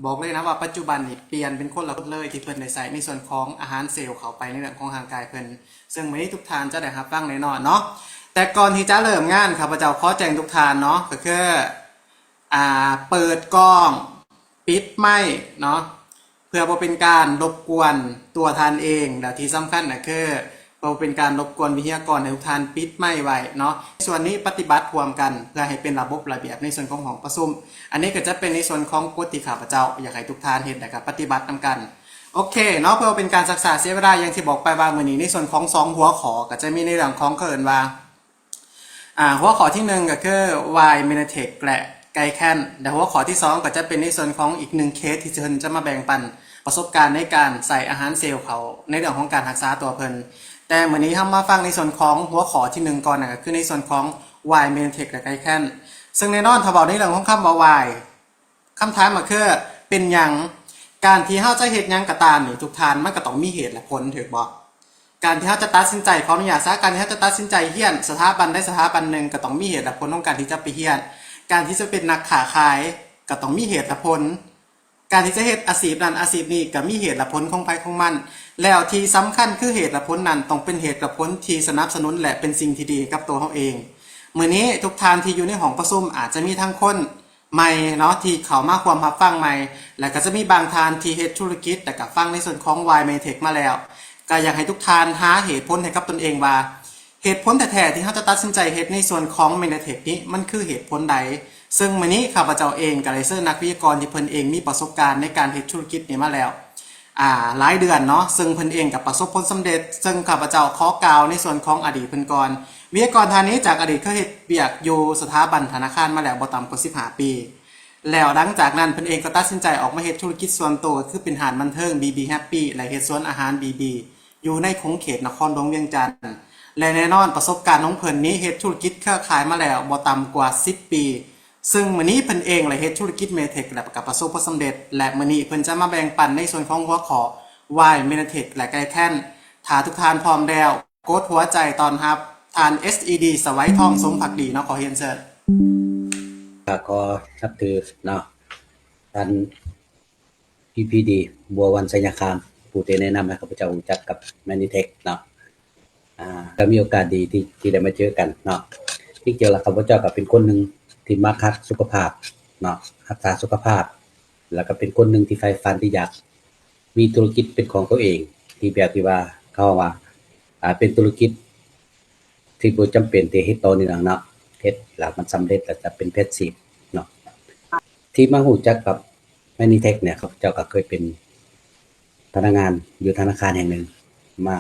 ບອກເລີຍນະວ່າປັດຈຸບັນນີ້ປ່ຽນເປັນຄົນລະຄົນເລີຍ ທີ່ເພິ່ນໄດ້ໃຊ້ໃນສ່ວນຂອງອາຫານເຊວເຂົ້າໄປໃນເລື່ອງຂອງຮ່າງກາຍເພິ່ນ ເຊິ່ງມື້ນີ້ທຸກທ່ານຈະໄດ້ຮັບຟັງແນ່ນອນເນາະ. ແຕ່ກ່ອນທີ່ຈະເລີ່ມງານ ຂ້າພະເຈົ້າຂໍແຈ້ງທຸກທ່ານເນາະ ກໍຄື ອ່າ ເປີດກ້ອງ ປິດໄມເນາະ ເພື່ອບໍ່ເປັນການລົບກວນຕົວທ່ານເອງ ແລ້ວທີ່ສຳຄັນກໍຄື ເພື່ອບໍ່ເປັນການລົບກວນວິທະຍາກອນ ໃຫ້ທຸກທ່ານປິດໄມໄວ້ເນາະ. ສ່ວນນີ້ປະຕິບັດຮ່ວມກັນ ເພື່ອໃຫ້ເປັນລະບົບລະບຽບໃນສ່ວນຂອງຫ້ອງປະຊຸມ. ອັນນີ້ກໍຈະເປັນໃນສ່ວນຂອງກົດທີ່ຂ້າພະເຈົ້າຢາກໃຫ້ທຸກທ່ານເຮັດ ແລ້ວກໍປະຕິບັດນຳກັນ. ໂອເຄເນາະ, ເພື່ອບໍ່ເປັນການຊັກຊ້າເສຍເວລາ ຢ່າງທີ່ບອກໄປວ່າມື້ນີ້ໃນສ່ວນຂອງສອງຫົວຂໍ້ ກໍຈະມີໃນເລື່ອງຂອງ ເຂົາເອີ້ນວ່າ ອ່າ ຫົວຂໍ້ທີໜຶ່ງກໍຄື Why Meditech ແລະ Glycan ແລະ ຫົວຂໍ້ທີສອງກໍຈະເປັນໃນສ່ວນຂອງອີກໜຶ່ງເຄສ ທີ່ເພິ່ນຈະມາແບ່ງປັນປະສົບການໃນການໃຊ້ອາຫານເຊວເຂົ້າໃນເລື່ອງຂອງການຮັກສາຕົວເພິ່ນ. ແຕ່ມື້ນີ້ເຮົາມາຟັງໃນສ່ວນຂອງຫົວຂໍ້ທີໜຶ່ງກ່ອນ ນັ້ນກໍຄືໃນສ່ວນຂອງ Why Meditech ແລະ Glycan. ເຊິ່ງແນ່ນອນ ຖ້າເວົ້າໃນເລື່ອງຂອງຄຳວ່າ Why ຄຳຖາມກໍຄື ເປັນຫຍັງ? ການທີ່ເຮົາຈະເຮັດຫຍັງກໍຕາມນີ້ ທຸກທ່ານ ມັນກໍຕ້ອງມີເຫດແລະຜົນ ຖືກບໍ່? ການທີ່ເຮົາຈະຕັດສິນໃຈ ຂໍອະນຸຍາດຊະ ການທີ່ເຮົາຈະຕັດສິນໃຈຮຽນສະຖາບັນໃດສະຖາບັນໜຶ່ງ ກໍຕ້ອງມີເຫດແລະຜົນຂອງການທີ່ຈະໄປຮຽນ. ການທີ່ຈະເປັນນັກຄ້າຂາຍ ກໍຕ້ອງມີເຫດແລະຜົນ. ການທີ່ຈະເຮັດອາຊີບນັ້ນອາຊີບນີ້ ກໍມີເຫດແລະຜົນຂອງໃຜຂອງມັນ. ແລ້ວທີ່ສຳຄັນຄືເຫດແລະຜົນນັ້ນ ຕ້ອງເປັນເຫດແລະຜົນທີ່ສະໜັບສະໜູນ ແລະ ເປັນສິ່ງທີ່ດີໃຫ້ກັບຕົວເຮົາເອງ. ມື້ນີ້ທຸກທ່ານທີ່ຢູ່ໃນຫ້ອງປະຊຸມ ອາດຈະມີທັງຄົນ ໃໝ່ເນາະ ທີ່ເຂົ້າມາຮ່ວມຮັບຟັງໃໝ່ ແລະ ກໍຈະມີບາງທ່ານທີ່ເຮັດທຸລະກິດ ແລະ ກໍຟັງໃນສ່ວນຂອງ Why Meditech ມາແລ້ວ. ກໍຢາກໃຫ້ທຸກທ່ານຫາເຫດຜົນໃຫ້ກັບຕົນເອງວ່າ ເຫດຜົນແທ້ໆທີ່ເຮົາຈະຕັດສິນໃຈເຮັດໃນສ່ວນຂອງ Meditech ນີ້ ມັນຄືເຫດຜົນໃດ? ເຊິ່ງມື້ນີ້ຂ້າພະເຈົ້າເອງກໍໄດ້ເຊີນນັກວິທະຍາກອນທີ່ເພິ່ນເອງມີປະສົບການໃນການເຮັດທຸລະກິດນີ້ມາແລ້ວ ອ່າ ຫຼາຍເດືອນເນາະ, ເຊິ່ງເພິ່ນເອງກໍປະສົບຜົນສຳເລັດ. ເຊິ່ງຂ້າພະເຈົ້າຂໍກ່າວໃນສ່ວນຂອງອະດີດເພິ່ນກ່ອນ. ວິທະຍາກອນທ່ານນີ້ຈາກອະດີດເຄີຍເຮັດວຽກຢູ່ສະຖາບັນທະນາຄານມາແລ້ວບໍ່ຕ່ຳກວ່າສິບຫ້າປີ ແລ້ວຫຼັງຈາກນັ້ນເພິ່ນເອງກໍຕັດສິນໃຈອອກມາເຮັດທຸລະກິດສ່ວນໂຕ ຄືເປັນຮ້ານບັນເທີງ ບີບີ Happy ແລະ ເຮັດສວນອາຫານ ບີບີ ຢູ່ໃນຂົງເຂດນະຄອນຫຼວງວຽງຈັນ ແລະ ແນ່ນອນປະສົບການຂອງເພິ່ນນີ້ເຮັດທຸລະກິດເຄືອຂ່າຍມາແລ້ວບໍ່ຕ່ຳກວ່າສິບປີ. ເຊິ່ງມື້ນີ້ເພິ່ນເອງໄດ້ເຮັດທຸລະກິດ Meditech ແລະ ກໍປະສົບຜົນສຳເລັດ ແລະ ມື້ນີ້ເພິ່ນຈະມາແບ່ງປັນໃນສ່ວນຂອງຫົວຂໍ້ Why Meditech ແລະ Glycan. ຖ້າທຸກທ່ານພ້ອມແລ້ວ ກົດຫົວໃຈຕ້ອນຮັບທ່ານ ເອສ ອີ ດີ ສະໄຫວທອງ ສົມພັກດີເນາະ. ຂໍຮຽນເຊີນ. ກໍຂໍນັບຖືເນາະ ທ່ານ ພີ ພີ ດີ ບົວວັນ ໄຊຍະຄາມ ຜູ້ທີ່ແນະນຳໃຫ້ຂ້າພະເຈົ້າຮູ້ຈັກກັບ Meditech ເນາະ. ອ່າ ກໍມີໂອກາດດີທີ່ ທີ່ໄດ້ມາເຈີກັນເນາະ. ທີ່ຈິງແລ້ວຂ້າພະເຈົ້າກໍເປັນຄົນໜຶ່ງທີ່ມັກຮັກສຸຂະພາບເນາະ, ຮັກສາສຸຂະພາບ ແລ້ວກໍເປັນຄົນໜຶ່ງທີ່ໃຝ່ຝັນທີ່ຢາກ ມີທຸລະກິດເປັນຂອງຕົວເອງ ທີ່ແບບທີ່ວ່າ ເຂົາເວົ້າວ່າ ອ່າ ເປັນທຸລະກິດທີ່ບໍ່ຈຳເປັນທີ່ເຮັດຕໍ່ເນື່ອງເນາະ, ເຮັດແລ້ວມັນສຳເລັດ ແລ້ວຈະເປັນ passive ເນາະ. ທີ່ມາຮູ້ຈັກກັບ Meditech ເນຍ ຂ້າພະເຈົ້າກໍເຄີຍເປັນພະນັກງານຢູ່ທະນາຄານແຫ່ງໜຶ່ງມາ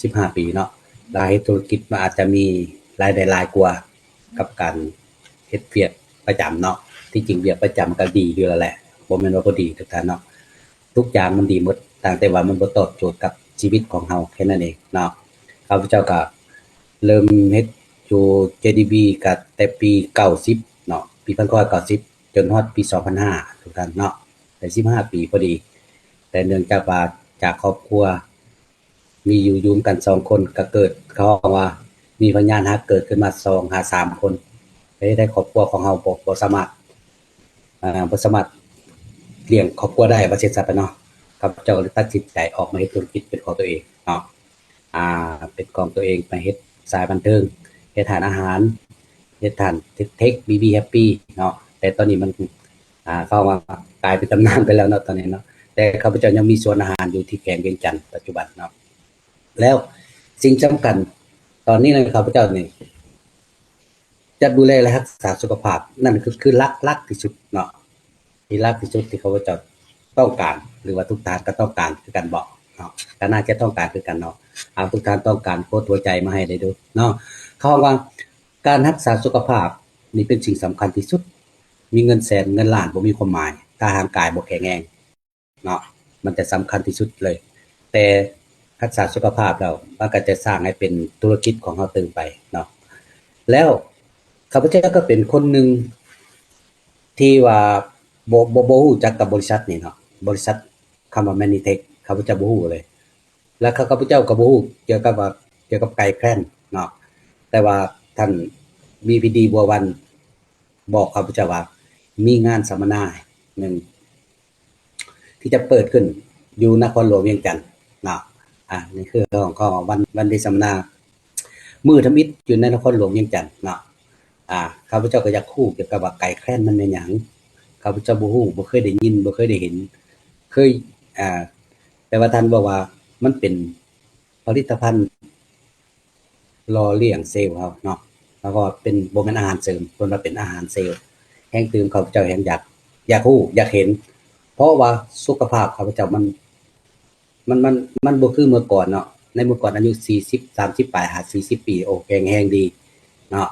ສິບຫ້າປີເນາະ, ລະເຮັດທຸລະກິດມັນອາດຈະມີລາຍໄດ້ຫຼາຍກວ່າກັບການເຮັດວຽກປະຈຳເນາະ. ທີ່ຈິງວຽກປະຈຳມັນກໍດີຢູ່ແລ້ວແຫຼະ, ບໍ່ແມ່ນວ່າບໍ່ດີທຸກທ່ານເນາະ. ທຸກຢ່າງມັນດີໝົດ ຕ່າງແຕ່ວ່າມັນບໍ່ຕອບໂຈດກັບຊີວິດຂອງເຮົາແຄ່ນັ້ນເອງເນາະ. ຂ້າພະເຈົ້າກໍເລີ່ມເຮັດຢູ່ ເຈດີບີ ກໍແຕ່ປີເກົ້າສິບເນາະ, ປີພັນເກົ້າຮ້ອຍເກົ້າສິບ ຈົນຮອດປີສອງພັນຫ້າ ທຸກທ່ານເນາະ, ໄດ້ສິບຫ້າປີພໍດີ. ແຕ່ເນື່ອງຈາກວ່າຈາກຄອບຄົວ ມີຢູ່ຢູ່ນຳກັນສອງຄົນ ກໍເກີດ ເຂົາເວົ້າວ່າມີພະຍານຮັກເກີດຂຶ້ນມາສອງຫາສາມຄົນ ເຮັດໃຫ້ຄອບຄົວຂອງເຮົາບໍ່ ບໍ່ສາມາດ ອ່າ ບໍ່ສາມາດລ້ຽງຄອບຄົວໄດ້ ວ່າຊັ້ນຊະເນາະ. ຂ້າພະເຈົ້າກໍເລີຍຕັດສິນໃຈອອກມາເຮັດທຸລະກິດເປັນຂອງຕົວເອງເນາະ, ອ່າ ເປັນຂອງຕົວເອງ ມາເຮັດສາຍບັນເທີງ ເຮັດຮ້ານອາຫານ ເຮັດຮ້ານເທັກ ບີບີ Happy ເນາະ. ແຕ່ຕອນນີ້ມັນ ອ່າ ເຂົາວ່າກາຍເປັນຕຳນານໄປແລ້ວເນາະ ຕອນນີ້ເນາະ, ແຕ່ຂ້າພະເຈົ້າຍັງມີສວນອາຫານຢູ່ທີ່ແຂວງວຽງຈັນປັດຈຸບັນເນາະ. ແລ້ວສິ່ງສຳຄັນຕອນນີ້ນະ ຂ້າພະເຈົ້ານີ້ຈະດູແລ ແລະ ຮັກສາສຸຂະພາບ ນັ້ນຄື ຄືຫຼັກໆທີ່ສຸດເນາະ, ທີ່ຫຼັກທີ່ສຸດທີ່ຂ້າພະເຈົ້າຕ້ອງການ ຫຼືວ່າທຸກທ່ານກໍຕ້ອງການຄືກັນບໍເນາະ, ກໍໜ້າຈະຕ້ອງການຄືກັນເນາະ. ຫາກທຸກທ່ານຕ້ອງການ ກົດຫົວໃຈມາໃຫ້ໄດ້ເດີເນາະ. ເຂົາວ່າການຮັກສາສຸຂະພາບນີ້ເປັນສິ່ງສຳຄັນທີ່ສຸດ, ມີເງິນແສນເງິນລ້ານບໍ່ມີຄວາມໝາຍ ຖ້າຮ່າງກາຍບໍ່ແຂງແຮງ ເນາະ, ມັນຈະສຳຄັນທີ່ສຸດເລີຍ. ແຕ່ຮັກສາສຸຂະພາບແລ້ວ ມັນກໍຈະສ້າງໃຫ້ເປັນທຸລະກິດຂອງເຮົາຕື່ມໄປເນາະ. ແລ້ວຂ້າພະເຈົ້າກໍເປັນຄົນໜຶ່ງທີ່ວ່າບໍ່ ບໍ່ ບໍ່ຮູ້ຈັກກັບບໍລິສັດນີ້ເນາະ, ບໍລິສັດຄຳວ່າ Meditech ຂ້າພະເຈົ້າບໍ່ຮູ້ເລີຍ. ແລ້ວຂ້າ ຂ້າພະເຈົ້າກໍບໍ່ຮູ້ກ່ຽວກັບວ່າ ກ່ຽວກັບ Glycan ເນາະ, ແຕ່ວ່າທ່ານ ວີ ພີ ດີ ບົວວັນ ບອກຂ້າພະເຈົ້າວ່າມີງານສຳມະນາໜຶ່ງ ທີ່ຈະເປີດຂຶ້ນຢູ່ນະຄອນຫຼວງວຽງຈັນເນາະ. ອາ ນີ້ຄືເລື່ອງຂອງວັນ ວັນເດສຳມະນາ ມື້ທຳອິດຢູ່ໃນນະຄອນຫຼວງວຽງຈັນເນາະ. ອາ ຂ້າພະເຈົ້າກໍຢາກຮູ້ກ່ຽວກັບວ່າໄກແຄຣນມັນແມ່ນຫຍັງ. ຂ້າພະເຈົ້າບໍ່ຮູ້ ບໍ່ເຄີຍໄດ້ຍິນ ບໍ່ເຄີຍໄດ້ເຫັນ ເຄີຍ ອາ ແຕ່ວ່າທ່ານບອກວ່າມັນເປັນຜະລິດຕະພັນ ຫຼໍ່ລ້ຽງເຊວເຮົາເນາະ ແລ້ວກໍເປັນ ບໍ່ແມ່ນອາຫານເສີມ ເພິ່ນວ່າເປັນອາຫານເຊວ. ແຮງຕື່ມ ຂ້າພະເຈົ້າແຮງຢາກ ຢາກຮູ້ ຢາກເຫັນ ເພາະວ່າສຸຂະພາບຂ້າພະເຈົ້າມັນ ມັນ ມັນ ມັນບໍ່ຄືເມື່ອກ່ອນເນາະ. ໃນເມື່ອກ່ອນອາຍຸສີ່ສິບ ສາມສິບປາຍ ຫາ ສີ່ສິບປີ ໂອ້ ແຂງແຮງດີເນາະ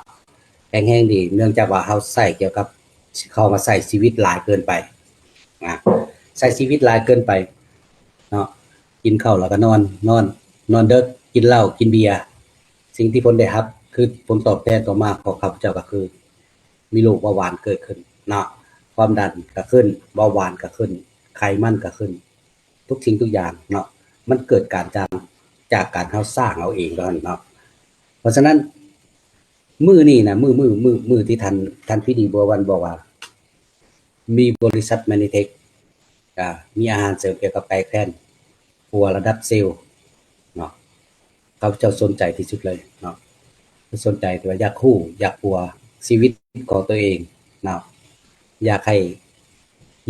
ແຂງແຮງດີ ເນື່ອງຈາກວ່າເຮົາໃຊ້ກ່ຽວກັບ ເຂົ້າມາໃຊ້ຊີວິດຫຼາຍເກີນໄປ ນະ ໃຊ້ຊີວິດຫຼາຍເກີນໄປເນາະ. ກິນເຂົ້າແລ້ວກໍນອນ ນອນ ນອນເດິກ ກິນເຫຼົ້າ ກິນເບຍ. ສິ່ງທີ່ເພິ່ນໄດ້ຮັບ ຄືຜົນຕອບແທນຕໍ່ມາຂອງຂ້າພະເຈົ້າກໍຄື ມີໂລກເບົາຫວານເກີດຂຶ້ນເນາະ ຄວາມດັນກໍຂຶ້ນ ເບົາຫວານກໍຂຶ້ນ ໄຂມັນກໍຂຶ້ນ ທຸກສິ່ງທຸກຢ່າງເນາະ ມັນເກີດການຈາກ ຈາກການເຮົາສ້າງເອົາເອງເທົ່ານັ້ນເນາະ. ເພາະສະນັ້ນ ມື້ນີ້ນະ ມື້ ມື້ ມື້ ມື້ທີ່ທ່ານ ທ່ານພີດີ ບົວວັນ ບອກວ່າ ມີບໍລິສັດ Manitech ກະມີອາຫານເສີມກ່ຽວກັບໄກ່ແຄຣນ ປົວລະດັບເຊວເນາະ. ຂ້າພະເຈົ້າສົນໃຈທີ່ສຸດເລີຍເນາະ ສົນໃຈທີ່ວ່າຢາກຮູ້ ຢາກປົວຊີວິດຂອງຕົວເອງເນາະ ຢາກໃຫ້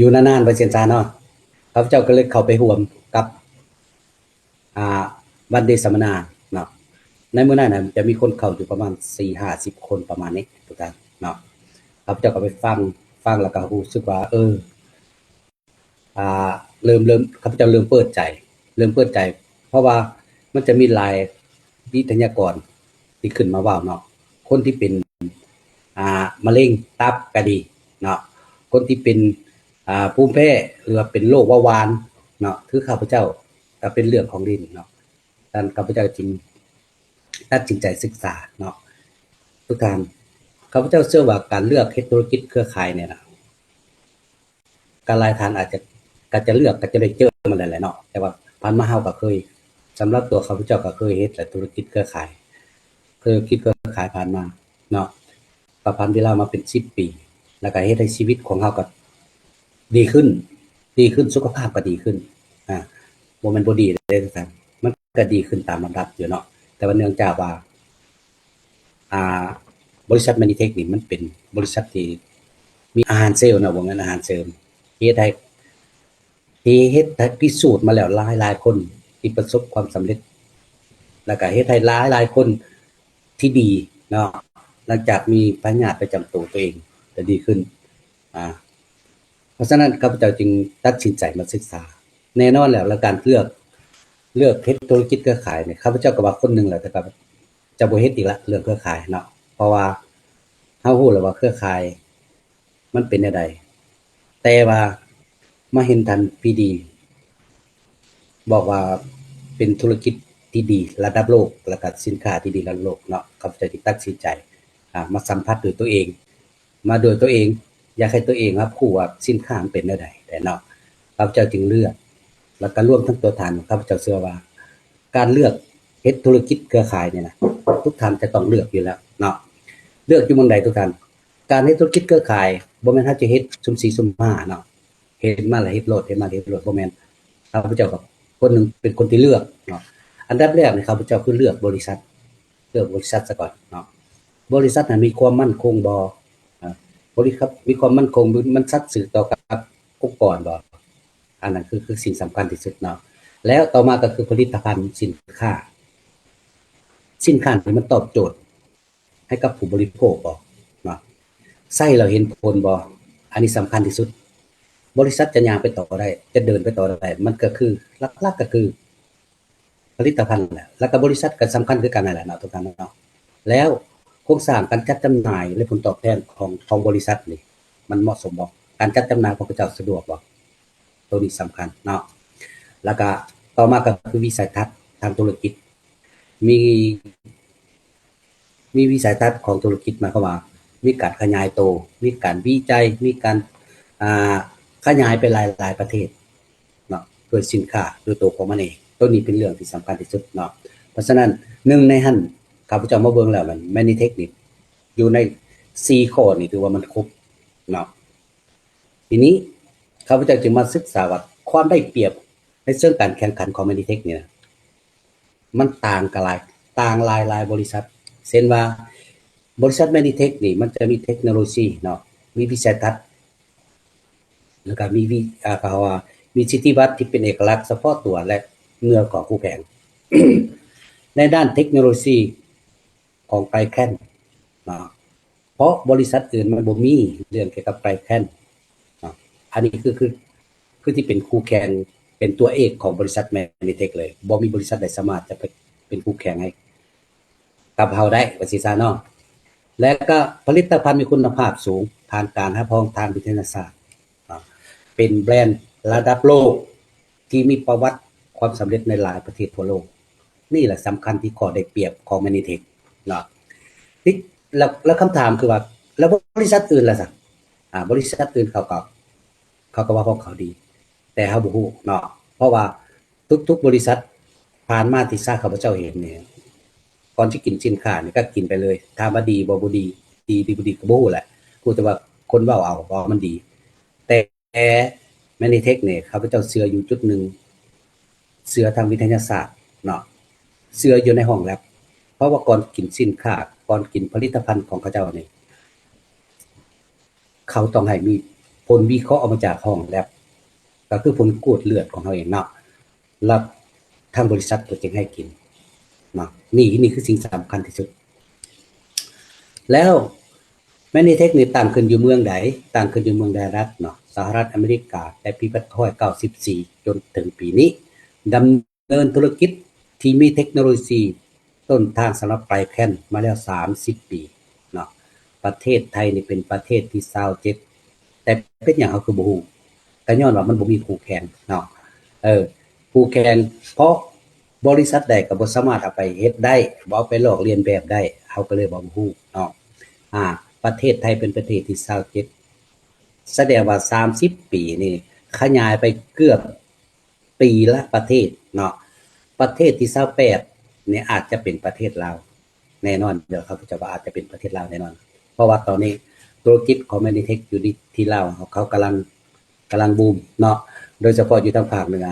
ຢູ່ນານໆ ວ່າຊັ້ນຊະເນາະ. ຂ້າພະເຈົ້າກໍເລີຍເຂົ້າໄປຮ່ວມກັບ ອ່າ ວັນເດສຳມະນາເນາະ. ໃນມື້ນັ້ນນະ ຈະມີຄົນເຂົ້າຢູ່ປະມານສີ່ຫ້າສິບຄົນປະມານນີ້ ທຸກທ່ານເນາະ. ຂ້າພະເຈົ້າກໍໄປຟັງ ຟັງແລ້ວກໍຮູ້ສຶກວ່າ ເອີ ອ່າ ເລີ່ມ ເລີ່ມ ຂ້າພະເຈົ້າເລີ່ມເປີດໃຈ ເລີ່ມເປີດໃຈ ເພາະວ່າມັນຈະມີຫຼາຍວິທະຍາກອນທີ່ຂຶ້ນມາເວົ້າເນາະ ຄົນທີ່ເປັນ ອ່າ ມະເຮັງຕັບກໍດີເນາະ ຄົນທີ່ເປັນ ອ່າ ພູມແພ້ ຫຼືວ່າເປັນໂລກເບົາຫວານເນາະ ຄືຂ້າພະເຈົ້າ ກໍເປັນເລື່ອງຂອງດິນເນາະ. ດັ່ງນັ້ນ ຂ້າພະເຈົ້າຈຶ່ງຕັດສິນໃຈສຶກສາເນາະ ທຸກທ່ານ. ຂ້າພະເຈົ້າເຊື່ອວ່າການເລືອກເຮັດທຸລະກິດເຄືອຂ່າຍນີ້ນະ ກໍຫຼາຍທ່ານອາດຈະ ກໍຈະເລືອກ ກໍຈະໄດ້ເຈີມັນແຫຼະເນາະ ແຕ່ວ່າຜ່ານມາເຮົາກໍເຄີຍ ສຳລັບຕົວຂ້າພະເຈົ້າກໍເຄີຍເຮັດແຫຼະ ທຸລະກິດເຄືອຂ່າຍ ທຸລະກິດເຄືອຂ່າຍຜ່ານມາເນາະ ກໍຜ່ານເວລາມາເປັນສິບປີ ແລ້ວກໍເຮັດໃຫ້ຊີວິດຂອງເຮົາກໍດີຂຶ້ນ ດີຂຶ້ນ ສຸຂະພາບກໍດີຂຶ້ນ ອາ ບໍ່ແມ່ນບໍ່ດີເດ້ທ່ານ ມັນກໍດີຂຶ້ນຕາມລຳດັບຢູ່ເນາະ ແຕ່ວ່າເນື່ອງຈາກວ່າ ອ່າ ບໍລິສັດ Manitech ນີ້ມັນເປັນບໍລິສັດທີ່ມີອາຫານເສີມເນາະ ບໍ່ແມ່ນອາຫານເສີມ ເຮັດໃຫ້ ທີ່ເຮັດໃຫ້ພິສູດມາແລ້ວຫຼາຍໆຄົນທີ່ປະສົບຄວາມສຳເລັດ ແລ້ວກໍເຮັດໃຫ້ຫຼາຍໆຄົນທີ່ດີເນາະ ຫຼັງຈາກມີພະຍາດປະຈຳໂຕຕົວເອງກໍດີຂຶ້ນ ອາ ເພາະສະນັ້ນ ຂ້າພະເຈົ້າຈຶ່ງຕັດສິນໃຈມາສຶກສາ. ແນ່ນອນແລ້ວ ແລ້ວການເລືອກ ເລືອກເຮັດທຸລະກິດເຄືອຂ່າຍນີ້ ຂ້າພະເຈົ້າກໍວ່າຄົນໜຶ່ງແຫຼະ ແຕ່ກໍຈະບໍ່ເຮັດອີກລະ ເລື່ອງເຄືອຂ່າຍເນາະ ເພາະວ່າເຮົາຮູ້ແລ້ວວ່າເຄືອຂ່າຍມັນເປັນແນວໃດ ແຕ່ວ່າມາເຫັນທ່ານພີດີ ບອກວ່າເປັນທຸລະກິດທີ່ດີລະດັບໂລກ ແລ້ວກໍສິນຄ້າທີ່ດີລະດັບໂລກເນາະ ຂ້າພະເຈົ້າຈຶ່ງຕັດສິນໃຈ ອາ ມາສຳຜັດດ້ວຍຕົວເອງ ມາດ້ວຍຕົວເອງ ຢາກໃຫ້ຕົວເອງຮັບຮູ້ວ່າສິນຄ້າມັນເປັນແນວໃດແດ່ເນາະ ຂ້າພະເຈົ້າຈຶ່ງເລືອກ ແລ້ວກໍລວມທັງຕົວທ່ານ ຂ້າພະເຈົ້າເຊື່ອວ່າການເລືອກເຮັດທຸລະກິດເຄືອຂ່າຍນີ້ນະ ທຸກທ່ານຈະຕ້ອງເລືອກຢູ່ແລ້ວເນາະ ເລືອກຢູ່ໝ່ອງໃດທຸກທ່ານ ການເຮັດທຸລະກິດເຄືອຂ່າຍ ບໍ່ແມ່ນເຮົາຈະເຮັດສຸ່ມສີ່ສຸ່ມຫ້າເນາະ ເຮັດມາແລ້ວເຮັດໂລດ ເຮັດມາແລ້ວເຮັດໂລດ ບໍ່ແມ່ນ. ຂ້າພະເຈົ້າກໍຄົນໜຶ່ງເປັນຄົນທີ່ເລືອກເນາະ ອັນດັບແລກນີ້ ຂ້າພະເຈົ້າຄືເລືອກບໍລິສັດ ເລືອກບໍລິສັດຊະກ່ອນເນາະ ບໍລິສັດນັ້ນມີຄວາມໝັ້ນຄົງບໍ່ ອາ ບໍລິສັດມີຄວາມໝັ້ນຄົງ ມັນສັດຊື່ຕໍ່ກັບອົງກອນບໍ່ ອັນນັ້ນຄື ຄືສິ່ງສຳຄັນທີ່ສຸດເນາະ ແລ້ວຕໍ່ມາກໍຄືຜະລິດຕະພັນ ສິນຄ້າ ສິນຄ້າທີ່ມັນຕອບໂຈດ ໃຫ້ກັບຜູ້ບໍລິໂພກບໍ່ເນາະ ໃຊ້ແລ້ວເຫັນຜົນບໍ່ ອັນນີ້ສຳຄັນທີ່ສຸດ ບໍລິສັດຈະຍ່າງໄປຕໍ່ໄດ້ ຈະເດີນໄປຕໍ່ໄດ້ ມັນກໍຄື ຫຼັກໆກໍຄືຜະລິດຕະພັນແຫຼະ ແລ້ວກໍບໍລິສັດກໍສຳຄັນຄືກັນນັ້ນແຫຼະເນາະ ທຸກທ່ານເນາະ ແລ້ວໂຄງສ້າງການຈັດຈຳໜ່າຍ ແລະ ຜົນຕອບແທນຂອງ ຂອງບໍລິສັດນີ້ ມັນເໝາະສົມບໍ່ ການຈັດຈຳໜ່າຍຂອງເຂົາເຈົ້າສະດວກບໍ່ ໂຕນີ້ສຳຄັນເນາະ ແລ້ວກໍຕໍ່ມາກໍຄືວິໄສທັດທາງທຸລະກິດ ມີ ມີວິໄສທັດຂອງທຸລະກິດ ໝາຍຄວາມວ່າມີການຂະຫຍາຍໂຕ ມີການວິໄຈ ມີການ ອ່າ ຂະຫຍາຍໄປຫຼາຍໆປະເທດເນາະ ດ້ວຍສິນຄ້າດ້ວຍໂຕຂອງມັນເອງ ໂຕນີ້ເປັນເລື່ອງທີ່ສຳຄັນທີ່ສຸດເນາະ. ເພາະສະນັ້ນ ໜຶ່ງໃນຫັ້ນ ຂ້າພະເຈົ້າມາເບິ່ງແລ້ວ ແມ່ນ Manitech ນີ້ ຢູ່ໃນສີ່ຂໍ້ນີ້ ຖືວ່າມັນຄົບເນາະ. ທີນີ້ຂ້າພະເຈົ້າຈຶ່ງມາສຶກສາວ່າ ຄວາມໄດ້ປຽບໃນເຊີງການແຂ່ງຂັນຂອງ Meditech ນີ້ນະ ມັນຕ່າງກັນຫຼາຍ, ຕ່າງຫຼາຍໆບໍລິສັດ. ເຊັ່ນວ່າ ບໍລິສັດ Meditech ນີ້ ມັນຈະມີເທັກໂນໂລຊີເນາະ, ມີວິໄສທັດ ແລ້ວກໍມີວິ ອ່າ ເຂົາວ່າມີສິດທິບັດທີ່ເປັນເອກະລັກສະເພາະຕົວ ແລະ ເໜືອກວ່າຄູ່ແຂ່ງ. ໃນດ້ານເທັກໂນໂລຊີຂອງໄກແຄນເນາະ, ເພາະບໍລິສັດອື່ນມັນບໍ່ມີເລື່ອງກ່ຽວກັບໄກແຄນເນາະ. ອັນນີ້ຄື ຄື ຄືທີ່ເປັນຄູ່ແຂ່ງ ເປັນຕົວເອກຂອງບໍລິສັດ Meditech ເລີຍ. ບໍ່ມີບໍລິສັດໃດສາມາດຈະໄປເປັນຄູ່ແຂ່ງໃຫ້ ກັບເຮົາໄດ້ ວ່າຊີ້ຊະເນາະ. ແລະກໍຜະລິດຕະພັນມີຄຸນນະພາບສູງ ຜ່ານການຮັບຮອງທາງວິທະຍາສາດເນາະ, ເປັນແບຣນລະດັບໂລກທີ່ມີປະຫວັດຄວາມສຳເລັດໃນຫຼາຍປະເທດທົ່ວໂລກ. ນີ້ແຫຼະສຳຄັນທີ່ຂໍ້ໄດ້ປຽບຂອງ Meditech ເນາະ. ທີ່ ແລ້ວ ແລ້ວຄຳຖາມຄືວ່າ ແລ້ວບໍລິສັດອື່ນລະຊະ? ອາ ບໍລິສັດອື່ນເຂົາກໍ ເຂົາກໍວ່າຂອງເຂົາດີ ແຕ່ເຮົາບໍ່ຮູ້ເນາະ. ເພາະວ່າທຸກໆບໍລິສັດຜ່ານມາທີ່ຊາຂ້າພະເຈົ້າເຫັນນີ້ ກ່ອນຊິກິນສິນຄ້ານີ້ກໍກິນໄປເລີຍ, ຖາມວ່າດີບໍ່ ບໍ່ດີ ດີຫຼືບໍ່ດີກໍບໍ່ຮູ້ແຫຼະ, ຮູ້ແຕ່ວ່າຄົນເວົ້າເອົາວ່າມັນດີ. ແຕ່ Meditech ນີ້ ຂ້າພະເຈົ້າເຊື່ອຢູ່ຈຸດໜຶ່ງ, ເຊື່ອທາງວິທະຍາສາດເນາະ, ເຊື່ອຢູ່ໃນຫ້ອງແລັບ. ເພາະວ່າກ່ອນກິນສິນຄ້າ ກ່ອນກິນຜະລິດຕະພັນຂອງເຂົາເຈົ້ານີ້ ເຂົາຕ້ອງໃຫ້ມີຜົນວິເຄາະອອກມາຈາກຫ້ອງແລັບ ກໍຄືຜົນກວດເລືອດຂອງເຮົາເອງເນາະ, ແລ້ວທາງບໍລິສັດກໍຈຶ່ງໃຫ້ກິນເນາະ. ນີ້ ນີ້ຄືສິ່ງສຳຄັນທີ່ສຸດ. ແລ້ວ Meditech ນີ້ຕັ້ງຂຶ້ນຢູ່ເມືອງໃດ? ຕັ້ງຂຶ້ນຢູ່ເມືອງດາລັດເນາະ, ສະຫະລັດອາເມລິກາ ແຕ່ປີພັນເກົ້າຮ້ອຍເກົ້າສິບສີ່ ຈົນເຖິງປີນີ້ ດຳ ເນີນທຸລະກິດທີ່ມີເທັກໂນໂລຊີຕົ້ນທາງສຳລັບໄກແຄນມາແລ້ວສາມສິບປີເນາະ. ປະເທດໄທນີ້ເປັນປະເທດທີຊາວເຈັດ ແຕ່ເປັນຫຍັງເຮົາຄືບໍ່ຮູ້? ກໍຍ້ອນວ່າມັນບໍ່ມີຄູ່ແຂ່ງເນາະ. ເອີ ຄູ່ແຂ່ງ ເພາະບໍລິສັດໃດກໍບໍ່ສາມາດເອົາໄປເຮັດໄດ້, ບໍ່ເອົາໄປລອກລຽນແບບໄດ້, ເຮົາກໍເລີຍບໍ່ຮູ້ເນາະ. ອາ ປະເທດໄທເປັນປະເທດທີຊາວເຈັດ ສະແດງວ່າສາມສິບປີນີ້ຂະຫຍາຍໄປເກືອບ ປີລະປະເທດເນາະ. ປະເທດທີຊາວແປດນີ້ອາດຈະເປັນປະເທດລາວແນ່ນອນເດີ, ຂ້າພະເຈົ້າວ່າອາດຈະເປັນປະເທດລາວແນ່ນອນ ເພາະວ່າຕອນນີ້ທຸລະກິດຂອງ Meditech ຢູ່ທີ່ ທີ່ລາວ ເຂົາ ເຂົາກຳລັງ ກຳລັງບູມເນາະ, ໂດຍສະເພາະຢູ່ທາງພາກເໜືອ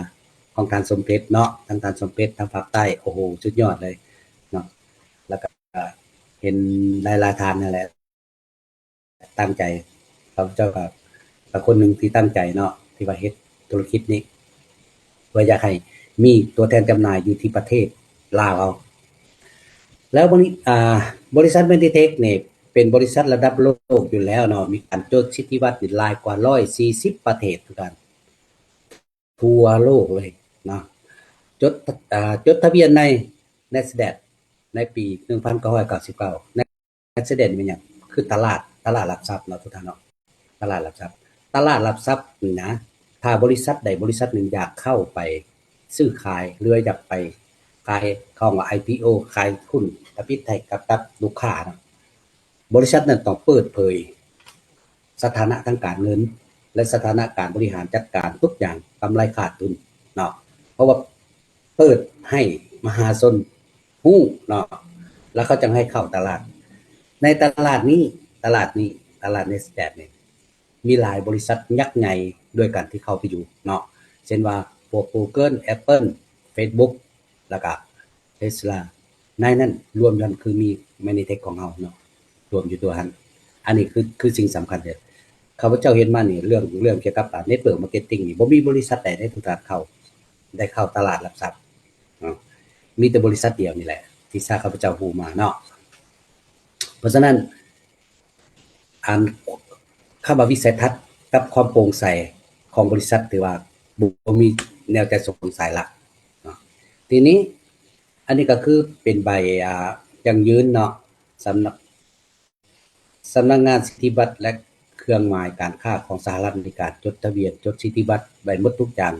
ຂອງທ່ານສົມເພັດເນາະ, ທາງທ່ານສົມເພັດ ທາງພາກໃຕ້ ໂອ້ໂຫ ສຸດຍອດເລີຍເນາະ. ແລ້ວກໍເຫັນຫຼາຍໆທ່ານນັ້ນແຫຼະ ຕັ້ງໃຈ, ຂ້າພະເຈົ້າກໍ ກໍຄົນໜຶ່ງທີ່ຕັ້ງໃຈເນາະ ທີ່ວ່າເຮັດທຸລະກິດນີ້ ເພື່ອຢາກໃຫ້ມີຕົວແທນຈຳໜ່າຍຢູ່ທີ່ປະເທດລາວເຮົາ. ແລ້ວບັດນີ້ ອາ ບໍລິສັດ Meditech ນີ້ເປັນບໍລິສັດລະດັບໂລກຢູ່ແລ້ວເນາະ, ມີການຈົດສິດທິບັດນີ້ຫຼາຍກວ່າຮ້ອຍສີ່ສິບປະເທດຄືກັນ ທົ່ວໂລກເລີຍເນາະ. ຈົດ ອາ ຈົດທະບຽນໃນ Nasdaq ໃນປີໜຶ່ງພັນເກົ້າຮ້ອຍເກົ້າສິບເກົ້າ Nasdaq ແມ່ນຫຍັງ? ຄືຕະຫຼາດ ຕະຫຼາດຫຼັກຊັບເນາະທຸກທ່ານເນາະ, ຕະຫຼາດຫຼັກຊັບ. ຕະຫຼາດຫຼັກຊັບນີ້ນະ ຖ້າບໍລິສັດໃດບໍລິສັດໜຶ່ງຢາກເຂົ້າໄປຊື້ຂາຍ ຫຼືວ່າຢາກໄປຂາຍ ເຂົາເອີ້ນວ່າ ໄອພີໂອ ຂາຍຮຸ້ນທຳອິດໃຫ້ກັບ ກັບລູກຄ້າເນາະ, ບໍລິສັດນັ້ນຕ້ອງເປີດເຜີຍສະຖານະທາງການເງິນ ແລະ ສະຖານະການບໍລິຫານຈັດການທຸກຢ່າງ, ກຳໄລຂາດທຶນເນາະ, ເພາະວ່າ ເປີດໃຫ້ມະຫາຊົນຮູ້ເນາະ ແລ້ວເຂົາຈັ່ງໃຫ້ເຂົ້າຕະຫຼາດ. ໃນຕະຫຼາດນີ້ ຕະຫຼາດນີ້ ຕະຫຼາດ Nasdaq ນີ້ ມີຫຼາຍບໍລິສັດຍັກໃຫຍ່ດ້ວຍກັນທີ່ເຂົ້າໄປຢູ່ເນາະ, ເຊັ່ນວ່າ ພວກ Google Apple Facebook ແລ້ວກະ Tesla ໃນນັ້ນລວມຢູ່ຫັ້ນຄືມີ Meditech ຂອງເຮົາເນາະ ລວມຢູ່ຕົວຫັ້ນ. ອັນນີ້ຄື ຄືສິ່ງສຳຄັນເດີ. ຂ້າພະເຈົ້າເຮັດມານີ້ ເລື່ອງ ເລື່ອງກ່ຽວກັບ network marketing ນີ້ ບໍ່ມີບໍລິສັດໃດໃນທຸກຕະຫຼາດເຂົ້າ ໄດ້ເຂົ້າຕະຫຼາດຫຼັກຊັບເນາະ, ມີແຕ່ບໍລິສັດດຽວນີ້ແຫຼະທີ່ຊາຂ້າພະເຈົ້າຮູ້ມາເນາະ. ເພາະສະນັ້ນ ອັນ ຄຳວ່າວິໄສທັດກັບຄວາມໂປ່ງໃສຂອງບໍລິສັດ ຖືວ່າບໍ່ມີແນວໃຈສົງໄສລະເນາະ. ທີນີ້ ອັນນີ້ກໍຄືເປັນໃບ ອ່າ ຢັ້ງຢືນເນາະ, ສຳນັກ ສຳນັກງານສິດທິບັດ ແລະ ເຄື່ອງໝາຍການຄ້າຂອງສະຫະລັດອາເມລິກາ ຈົດທະບຽນ ຈົດສິດທິບັດໄວ້ໝົດທຸກຢ່າງ,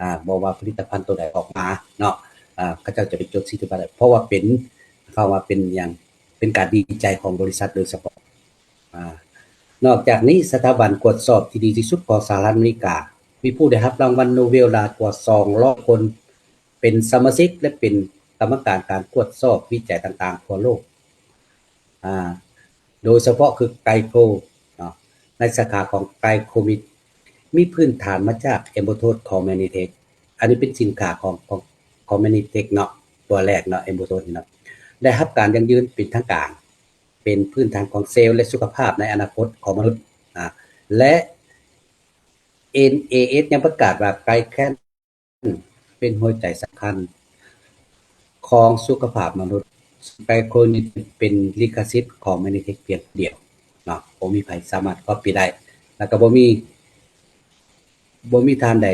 ອາ ບໍ່ວ່າຜະລິດຕະພັນໂຕໃດອອກມາເນາະ, ອາ ເຂົາເຈົ້າຈະໄປຈົດສິດທິບັດ ເພາະວ່າເປັນ ເຂົາວ່າເປັນຫຍັງ ເປັນການດີໃຈຂອງບໍລິສັດໂດຍສະເພາະ. ອາ ນອກຈາກນີ້ ສະຖາບັນກວດສອບທີ່ດີທີ່ສຸດຂອງສະຫະລັດອາເມລິກາ ມີຜູ້ໄດ້ຮັບລາງວັນໂນເບລຫຼາຍກວ່າສອງຮ້ອຍຄົນ ເປັນສະມາຊິກ ແລະ ເປັນກຳມະການການກວດສອບວິໄຈຕ່າງໆທົ່ວໂລກ. ອາ ໂດຍສະເພາະຄືໄກໂຄເນາະ ໃນສາຂາຂອງໄກໂຄມິກ ມີພື້ນຖານມາຈາກ Embotox ຂອງ Manitech. ອັນນີ້ເປັນສິນຄ້າຂອງ ຂອງ ຂອງ Manitech ເນາະ, ຕົວແລກເນາະ Embotox ນີ້ເນາະ, ໄດ້ຮັບການຢັ້ງຢືນເປັນທາງການ ເປັນພື້ນຖານຂອງເຊວ ແລະ ສຸຂະພາບໃນອະນາຄົດຂອງມະນຸດ. ອາ ແລະ ເອັນເອເອັສ ຍັງປະກາດວ່າ Glycan ເປັນຫົວໃຈສຳຄັນຂອງສຸຂະພາບມະນຸດ. Glycogen ເປັນລິຂະສິດຂອງ Manitech ພຽງຜູ້ດຽວເນາະ, ບໍ່ມີໃຜສາມາດ copy ໄດ້ ແລ້ວກໍບໍ່ມີ ບໍ່ມີທ່ານໃດ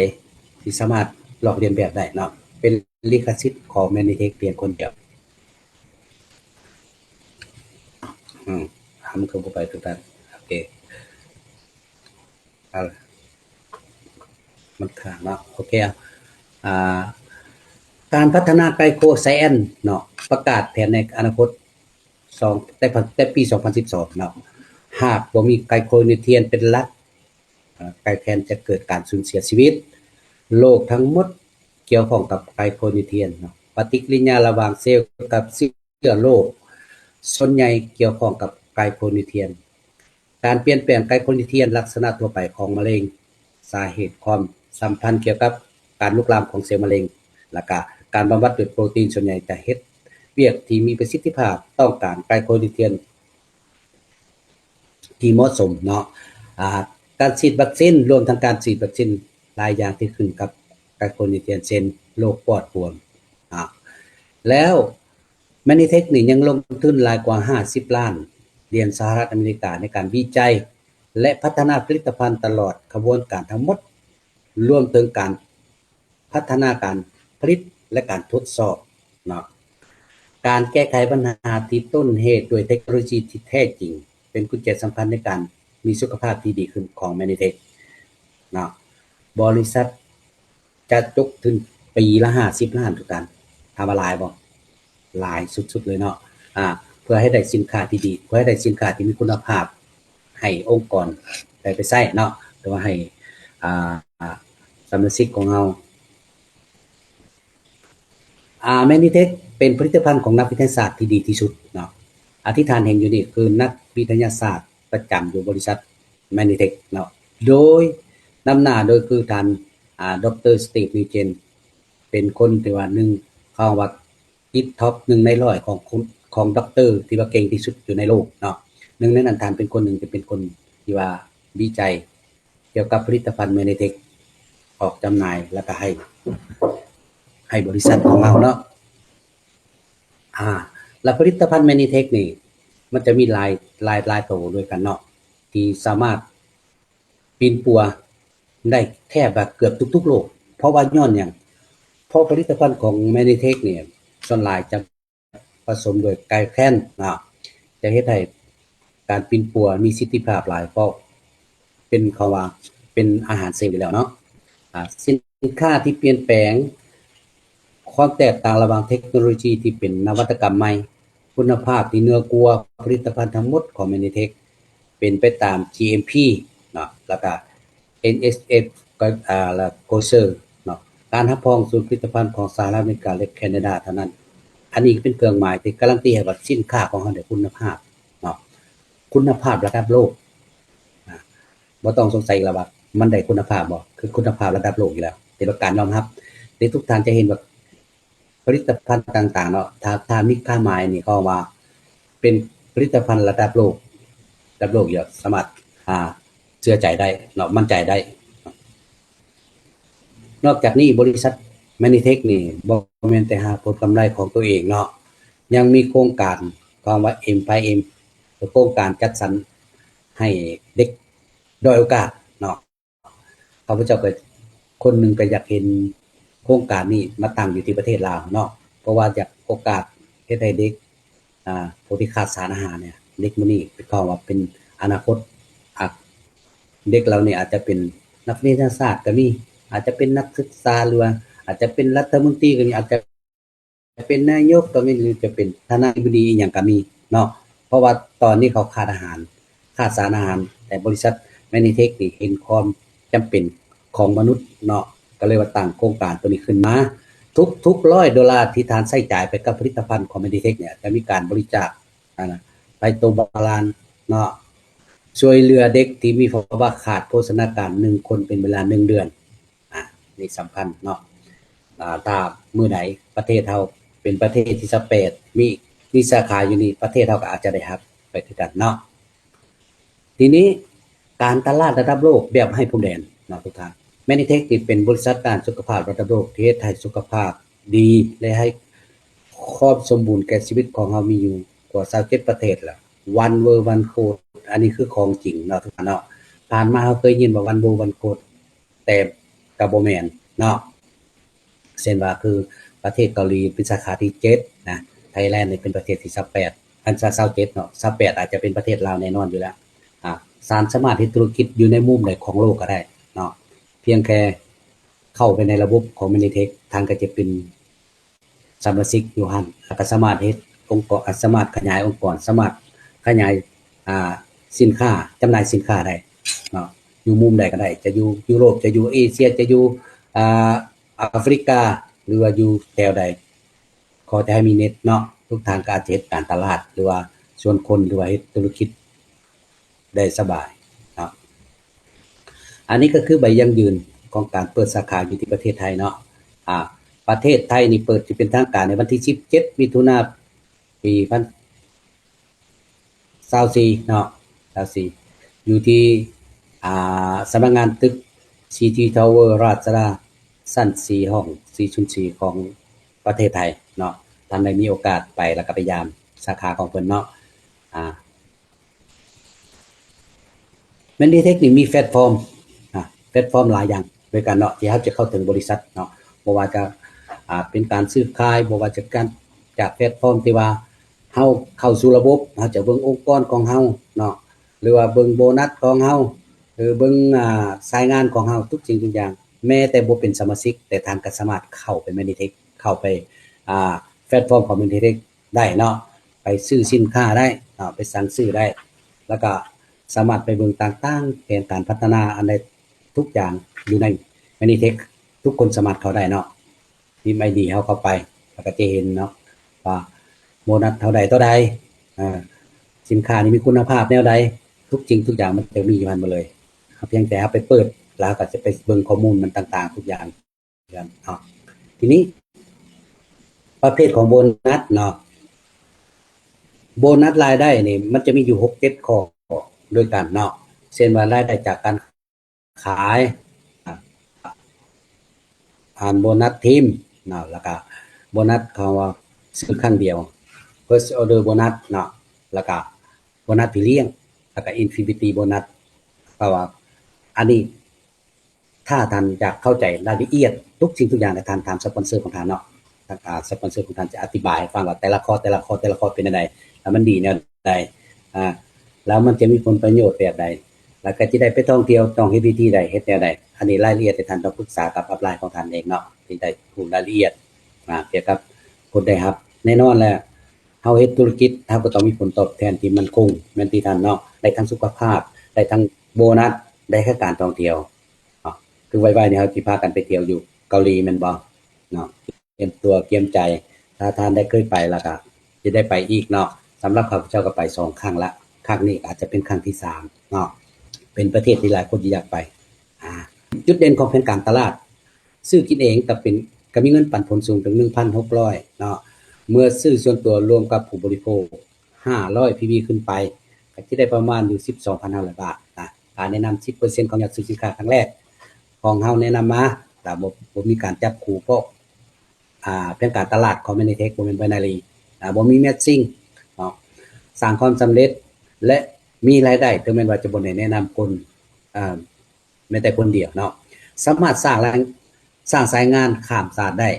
ທີ່ສາມາດລອກລຽນແບບໄດ້ເນາະ, ເປັນລິຂະສິດຂອງ Manitech ພຽງຄົນດຽວ. ອືມ ມັນຄືບໍ່ໄປຄືກັນ. ໂອເຄ ເອົາລະ ມັນຄ້າງເນາະ. ໂອເຄ ອາ ການພັດທະນາໄກໂຄໄຊແອນເນາະ, ປະກາດແຜນໃນອະນາຄົດ ສອງ ແຕ່ ແຕ່ປີສອງພັນສິບສອງເນາະ, ຫາກບໍ່ມີໄກໂຄນິວທຽນເປັນຫຼັກ ອາ Glycan ຈະເກີດການສູນເສຍຊີວິດ. ໂລກທັງໝົດກ່ຽວຂ້ອງກັບໄກໂຄນິວທຽນເນາະ, ປະຕິກິລິຍາລະຫວ່າງເຊວກັບເຊື້ອໂລກ ສ່ວນໃຫຍ່ກ່ຽວຂ້ອງກັບໄກໂຄນິວທຽນ. ການປ່ຽນແປງໄກໂຄນິວທຽນລັກສະນະທົ່ວໄປຂອງມະເຮັງ, ສາເຫດຄວາມສຳພັນກ່ຽວກັບການລຸກລາມຂອງເຊວມະເຮັງ ແລະ ກະການບຳບັດດ້ວຍໂປຣຕີນ ສ່ວນໃຫຍ່ຈະເຮັດວຽກທີ່ມີປະສິດທິພາບ, ຕ້ອງການໄກໂຄນິວທຽນທີ່ເໝາະສົມເນາະ. ອາ ການສີດວັກຊິນ, ລວມທັງການສີດວັກຊິນຫຼາຍຢ່າງທີ່ຂຶ້ນກັບໄກໂຄນິວທຽນ ເຊັ່ນ ໂລກປອດບວມ. ອາ ແລ້ວ Manitech ນີ້ຍັງລົງທຶນຫຼາຍກວ່າຫ້າສິບລ້ານຫຼຽນສະຫະລັດອາເມລິກາ ໃນການວິໄຈ ແລະ ພັດທະນາຜະລິດຕະພັນຕະຫຼອດຂະບວນການທັງໝົດ, ລວມເຖິງການພັດທະນາການຜະລິດ ແລະ ການທົດສອບເນາະ. ການແກ້ໄຂບັນຫາທີ່ຕົ້ນເຫດດ້ວຍເທັກໂນໂລຢີທີ່ແທ້ຈິງ ເປັນກຸນແຈສຳຄັນໃນການມີສຸຂະພາບທີ່ດີຂຶ້ນຂອງ Manitech ເນາະ. ບໍລິສັດ ຈະຈົກທຶນປີລະຫ້າສິບລ້ານ ທຸກທ່ານ. ຖາມວ່າຫຼາຍບໍ່? ຫຼາຍສຸດໆເລີຍເນາະ. ອາ ເພື່ອໃຫ້ໄດ້ສິນຄ້າທີ່ດີ, ເພື່ອໃຫ້ໄດ້ສິນຄ້າທີ່ມີຄຸນນະພາບ ໃຫ້ອົງກອນໄດ້ໄປໃຊ້ເນາະ, ຫຼືວ່າໃຫ້ ອາ ສະມາຊິກຂອງເຮົາ. ອາ Manitech ເປັນຜະລິດຕະພັນຂອງນັກວິທະຍາສາດທີ່ດີທີ່ສຸດເນາະ. ອາ ທີ່ທ່ານເຫັນຢູ່ນີ້ຄືນັກວິທະຍາສາດປະຈຳຢູ່ບໍລິສັດ Manitech ເນາະ, ໂດຍນຳໜ້າໂດຍຄືທ່ານ ອາ ດຣ Steve Nugent ເປັນຄົນທີ່ວ່າໜຶ່ງ ເຂົາວ່າຕິດທັອບໜຶ່ງໃນຮ້ອຍຂອງ ຂອງ ຂອງດັອກເຕີທີ່ວ່າເກັ່ງທີ່ສຸດຢູ່ໃນໂລກເນາະ. ໜຶ່ງໃນນັ້ນ ທ່ານເປັນຄົນໜຶ່ງທີ່ເປັນຄົນທີ່ວ່າວິໄຈກ່ຽວກັບຜະລິດຕະພັນ Manitech ອອກຈຳໜ່າຍ ແລ້ວກໍໃຫ້ ໃຫ້ບໍລິສັດຂອງເຮົາເນາະ. ອາ ແລ້ວຜະລິດຕະພັນ Manitech ນີ້ ມັນຈະມີຫຼາຍ ຫຼາຍ ຫຼາຍໂຕດ້ວຍກັນເນາະ ທີ່ສາມາດປິ່ນປົວໄດ້ແທບວ່າເກືອບທຸກໆໂລກ. ເພາະວ່າຍ້ອນຫຍັງ? ເພາະຜະລິດຕະພັນຂອງ Manitech ນີ້ ສ່ວນຫຼາຍຈະປະສົມດ້ວຍ Glycan ເນາະ, ຈະເຮັດໃຫ້ການປິ່ນປົວມີສິດທິພາບຫຼາຍ ເພາະເປັນ ເຂົາວ່າເປັນອາຫານເຊວຢູ່ແລ້ວເນາະ. ອາ ສິນຄ້າທີ່ປ່ຽນແປງ, ຄວາມແຕກຕ່າງລະຫວ່າງເທັກໂນໂລຢີທີ່ເປັນນະວັດຕະກຳໃໝ່, ຄຸນນະພາບທີ່ເໜືອກວ່າ, ຜະລິດຕະພັນທັງໝົດຂອງ Manitech ເປັນໄປຕາມ GMP ເນາະ ແລ້ວກະ NSF ກໍ ອາ ແລ້ວ Kosher ເນາະ, ການຮັບຮອງສູນຜະລິດຕະພັນຂອງສະຫະລັດອາເມລິກາ ແລະ ແຄນາດາເທົ່ານັ້ນ. ອັນນີ້ເປັນເຄື່ອງໝາຍທີ່ກາຣັນຕີໃຫ້ວ່າສິນຄ້າຂອງເຮົາໄດ້ຄຸນນະພາບເນາະ, ຄຸນນະພາບລະດັບໂລກ. ອາ ບໍ່ຕ້ອງສົງໄສອີກແລ້ວວ່າມັນໄດ້ຄຸນນະພາບບໍ່, ຄືຄຸນນະພາບລະດັບໂລກຢູ່ແລ້ວ, ຖືວ່າການຍອມຮັບ. ແຕ່ທຸກທ່ານຈະເຫັນວ່າ ຜະລິດຕະພັນຕ່າງໆເນາະ, ຖ້າ ຖ້າມີຄ່າໝາຍນີ້ ເຂົາວ່າເປັນຜະລິດຕະພັນລະດັບໂລກ, ລະດັບໂລກຢູ່ແລ້ວ, ສາມາດ ອາ ເຊື່ອໃຈໄດ້ເນາະ, ໝັ້ນໃຈໄດ້. ນອກຈາກນີ້ ບໍລິສັດ Manitech ນີ້ ບໍ່ແມ່ນແຕ່ຫາຜົນກຳໄລຂອງຕົວເອງເນາະ, ຍັງມີໂຄງການ ເຂົາວ່າ M five M ຄືໂຄງການຈັດສັນໃຫ້ເດັກດ້ອຍໂອກາດເນາະ. ຂ້າພະເຈົ້າກໍຄົນໜຶ່ງກໍຢາກເຫັນໂຄງການນີ້ມາຕັ້ງຢູ່ທີ່ປະເທດລາວເນາະ, ເພາະວ່າຢາກໂອກາດເຮັດໃຫ້ເດັກ ອາ ຜູ້ທີ່ຂາດສານອາຫານເນຍ, ເດັກມື້ນີ້ເຂົາວ່າເປັນອະນາຄົດ, ອາ ເດັກເຫຼົ່ານີ້ອາດຈະເປັນນັກວິທະຍາສາດກໍມີ, ອາດຈະເປັນນັກສຶກສາ ຫຼືວ່າອາດຈະເປັນລັດຖະມົນຕີກໍມີ, ອາດຈະ ຈະເປັນນາຍົກກໍມີ ຫຼືຈະເປັນທະນາທິບໍດີອີ່ຫຍັງກໍມີເນາະ, ເພາະວ່າຕອນນີ້ເຂົາຂາດອາຫານ, ຂາດສານອາຫານ, ແຕ່ບໍລິສັດ Manitech ນີ້ເຫັນຄວາມຈຳເປັນຂອງມະນຸດເນາະ, ກໍເລີຍວ່າຕັ້ງໂຄງການໂຕນີ້ຂຶ້ນມາ. ທຸກໆຮ້ອຍໂດລາທີ່ທ່ານໃຊ້ຈ່າຍໄປກັບຜະລິດຕະພັນຂອງ Manitech ເນຍ ຈະມີການບໍລິຈາກ ໄພໂຕບາລານເນາະ, ຊ່ວຍເຫຼືອເດັກທີ່ມີພາວະຂາດໂພຊະນາການໜຶ່ງຄົນເປັນເວລາໜຶ່ງເດືອນ. ອາ ນີ້ສຳຄັນເນາະ. ອາ ຖ້າມື້ໃດປະເທດເຮົາເປັນປະເທດທີສິບແປດ ມີ ມີສາຂາຢູ່ນີ້ ປະເທດເຮົາກໍອາດຈະໄດ້ຮັບໄປຄືກັນເນາະ. ທີນີ້ການຕະຫຼາດລະດັບໂລກແບບໄຮ້ພົມແດນເນາະທຸກທ່ານ. ແມນນີເທັກນີ້ເປັນບໍລິສັດດ້ານສຸຂະພາບລະດັບໂລກທີ່ເຮັດໃຫ້ສຸຂະພາບດີ ແລະ ໃຫ້ຄວາມສົມບູນແກ່ຊີວິດຂອງເຮົາມີຢູ່ກວ່າຊາວເຈັດປະເທດລະ. One World One Code ອັນນີ້ຄືຂອງຈິງເນາະທຸກທ່ານເນາະ. ຜ່ານມາເຮົາເຄີຍຍິນວ່າ One World One Code ແຕ່ກໍບໍ່ແມ່ນເນາະ. ເຊັ່ນວ່າຄືປະເທດເກົາຫຼີເປັນສາຂາທີເຈັດນະ, ໄທແລນນີ້ເປັນປະເທດທີຊາວແປດ ອັນຊາວເຈັດເນາະ, ຊາວແປດອາດຈະເປັນປະເທດລາວແນ່ນອນຢູ່ແລ້ວ. ອາ ທ່ານສາມາດເຮັດທຸລະກິດຢູ່ໃນມຸມໃດຂອງໂລກກໍໄດ້ເນາະ, ພຽງແຄ່ເຂົ້າໄປໃນລະບົບຂອງ Manitech ທ່ານກໍຈະເປັນສະມາຊິກຢູ່ຫັ້ນ ແລ້ວກໍສາມາດເຮັດອົງກອນ ສາມາດຂະຫຍາຍອົງກອນ ສາມາດຂະຫຍາຍ ອ່າ ສິນຄ້າ ຈຳໜ່າຍສິນຄ້າໄດ້ເນາະ, ຢູ່ມຸມໃດກໍໄດ້ ຈະຢູ່ຢູໂຣບ ຈະຢູ່ເອເຊຍ ຈະຢູ່ ອ່າ ອາຟຣິກາ ຫຼືວ່າຢູ່ແຖວໃດ ຂໍແຕ່ໃຫ້ມີເນັດເນາະ, ທຸກທ່ານກໍອາດຈະເຮັດການຕະຫຼາດ ຫຼືວ່າຊວນຄົນ ຫຼືວ່າເຮັດທຸລະກິດໄດ້ສະບາຍເນາະ. ອັນນີ້ກໍຄືໃບຢັ້ງຢືນຂອງການເປີດສາຂາຢູ່ທີ່ປະເທດໄທເນາະ. ອາ ປະເທດໄທນີ້ເປີດຢ່າງເປັນທາງການໃນວັນທີສິບເຈັດ ມິຖຸນາ ປີພັນ ຊາວສີ່ເນາະ ຊາວສີ່ ຢູ່ທີ່ ອ່າ ສຳນັກງານຕຶກ ຊີທີ ທາວເວີ ລາຊະດາ ຊັ້ນສີ່ ຫ້ອງສີ່ສູນສີ່ ຂອງປະເທດໄທເນາະ. ທ່ານໄດ້ມີໂອກາດໄປ ແລ້ວກໍໄປຢາມສາຂາຂອງເພິ່ນເນາະ. ອາ Manitech ນີ້ມີແພລດຟອມ ອາ ແພລດຟອມຫຼາຍຢ່າງດ້ວຍກັນເນາະ ທີ່ເຮົາຈະເຂົ້າເຖິງບໍລິສັດເນາະ, ບໍ່ວ່າຈະ ອາ ເປັນການຊື້ຂາຍ ບໍ່ວ່າຈະການ ຈາກແພລດຟອມທີ່ວ່າເຮົາເຂົ້າສູ່ລະບົບ ເຮົາຈະເບິ່ງອົງກອນຂອງເຮົາເນາະ ຫຼືວ່າເບິ່ງໂບນັດຂອງເຮົາ ຫຼືເບິ່ງ ອາ ສາຍງານຂອງເຮົາ ທຸກສິ່ງທຸກຢ່າງ. ແມ້ແຕ່ບໍ່ເປັນສະມາຊິກ ແຕ່ທ່ານກໍສາມາດເຂົ້າໄປ Manitech ເຂົ້າໄປ ອາ ແພລດຟອມຂອງ Manitech ໄດ້ເນາະ, ໄປຊື້ສິນຄ້າໄດ້ເນາະ ໄປສັ່ງຊື້ໄດ້ ແລ້ວກໍສາມາດໄປເບິ່ງຕ່າງໆ ແຜນການພັດທະນາອັນໃດ ທຸກຢ່າງຢູ່ໃນ Manitech ທຸກຄົນສາມາດເຂົ້າໄດ້ເນາະ. ພິມ ໄອ ດີ ເຮົາເຂົ້າໄປ ແລ້ວກໍຈະເຫັນເນາະວ່າໂບນັດເທົ່າໃດເທົ່າໃດ ເອີ ສິນຄ້ານີ້ມີຄຸນນະພາບແນວໃດ ທຸກສິ່ງທຸກຢ່າງມັນຈະມີຢູ່ຫັ້ນໝົດເລີຍ. ເຮົາພຽງແຕ່ເຮົາໄປເປີດ ແລ້ວເຮົາກໍຈະໄປເບິ່ງຂໍ້ມູນມັນຕ່າງໆທຸກຢ່າງເນາະ. ທີນີ້ປະເພດຂອງໂບນັດເນາະ, ໂບນັດລາຍໄດ້ນີ້ມັນຈະມີຢູ່ຫົກເຈັດຂໍ້ດ້ວຍກັນເນາະ, ເຊັ່ນວ່າລາຍໄດ້ຈາກການ ຂາຍ ອາ ອາ ໂບນັດທີມເນາະ, ແລ້ວກະໂບນັດເຂົາວ່າຊື້ຄັ້ງດຽວ First Order Bonus ເນາະ, ແລ້ວກະໂບນັດພີ່ລ້ຽງ ແລ້ວກະ Infinity Bonus. ເພາະວ່າອັນນີ້ ຖ້າທ່ານຢາກເຂົ້າໃຈລາຍລະອຽດທຸກສິ່ງທຸກຢ່າງ ແລ້ວທ່ານຖາມສະປອນເຊີຂອງທ່ານເນາະ, ອາ ສະປອນເຊີຂອງທ່ານຈະອະທິບາຍໃຫ້ຟັງວ່າແຕ່ລະຂໍ້ ແຕ່ລະຂໍ້ ແຕ່ລະຂໍ້ເປັນແນວໃດ ແລ້ວມັນດີແນວໃດ ອາ ແລ້ວມັນຈະມີຜົນປະໂຫຍດແບບໃດ ແລ້ວກໍຈະໄດ້ໄປທ່ອງທ່ຽວ ຕ້ອງເຮັດວິທີໃດ ເຮັດແນວໃດ. ອັນນີ້ລາຍລະອຽດທີ່ທ່ານຕ້ອງປຶກສາກັບອັບລາຍຂອງທ່ານເອງເນາະ ຈຶ່ງໄດ້ຮູ້ລາຍລະອຽດ ອາ ກ່ຽວກັບຜົນໄດ້ຮັບ. ແນ່ນອນແຫຼະ ເຮົາເຮັດທຸລະກິດ ເຮົາກໍຕ້ອງມີຜົນຕອບແທນທີ່ໝັ້ນຄົງ ແມ່ນຕິທ່ານເນາະ, ໄດ້ທັງສຸຂະພາບ ໄດ້ທັງໂບນັດ ໄດ້ທັງການທ່ອງທ່ຽວເນາະ. ຄືໄວໆນີ້ເຮົາຊິພາກັນໄປທ່ຽວຢູ່ເກົາຫຼີແມ່ນບໍ່ເນາະ? ຕຽມຕົວກຽມໃຈ ຖ້າທ່ານໄດ້ເຄີຍໄປແລ້ວກໍຈະໄດ້ໄປອີກເນາະ. ສຳລັບຂ້າພະເຈົ້າກໍໄປສອງຄັ້ງລະ, ຄັ້ງນີ້ອາດຈະເປັນຄັ້ງທີສາມເນາະ, ເປັນປະເທດທີ່ຫຼາຍຄົນຢາກໄປ. ອາ ຈຸດເດັ່ນຂອງແຜນການຕະຫຼາດ ຊື້ກິນເອງກໍເປັນ ກໍມີເງິນປັນຜົນສູງເຖິງໜຶ່ງພັນຫົກຮ້ອຍເນາະ, ເມື່ອຊື້ສ່ວນຕົວລວມກັບຜູ້ບໍລິໂພກຫ້າຮ້ອຍ ພີ ວີ ຂຶ້ນໄປ ກໍຈະໄດ້ປະມານຢູ່ສິບສອງພັນຫ້າຮ້ອຍບາດນະ. ການແນະນຳສິບເປີເຊັນຂອງຍອດຊື້ສິນຄ້າຄັ້ງແລກຂອງເຮົາແນະນຳມາ ແລ້ວບໍ່ ບໍ່ມີການຈັບຄູ່ ເພາະ ອ່າ ແຜນການຕະຫຼາດຂອງ Manitech ບໍ່ແມ່ນ binary ອ່າ ບໍ່ມີ matching ເນາະ, ສ້າງຄວາມສຳເລັດ ແລະ ມີລາຍໄດ້ ເຖິງແມ່ນວ່າຈະບໍ່ໄດ້ແນະນຳຄົນ ອ່າ ແມ້ແຕ່ຄົນດຽວເນາະ, ສາມາດສ້າງແລງ ສ້າງສາຍງານຂ້າມຊາດໄດ້,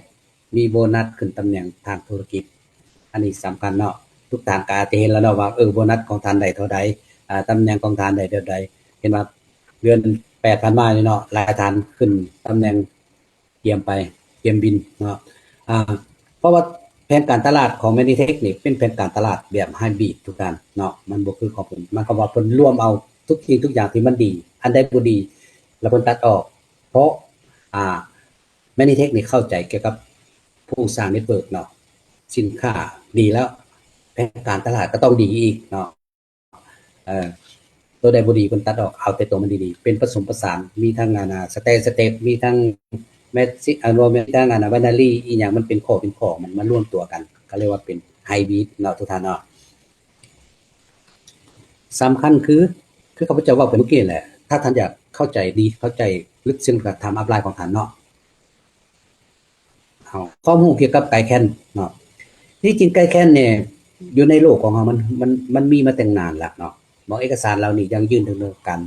ມີໂບນັດຂຶ້ນຕຳແໜ່ງທາງທຸລະກິດ. ອັນນີ້ສຳຄັນເນາະ, ທຸກທ່ານກໍອາດຈະເຫັນແລ້ວເນາະວ່າ ເອີ ໂບນັດຂອງທ່ານໄດ້ເທົ່າໃດ, ອ່າ ຕຳແໜ່ງຂອງທ່ານໄດ້ແບບໃດ. ເຫັນວ່າເດືອນແປດຜ່ານມານີ້ເນາະ, ຫຼາຍທ່ານຂຶ້ນຕຳແໜ່ງ ກຽມໄປ ກຽມບິນເນາະ. ອ່າ ເພາະວ່າແຜນການຕະຫຼາດຂອງ Manitech ນີ້ເປັນແຜນການຕະຫຼາດແບບ hybrid ທຸກທ່ານເນາະ, ມັນບໍ່ຄືຂອງເພິ່ນ. ໝາຍຄວາມວ່າເພິ່ນລວມເອົາທຸກສິ່ງທຸກຢ່າງທີ່ມັນດີ, ອັນໃດບໍ່ດີ ແລ້ວເພິ່ນຕັດອອກ. ເພາະ ອ່າ Manitech ນີ້ເຂົ້າໃຈກ່ຽວກັບໂຄງສ້າງ network ເນາະ, ສິນຄ້າດີແລ້ວ ແຜນການຕະຫຼາດກໍຕ້ອງດີອີກເນາະ. ເອີ ຕົວໃດບໍ່ດີເພິ່ນຕັດອອກ ເອົາແຕ່ຕົວມັນດີໆ ເປັນປະສົມປະສານ ມີທັງອັນນ່າ ສະແຕສະເຕັບ ມີທັງແມັດຊິ ອັນວ່າແມ່ນທັງອັນນ່າ ໄບນາຣີ ອີ່ຫຍັງ ມັນເປັນຂໍ້ເປັນຂໍ້ ມັນມາລວມຕົວກັນ ເຂົາເອີ້ນວ່າເປັນໄຮບຣິດເນາະ ທຸກທ່ານເນາະ. ສຳຄັນຄື ຄືຂ້າພະເຈົ້າເວົ້າໄປເມື່ອກີ້ແຫຼະ ຖ້າທ່ານຢາກເຂົ້າໃຈດີ ເຂົ້າໃຈເລິກເຊິ່ງ ກໍຖາມອັບລາຍຂອງທ່ານເນາະ. ເອົາ ຄວາມຮູ້ກ່ຽວກັບໄກແຄນເນາະ ທີ່ຈິງໄກແຄນນີ້ ຢູ່ໃນໂລກຂອງເຮົາ ມັນ ມັນ ມັນມີມາແຕ່ນານລະເນາະ. ບາງເອກະສານເຫຼົ່ານີ້ຢັ້ງຢືນເຖິງເລື່ອງການ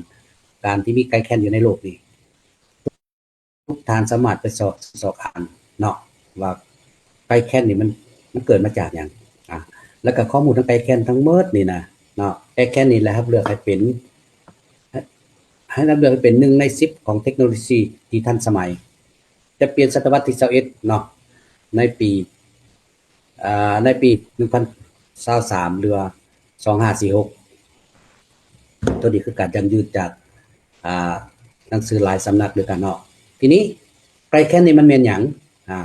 ການທີ່ມີໄກແຄນຢູ່ໃນໂລກນີ້ ທຸກທ່ານສາມາດໄປຊອກ ຊອກອ່ານເນາະ ວ່າໄກແຄນນີ້ມັນ ມັນເກີດມາຈາກຫຍັງ. ອາ ແລ້ວກໍຂໍ້ມູນທາງໄກແຄນທັງໝົດນີ້ນະເນາະ ໄກແຄນນີ້ແຫຼະ ຮັບເລືອກໃຫ້ເປັນ ໃຫ້ ໃຫ້ຮັບເລືອກໃຫ້ເປັນໜຶ່ງໃນສິບຂອງເທັກໂນໂລຊີທີ່ທັນສະໄໝ ຈະປ່ຽນສະຕະວັດທີຊາວເອັດເນາະ ໃນປີ ອາ ໃນປີໜຶ່ງພັນຊາວສາມ ຫຼືວ່າສອງຫ້າສີ່ຫົກ ໂຕນີ້ຄືການຢັ້ງຢືນຈາກ ອາ ໜັງສືຫຼາຍສຳນັກດ້ວຍກັນເນາະ. ທີນີ້ໄກແຄນນີ້ມັນແມ່ນຫຍັງ? ອາ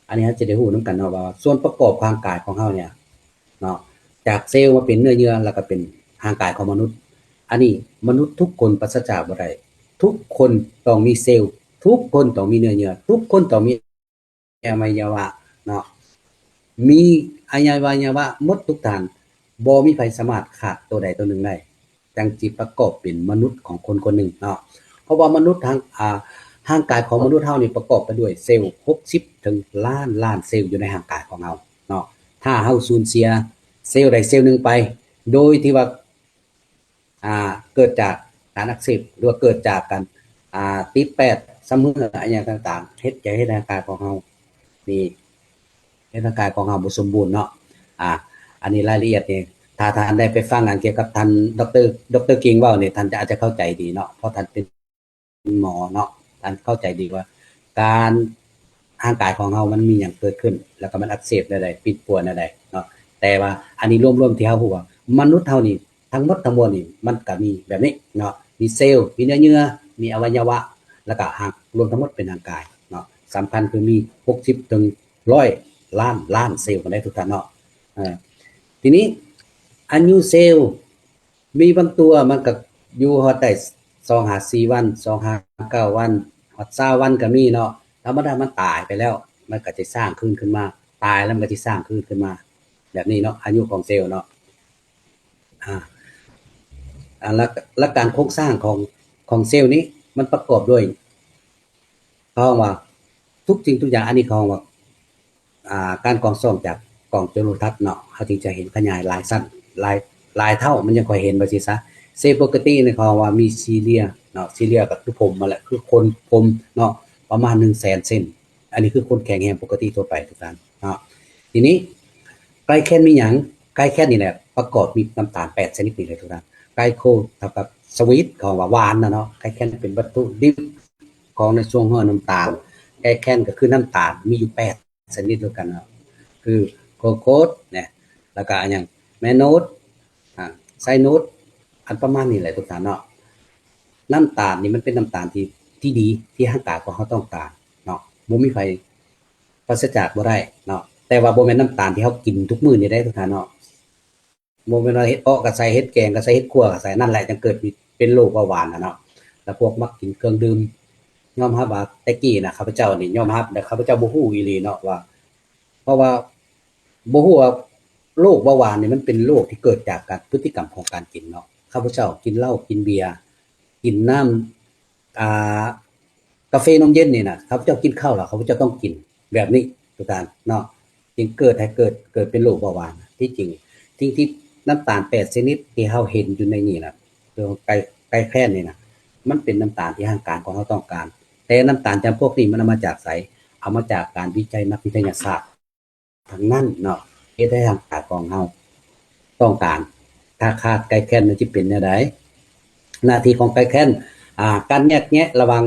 ອັນນີ້ເຮົາຈະໄດ້ຮູ້ນຳກັນເນາະວ່າ ສ່ວນປະກອບຮ່າງກາຍຂອງເຮົາເນຍເນາະ ຈາກເຊວມາເປັນເນື້ອເຍື່ອ ແລ້ວກໍເປັນຮ່າງກາຍຂອງມະນຸດ. ອັນນີ້ມະນຸດທຸກຄົນປາສະຈາກບໍ່ໄດ້ ທຸກຄົນຕ້ອງມີເຊວ ທຸກຄົນຕ້ອງມີເນື້ອເຍື່ອ ທຸກຄົນຕ້ອງມີ ອະໄວຍະວະເນາະ ມີອະໄວຍະວະໝົດທຸກທ່ານ ບໍ່ມີໃຜສາມາດຂາດໂຕໃດໂຕໜຶ່ງໄດ້ ຈັ່ງຊິປະກອບເປັນມະນຸດຂອງຄົນຄົນໜຶ່ງເນາະ. ເພາະວ່າມະນຸດທາງ ອາ ຮ່າງກາຍຂອງມະນຸດເຮົານີ້ປະກອບໄປດ້ວຍເຊວຫົກສິບເຖິງລ້ານລ້ານເຊວຢູ່ໃນຮ່າງກາຍຂອງເຮົາເນາະ. ຖ້າເຮົາສູນເສຍເຊວໃດເຊວໜຶ່ງໄປ ໂດຍທີ່ວ່າ ອ່າ ເກີດຈາກການອັກເສບ ຫຼືວ່າເກີດຈາກການ ອ່າ ຕິດແປດ ຊຳເຮື້ອ ອີ່ຫຍັງຕ່າງໆ ເຮັດ ຈະເຮັດໃຫ້ຮ່າງກາຍຂອງເຮົານີ້ ເຮັດຮ່າງກາຍຂອງເຮົາບໍ່ສົມບູນເນາະ. ອ່າ ອັນນີ້ລາຍລະອຽດນີ້ ຖ້າທ່ານໄດ້ໄປຟັງອັນກ່ຽວກັບທ່ານ ດຣ ດຣ ກິງເວົ້ານີ້ ທ່ານຈະ ອາດຈະເຂົ້າໃຈດີເນາະ ເພາະທ່ານເປັນ ໝໍເນາະ ທ່ານເຂົ້າໃຈດີວ່າການ ຮ່າງກາຍຂອງເຮົາມັນມີຫຍັງເກີດຂຶ້ນ ແລ້ວກໍມັນອັກເສບແນວໃດ ປິ່ນປົວແນວໃດເນາະ. ແຕ່ວ່າອັນນີ້ລວມໆທີ່ເຮົາຮູ້ວ່າມະນຸດເຮົານີ້ ທັງໝົດທັງມວນນີ້ ມັນກໍມີແບບນີ້ເນາະ ມີເຊວ ມີເນື້ອເຍື່ອ ມີອະໄວຍະວະ ແລ້ວກໍຮ່າງ ລວມທັງໝົດເປັນຮ່າງກາຍເນາະ. ສຳຄັນຄືມີຫົກສິບເຖິງຮ້ອຍລ້ານລ້ານເຊວພຸ້ນເດ້ທຸກທ່ານເນາະ. ເອີ ທີນີ້ອາຍຸເຊວ ມີບາງຕົວມັນກໍຢູ່ຮອດໄດ້ສອງຫາສີ່ວັນ ສອງຫາເກົ້າວັນ ຮອດຊາວວັນກໍມີເນາະ. ທຳມະດາມັນຕາຍໄປແລ້ວ ມັນກໍຈະສ້າງຄືນຂຶ້ນມາ ຕາຍແລ້ວມັນກໍຈະສ້າງຄືນຂຶ້ນມາ ແບບນີ້ເນາະ ອາຍຸຂອງເຊວເນາະ. ອາ ອາ ຫຼັກ ຫຼັກການໂຄງສ້າງຂອງ ຂອງເຊວນີ້ ມັນປະກອບດ້ວຍ ເຂົາເອີ້ນວ່າທຸກສິ່ງທຸກຢ່າງ ອັນນີ້ເຂົາເອີ້ນວ່າ ອ່າ ການກອງສ່ອງຈາກກ້ອງຈຸລະທັດເນາະ ເຮົາຈຶ່ງຈະເຫັນຂະຫຍາຍຫຼາຍຊັ້ນ ຫຼາຍ ຫຼາຍເທົ່າ ມັນຍັງຄ່ອຍເຫັນ ວ່າຊີ້ຊະ. ເຊວປົກກະຕິນີ້ເຂົາເອີ້ນວ່າມີຊີເລຍເນາະ ຊີເລຍກໍຄືຜົມຫັ້ນແຫຼະ ຄືຂົນຜົມເນາະ ປະມານໜຶ່ງແສນເສັ້ນ. ອັນນີ້ຄືຂົນແຂງແຮງປົກກະຕິທົ່ວໄປທຸກທ່ານເນາະ. ທີນີ້ໄກແຄນມີຫຍັງ? ໄກແຄນນີ້ແຫຼະປະກອບມີນ້ຳຕານແປດຊະນິດນີ້ແຫຼະທຸກທ່ານ. ໄກໂຄເທົ່າກັບສະວີດ ເຂົາເອີ້ນວ່າຫວານນະເນາະ ໄກແຄນເປັນວັດຖຸດິບຂອງໃນຊ່ວງຮ່ອນນ້ຳຕານ. ໄກແຄນກໍຄືນ້ຳຕານ ມີຢູ່ແປດຊະນິດດ້ວຍກັນເນາະ ຄືໂກໂຄສນະ ແລ້ວກໍອັນຫຍັງ ແມໂນດ ອາ ໄຊໂນດ ອັນປະມານນີ້ແຫຼະທຸກທ່ານເນາະ. ນ້ຳຕານນີ້ມັນເປັນນ້ຳຕານທີ່ ທີ່ດີ ທີ່ຮ່າງກາຍຂອງເຮົາຕ້ອງການເນາະ ບໍ່ມີໃຜປາສະຈາກບໍ່ໄດ້ເນາະ. ແຕ່ວ່າບໍ່ແມ່ນນ້ຳຕານທີ່ເຮົາກິນທຸກມື້ນີ້ເດ້ທຸກທ່ານເນາະ. ບໍ່ແມ່ນວ່າເຮັດເອາະກໍໃສ່ ເຮັດແກງກໍໃສ່ ເຮັດຂົ້ວກໍໃສ່ ນັ້ນແຫຼະຈັ່ງເກີດເປັນໂລກເບົາຫວານນະເນາະ. ແລ້ວພວກມັກກິນເຄື່ອງດື່ມ ຍອມຮັບວ່າແຕ່ກີ້ນະ ຂ້າພະເຈົ້ານີ້ຍອມຮັບ ແຕ່ຂ້າພະເຈົ້າບໍ່ຮູ້ອີ່ຫຼີເນາະວ່າ ເພາະວ່າບໍ່ຮູ້ວ່າໂລກເບົາຫວານນີ້ມັນເປັນໂລກທີ່ເກີດຈາກການ ພຶດຕິກຳຂອງການກິນເນາະ. ຂ້າພະເຈົ້າກິນເຫຼົ້າ ກິນເບຍ ກິນນ້ຳ ອ່າ ກາເຟ ນົມເຢັນນີ້ນະ ຂ້າພະເຈົ້າກິນເຂົ້າແລ້ວ ຂ້າພະເຈົ້າຕ້ອງກິນແບບນີ້ ທຸກທ່ານເນາະ ຈຶ່ງເກີດໃຫ້ເກີດ ເກີດເປັນໂລກເບົາຫວານ. ທີ່ຈິງ ສິ່ງທີ່ ນ້ຳຕານແປດຊະນິດທີ່ເຮົາເຫັນຢູ່ໃນນີ້ນະ ຄືໄກ ໄກແຄນນີ້ນະ ມັນເປັນນ້ຳຕານທີ່ຮ່າງກາຍຂອງເຮົາຕ້ອງການ. ແຕ່ນ້ຳຕານຈຳພວກນີ້ມັນເອົາມາຈາກໃສ? ເອົາມາຈາກການວິໄຈນັກວິທະຍາສາດ ທັງນັ້ນເນາະ ເຮັດໃຫ້ຮ່າງກາຍຂອງເຮົາຕ້ອງການ. ຖ້າຂາດໄກແຄນມັນຊິເປັນແນວໃດ? ໜ້າທີ່ຂອງໄກແຄນ ອ່າ ການແຍກແຍະລະຫວ່າງ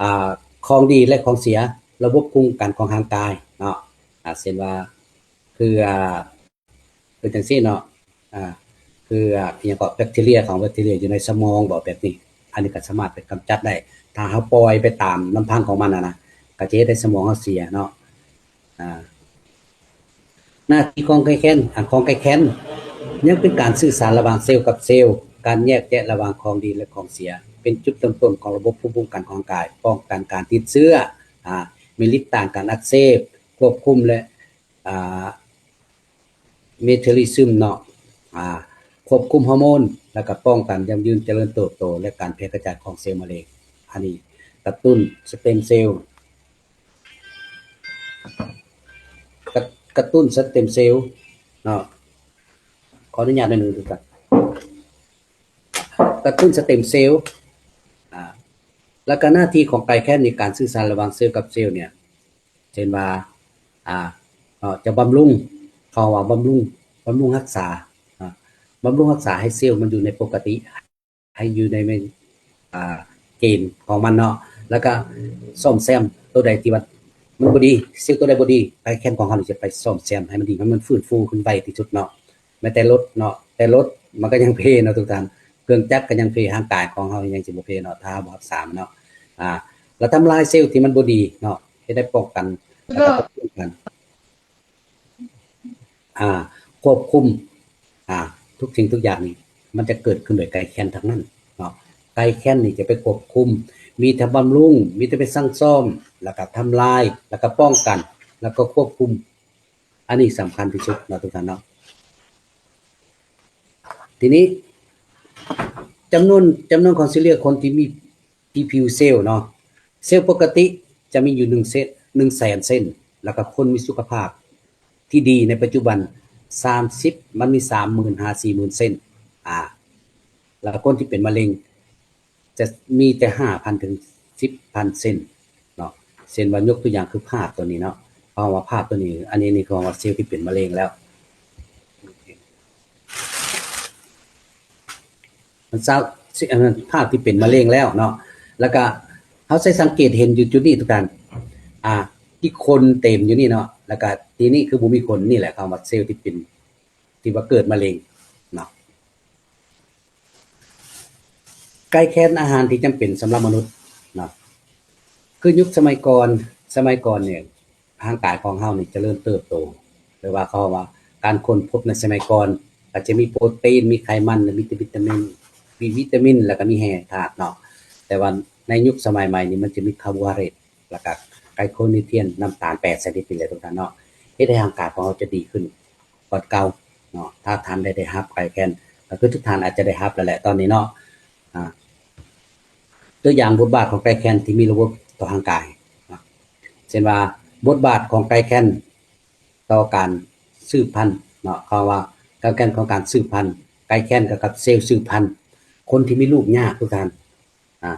ອ່າ ຂອງດີ ແລະ ຂອງເສຍ ລະບົບຄຸ້ມກັນຂອງຮ່າງກາຍເນາະ. ອ່າ ເຊັ່ນວ່າ ຄື ອ່າ ຄືຈັ່ງຊີ້ເນາະ ອ່າ ຄື ອ່າ ອີ່ຫຍັງເກາະ ແບັກທີເຣຍ ຂອງແບັກທີເຣຍຢູ່ໃນສະໝອງບໍ ແບບນີ້ ອັນນີ້ກໍສາມາດໄປກຳຈັດໄດ້ ຖ້າເຮົາປ່ອຍໄປຕາມລຳພັງຂອງມັນນະນະ ກໍຈະເຮັດໃຫ້ສະໝອງເຮົາເສຍເນາະ. ອ່າ ໜ້າທີ່ຂອງໄກແຄນ ອັນຂອງໄກແຄນ ຍັງເປັນການສື່ສານລະຫວ່າງເຊວກັບເຊວ ການແຍກແຍະລະຫວ່າງຂອງດີ ແລະ ຂອງເສຍ ເປັນຈຸດເລີ່ມຕົ້ນຂອງລະບົບພູມຄຸ້ມກັນຂອງຮ່າງກາຍ, ປ້ອງກັນການຕິດເຊື້ອ, ອາ ມີລິດຕ້ານການອັກເສບ, ຄວບຄຸມ ແລະ ອາ ເມທາລິຊຶມເນາະ ອາ ຄວບຄຸມຮໍໂມນ ແລ້ວກໍປ້ອງກັນ, ຢັ້ງຢືນ, ຈະເລີນເຕີບໂຕ ແລະ ການແຜ່ກະຈາຍຂອງເຊວມະເຮັງ. ອັນນີ້ກະຕຸ້ນສະເຕັມເຊວ ກະ ກະຕຸ້ນສະເຕັມເຊວເນາະ. ຂໍອະນຸຍາດໜ້ອຍໜຶ່ງທຸກທ່ານ ກະຕຸ້ນສະເຕັມເຊວ ອາ ແລ້ວກະໜ້າທີ່ຂອງໄກແຄນໃນການສື່ສານລະຫວ່າງເຊວກັບເຊວເນີ້ຍ ເຊັ່ນວ່າ ອາ ເນາະ ຈະບຳລຸງ ເຂົາວ່າບຳລຸງ ບຳລຸງຮັກສາ ອາ ບຳລຸງຮັກສາໃຫ້ເຊວມັນຢູ່ໃນປົກກະຕິ ໃຫ້ຢູ່ໃນ ອາ ເກນຂອງມັນເນາະ ແລ້ວກະສ້ອມແຊມໂຕໃດທີ່ວ່າມັນບໍ່ດີ ເຊວໂຕໃດບໍ່ດີ ໄກແຄນຂອງເຮົານີ້ຈະໄປສ້ອມແຊມໃຫ້ມັນດີ ໃຫ້ມັນຟື້ນຟູຂຶ້ນໄວທີ່ສຸດເນາະ. ແມ້ແຕ່ລົດເນາະ ແຕ່ລົດມັນກໍຍັງເພເນາະທຸກທ່ານ ເຄື່ອງຈັກກໍຍັງເພ ຮ່າງກາຍຂອງເຮົາຍັງຊິບໍ່ເພເນາະ ຖ້າເຮົາບໍ່ຮັກສາມັນເນາະ. ອາ ແລ້ວທຳລາຍເຊວທີ່ມັນບໍ່ດີເນາະ ເຮັດໃຫ້ປ້ອງກັນ ແລ້ວກໍປ້ອງກັນ ອາ ຄວບຄຸມ ອາ ທຸກສິ່ງທຸກຢ່າງນີ້ ມັນຈະເກີດຂຶ້ນໂດຍໄກແຄນທັງນັ້ນເນາະ. ໄກແຄນນີ້ຈະໄປຄວບຄຸມ ມີແຕ່ບຳລຸງ ມີແຕ່ໄປສັ່ງຊ້ອມ ແລ້ວກໍທຳລາຍ ແລ້ວກໍປ້ອງກັນ ແລ້ວກໍຄວບຄຸມ. ອັນນີ້ສຳຄັນທີ່ສຸດເນາະທຸກທ່ານເນາະ. ທີນີ້ຈຳນວນ ຈຳນວນຂອງຊິເລືອກຄົນທີ່ມີ ທີ່ຜິວເຊວເນາະ ເຊວປົກກະຕິຈະມີຢູ່ໜຶ່ງເຊ- ໜຶ່ງແສນເສັ້ນ ແລ້ວກໍຄົນມີສຸຂະພາບທີ່ດີໃນປັດຈຸບັນສາມສິບ ມັນມີສາມໝື່ນຫາສີ່ໝື່ນເສັ້ນ ອາ ແລ້ວຄົນທີ່ເປັນມະເຮັງຈະມີແຕ່ຫ້າພັນເຖິງສິບພັນເສັ້ນເນາະ. ເຊັ່ນວ່າຍົກຕົວຢ່າງຄືພາບຕົວນີ້ເນາະ ເຮົາວ່າພາບຕົວນີ້ ອັນນີ້ ນີ້ເຂົາວ່າເຊວທີ່ເປັນມະເຮັງແລ້ວ ມັນຊາວ ຊິ ອັນນັ້ນ ພາບທີ່ເປັນມະເຮັງແລ້ວເນາະ ແລ້ວກະເຮົາໃສ່ສັງເກດເຫັນຢູ່ຈຸດນີ້ທຸກທ່ານ ອາ ທີ່ຂົນເຕັມຢູ່ນີ້ເນາະ ແລ້ວກະທີ່ນີ້ຄືບໍ່ມີຂົນ ນີ້ແຫຼະເຂົາວ່າເຊວທີ່ເປັນ ທີ່ວ່າເກີດມະເຮັງເນາະ. ໄກ່ແຄນອາຫານທີ່ຈຳເປັນສຳລັບມະນຸດເນາະ ຄືຍຸກສະໄໝກ່ອນ ສະໄໝກ່ອນນີ້ ຮ່າງກາຍຂອງເຮົານີ້ຈະເລີນເຕີບໂຕ ຫຼືວ່າເຂົາວ່າການຄົ້ນພົບໃນສະໄໝກ່ອນ ກໍຈະມີໂປຣຕີນ ມີໄຂມັນ ແລະ ມີແຕ່ວິຕາມິນ ມີວິຕາມິນ ແລ້ວກໍມີແຮ່ທາດເນາະ. ແຕ່ວ່າໃນຍຸກສະໄໝໃໝ່ນີ້ ມັນຈະມີຄາໂບໄຮເດຣດ ແລ້ວກໍໄກໂຄເນທຽນ ນ້ຳຕານແປະຊະນິດນີ້ແຫຼະທຸກທ່ານເນາະ ເຮັດໃຫ້ຮ່າງກາຍຂອງເຮົາຈະດີຂຶ້ນກວ່າເກົ່າເນາະ. ຖ້າທ່ານໄດ້ ໄດ້ຮັບໄກ່ແຄນ ກໍຄືທຸກທ່ານອາດຈະໄດ້ຮັບແລ້ວແຫຼະຕອນນີ້ເນາະ. ອາ ຕົວຢ່າງບົດບາດຂອງໄກ່ແຄນທີ່ມີລະບົບຕໍ່ຮ່າງກາຍເນາະ ເຊັ່ນວ່າບົດບາດຂອງໄກ່ແຄນຕໍ່ການສືບພັນເນາະ ເຂົາວ່າໄກ່ແຄນຂອງການສືບພັນ ໄກ່ແຄນກັບເຊວສືບພັນ ຄົນທີ່ມີລູກຍາກທຸກທ່ານ ອາ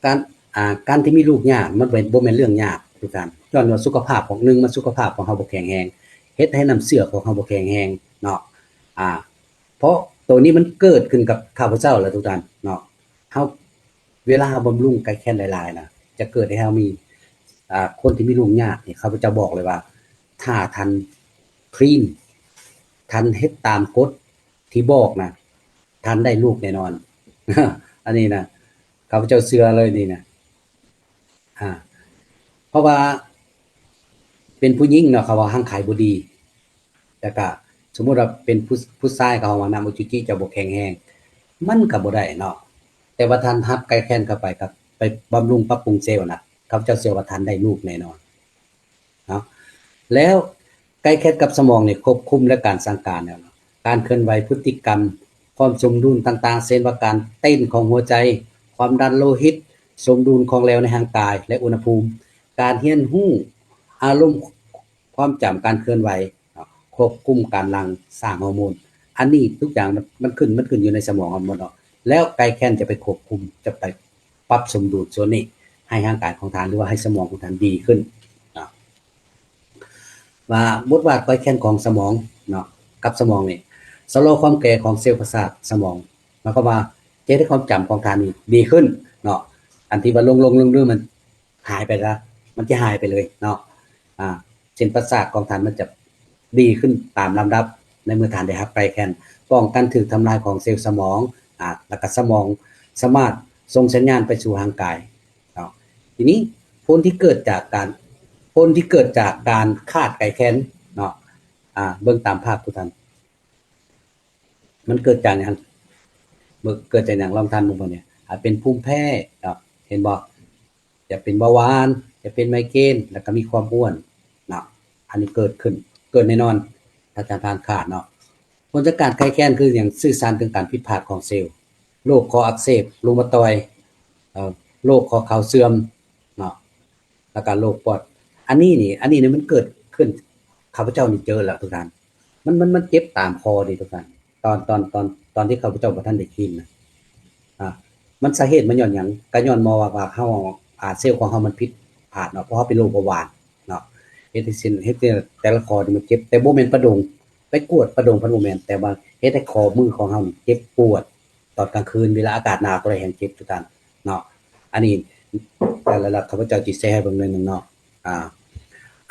ການ ອາ ການທີ່ມີລູກຍາກ ມັນເປັນ ບໍ່ແມ່ນເລື່ອງຍາກທຸກທ່ານ ຍ້ອນວ່າສຸຂະພາບຂອງ ໜຶ່ງ ມັນສຸຂະພາບຂອງເຮົາບໍ່ແຂງແຮງ ເຮັດໃຫ້ນ້ຳເຊື້ອຂອງເຮົາບໍ່ແຂງແຮງເນາະ. ອາ ເພາະໂຕນີ້ມັນເກີດຂຶ້ນກັບຂ້າພະເຈົ້າແຫຼະທຸກທ່ານເນາະ ເຮົາ ເວລາເຮົາບຳລຸງໄກ່ແຄນຫຼາຍໆນະ ຈະເກີດໃຫ້ເຮົາມີ ອາ ຄົນທີ່ມີລູກຍາກນີ້ ຂ້າພະເຈົ້າບອກເລີຍວ່າ ຖ້າທ່ານ clean ທ່ານເຮັດຕາມກົດທີ່ບອກນະ ທ່ານໄດ້ລູກແນ່ນອນ ອັນນີ້ນະ ຂ້າພະເຈົ້າເຊື່ອເລີຍນີ້ນະ. ອາ ເພາະວ່າເປັນຜູ້ຍິງເນາະ ເຂົາວ່າຮ່າງກາຍບໍ່ດີ ແລ້ວກະສົມມຸດວ່າເປັນຜູ້ ຜູ້ຊາຍ ເຂົາວ່ານ້ຳອະສຸຈິເຈົ້າບໍ່ແຂງແຮງ ມັນກະບໍ່ໄດ້ເນາະ. ແຕ່ວ່າທ່ານຮັບໄກ່ແຄນເຂົ້າໄປ ກໍໄປບຳລຸງປັບປຸງເຊວນະ ຂ້າພະເຈົ້າເຊື່ອວ່າທ່ານໄດ້ລູກແນ່ນອນເນາະ. ແລ້ວໄກ່ແຄນກັບສະໝອງນີ້ຄວບຄຸມ ແລະ ການສັ່ງການແລ້ວເນາະ ການເຄື່ອນໄຫວ, ພຶດຕິກຳ, ຄວາມສົມດຸນຕ່າງໆ ເຊັ່ນວ່າການເຕັ້ນຂອງຫົວໃຈ, ຄວາມດັນໂລຫິດ, ສົມດຸນຂອງແຫຼວໃນຮ່າງກາຍ ແລະ ອຸນຫະພູມ, ການຮຽນຮູ້, ອາລົມ, ຄວາມຈຳ, ການເຄື່ອນໄຫວເນາະ, ຄວບຄຸມການຫຼັ່ງສ້າງຮໍໂມນ. ອັນນີ້ທຸກຢ່າງມັນ ມັນຂຶ້ນ ມັນຂຶ້ນຢູ່ໃນສະໝອງເຮົາໝົດເນາະ. ແລ້ວໄກ່ແຄນຈະໄປຄວບຄຸມ, ຈະໄປປັບສົມດຸນສ່ວນນີ້ ໃຫ້ຮ່າງກາຍຂອງທ່ານ ຫຼືວ່າໃຫ້ສະໝອງຂອງທ່ານດີຂຶ້ນເນາະ. ວ່າບົດບາດໄກ່ແຄນຂອງສະໝອງເນາະ ກັບສະໝອງນີ້ ຊະລໍຄວາມແກ່ຂອງເຊວປະສາດສະໝອງ ໝາຍຄວາມວ່າຈະເຮັດໃຫ້ຄວາມຈຳຂອງທ່ານນີ້ດີຂຶ້ນເນາະ. ອັນທີ່ວ່າຫຼົງໆລືມໆ ມັນຫາຍໄປລະ ມັນຈະຫາຍໄປເລີຍເນາະ. ອາ ເສັ້ນປະສາດຂອງທ່ານມັນຈະດີຂຶ້ນຕາມລຳດັບ ໃນເມື່ອທ່ານໄດ້ຮັບໄກ່ແຄນ ປ້ອງກັນຖືກທຳລາຍຂອງເຊວສະໝອງ ອາ ແລ້ວກະສະໝອງສາມາດສົ່ງສັນຍານໄປສູ່ຮ່າງກາຍເນາະ. ທີນີ້ຜົນທີ່ເກີດຈາກການ ຜົນທີ່ເກີດຈາກການຂາດໄກ່ແຄນເນາະ ອາ ເບິ່ງຕາມພາບທຸກທ່ານ ມັນເກີດຈາກຫຍັງ? ເກີດຈາກຫຍັງ? ລອງທ່ານເບິ່ງເບິ່ງນີ້ ອາ ເປັນພູມແພ້ເນາະ ເຫັນບໍ່? ຈະເປັນເບົາຫວານ ຈະເປັນໄມເກຣນ ແລ້ວກໍມີຄວາມອ້ວນເນາະ ອັນນີ້ເກີດຂຶ້ນ ເກີດແນ່ນອນ ຖ້າທ່ານຂາດເນາະ. ຜົນຈາກການໄຂ້ແຄ້ນຄືຫຍັງ? ສື່ສານເຖິງການຜິດພາດຂອງເຊວ ໂລກຂໍ້ອັກເສບ ຣູມາຕອຍ ເອີ ໂລກຂໍ້ເຂົ່າເສື່ອມເນາະ ແລ້ວກໍໂລກປອດ ອັນນີ້ນີ້ ອັນນີ້ນີ້ມັນເກີດຂຶ້ນ ຂ້າພະເຈົ້ານີ້ເຈີແລ້ວທຸກທ່ານ ມັນ ມັນ ມັນເຈັບຕາມຄໍເດ້ທຸກທ່ານ ຕອນ ຕອນ ຕອນ ຕອນທີ່ຂ້າພະເຈົ້າບໍ່ທັນໄດ້ກິນນະ ອາ ມັນສາເຫດມັນຍ້ອນຫຍັງ? ກໍຍ້ອນໝໍວ່າ ວ່າເຮົາ ອາ ເຊວຂອງເຮົາມັນຜິດພາດເນາະ ເພາະເຮົາເປັນໂລກເບົາຫວານເນາະ ເຮັດໃຫ້ເສັ້ນ ເຮັດໃຫ້ແຕ່ລະຂໍ້ນີ້ມັນເຈັບ ແຕ່ບໍ່ແມ່ນປະດົງ ໄປກວດປະດົງພັນບໍ່ແມ່ນ ແຕ່ວ່າເຮັດໃຫ້ຂໍ້ມືຂອງເຮົານີ້ເຈັບປວດ ຕອນກາງຄືນເວລາອາກາດໜາວ ໂຕໃດແຮ່ງເຈັບຄືກັນເນາະ ອັນນີ້ ແລ້ວຂ້າພະເຈົ້າຊິແຊໃຫ້ເບິ່ງໜ້ອຍໜຶ່ງເນາະ ອາ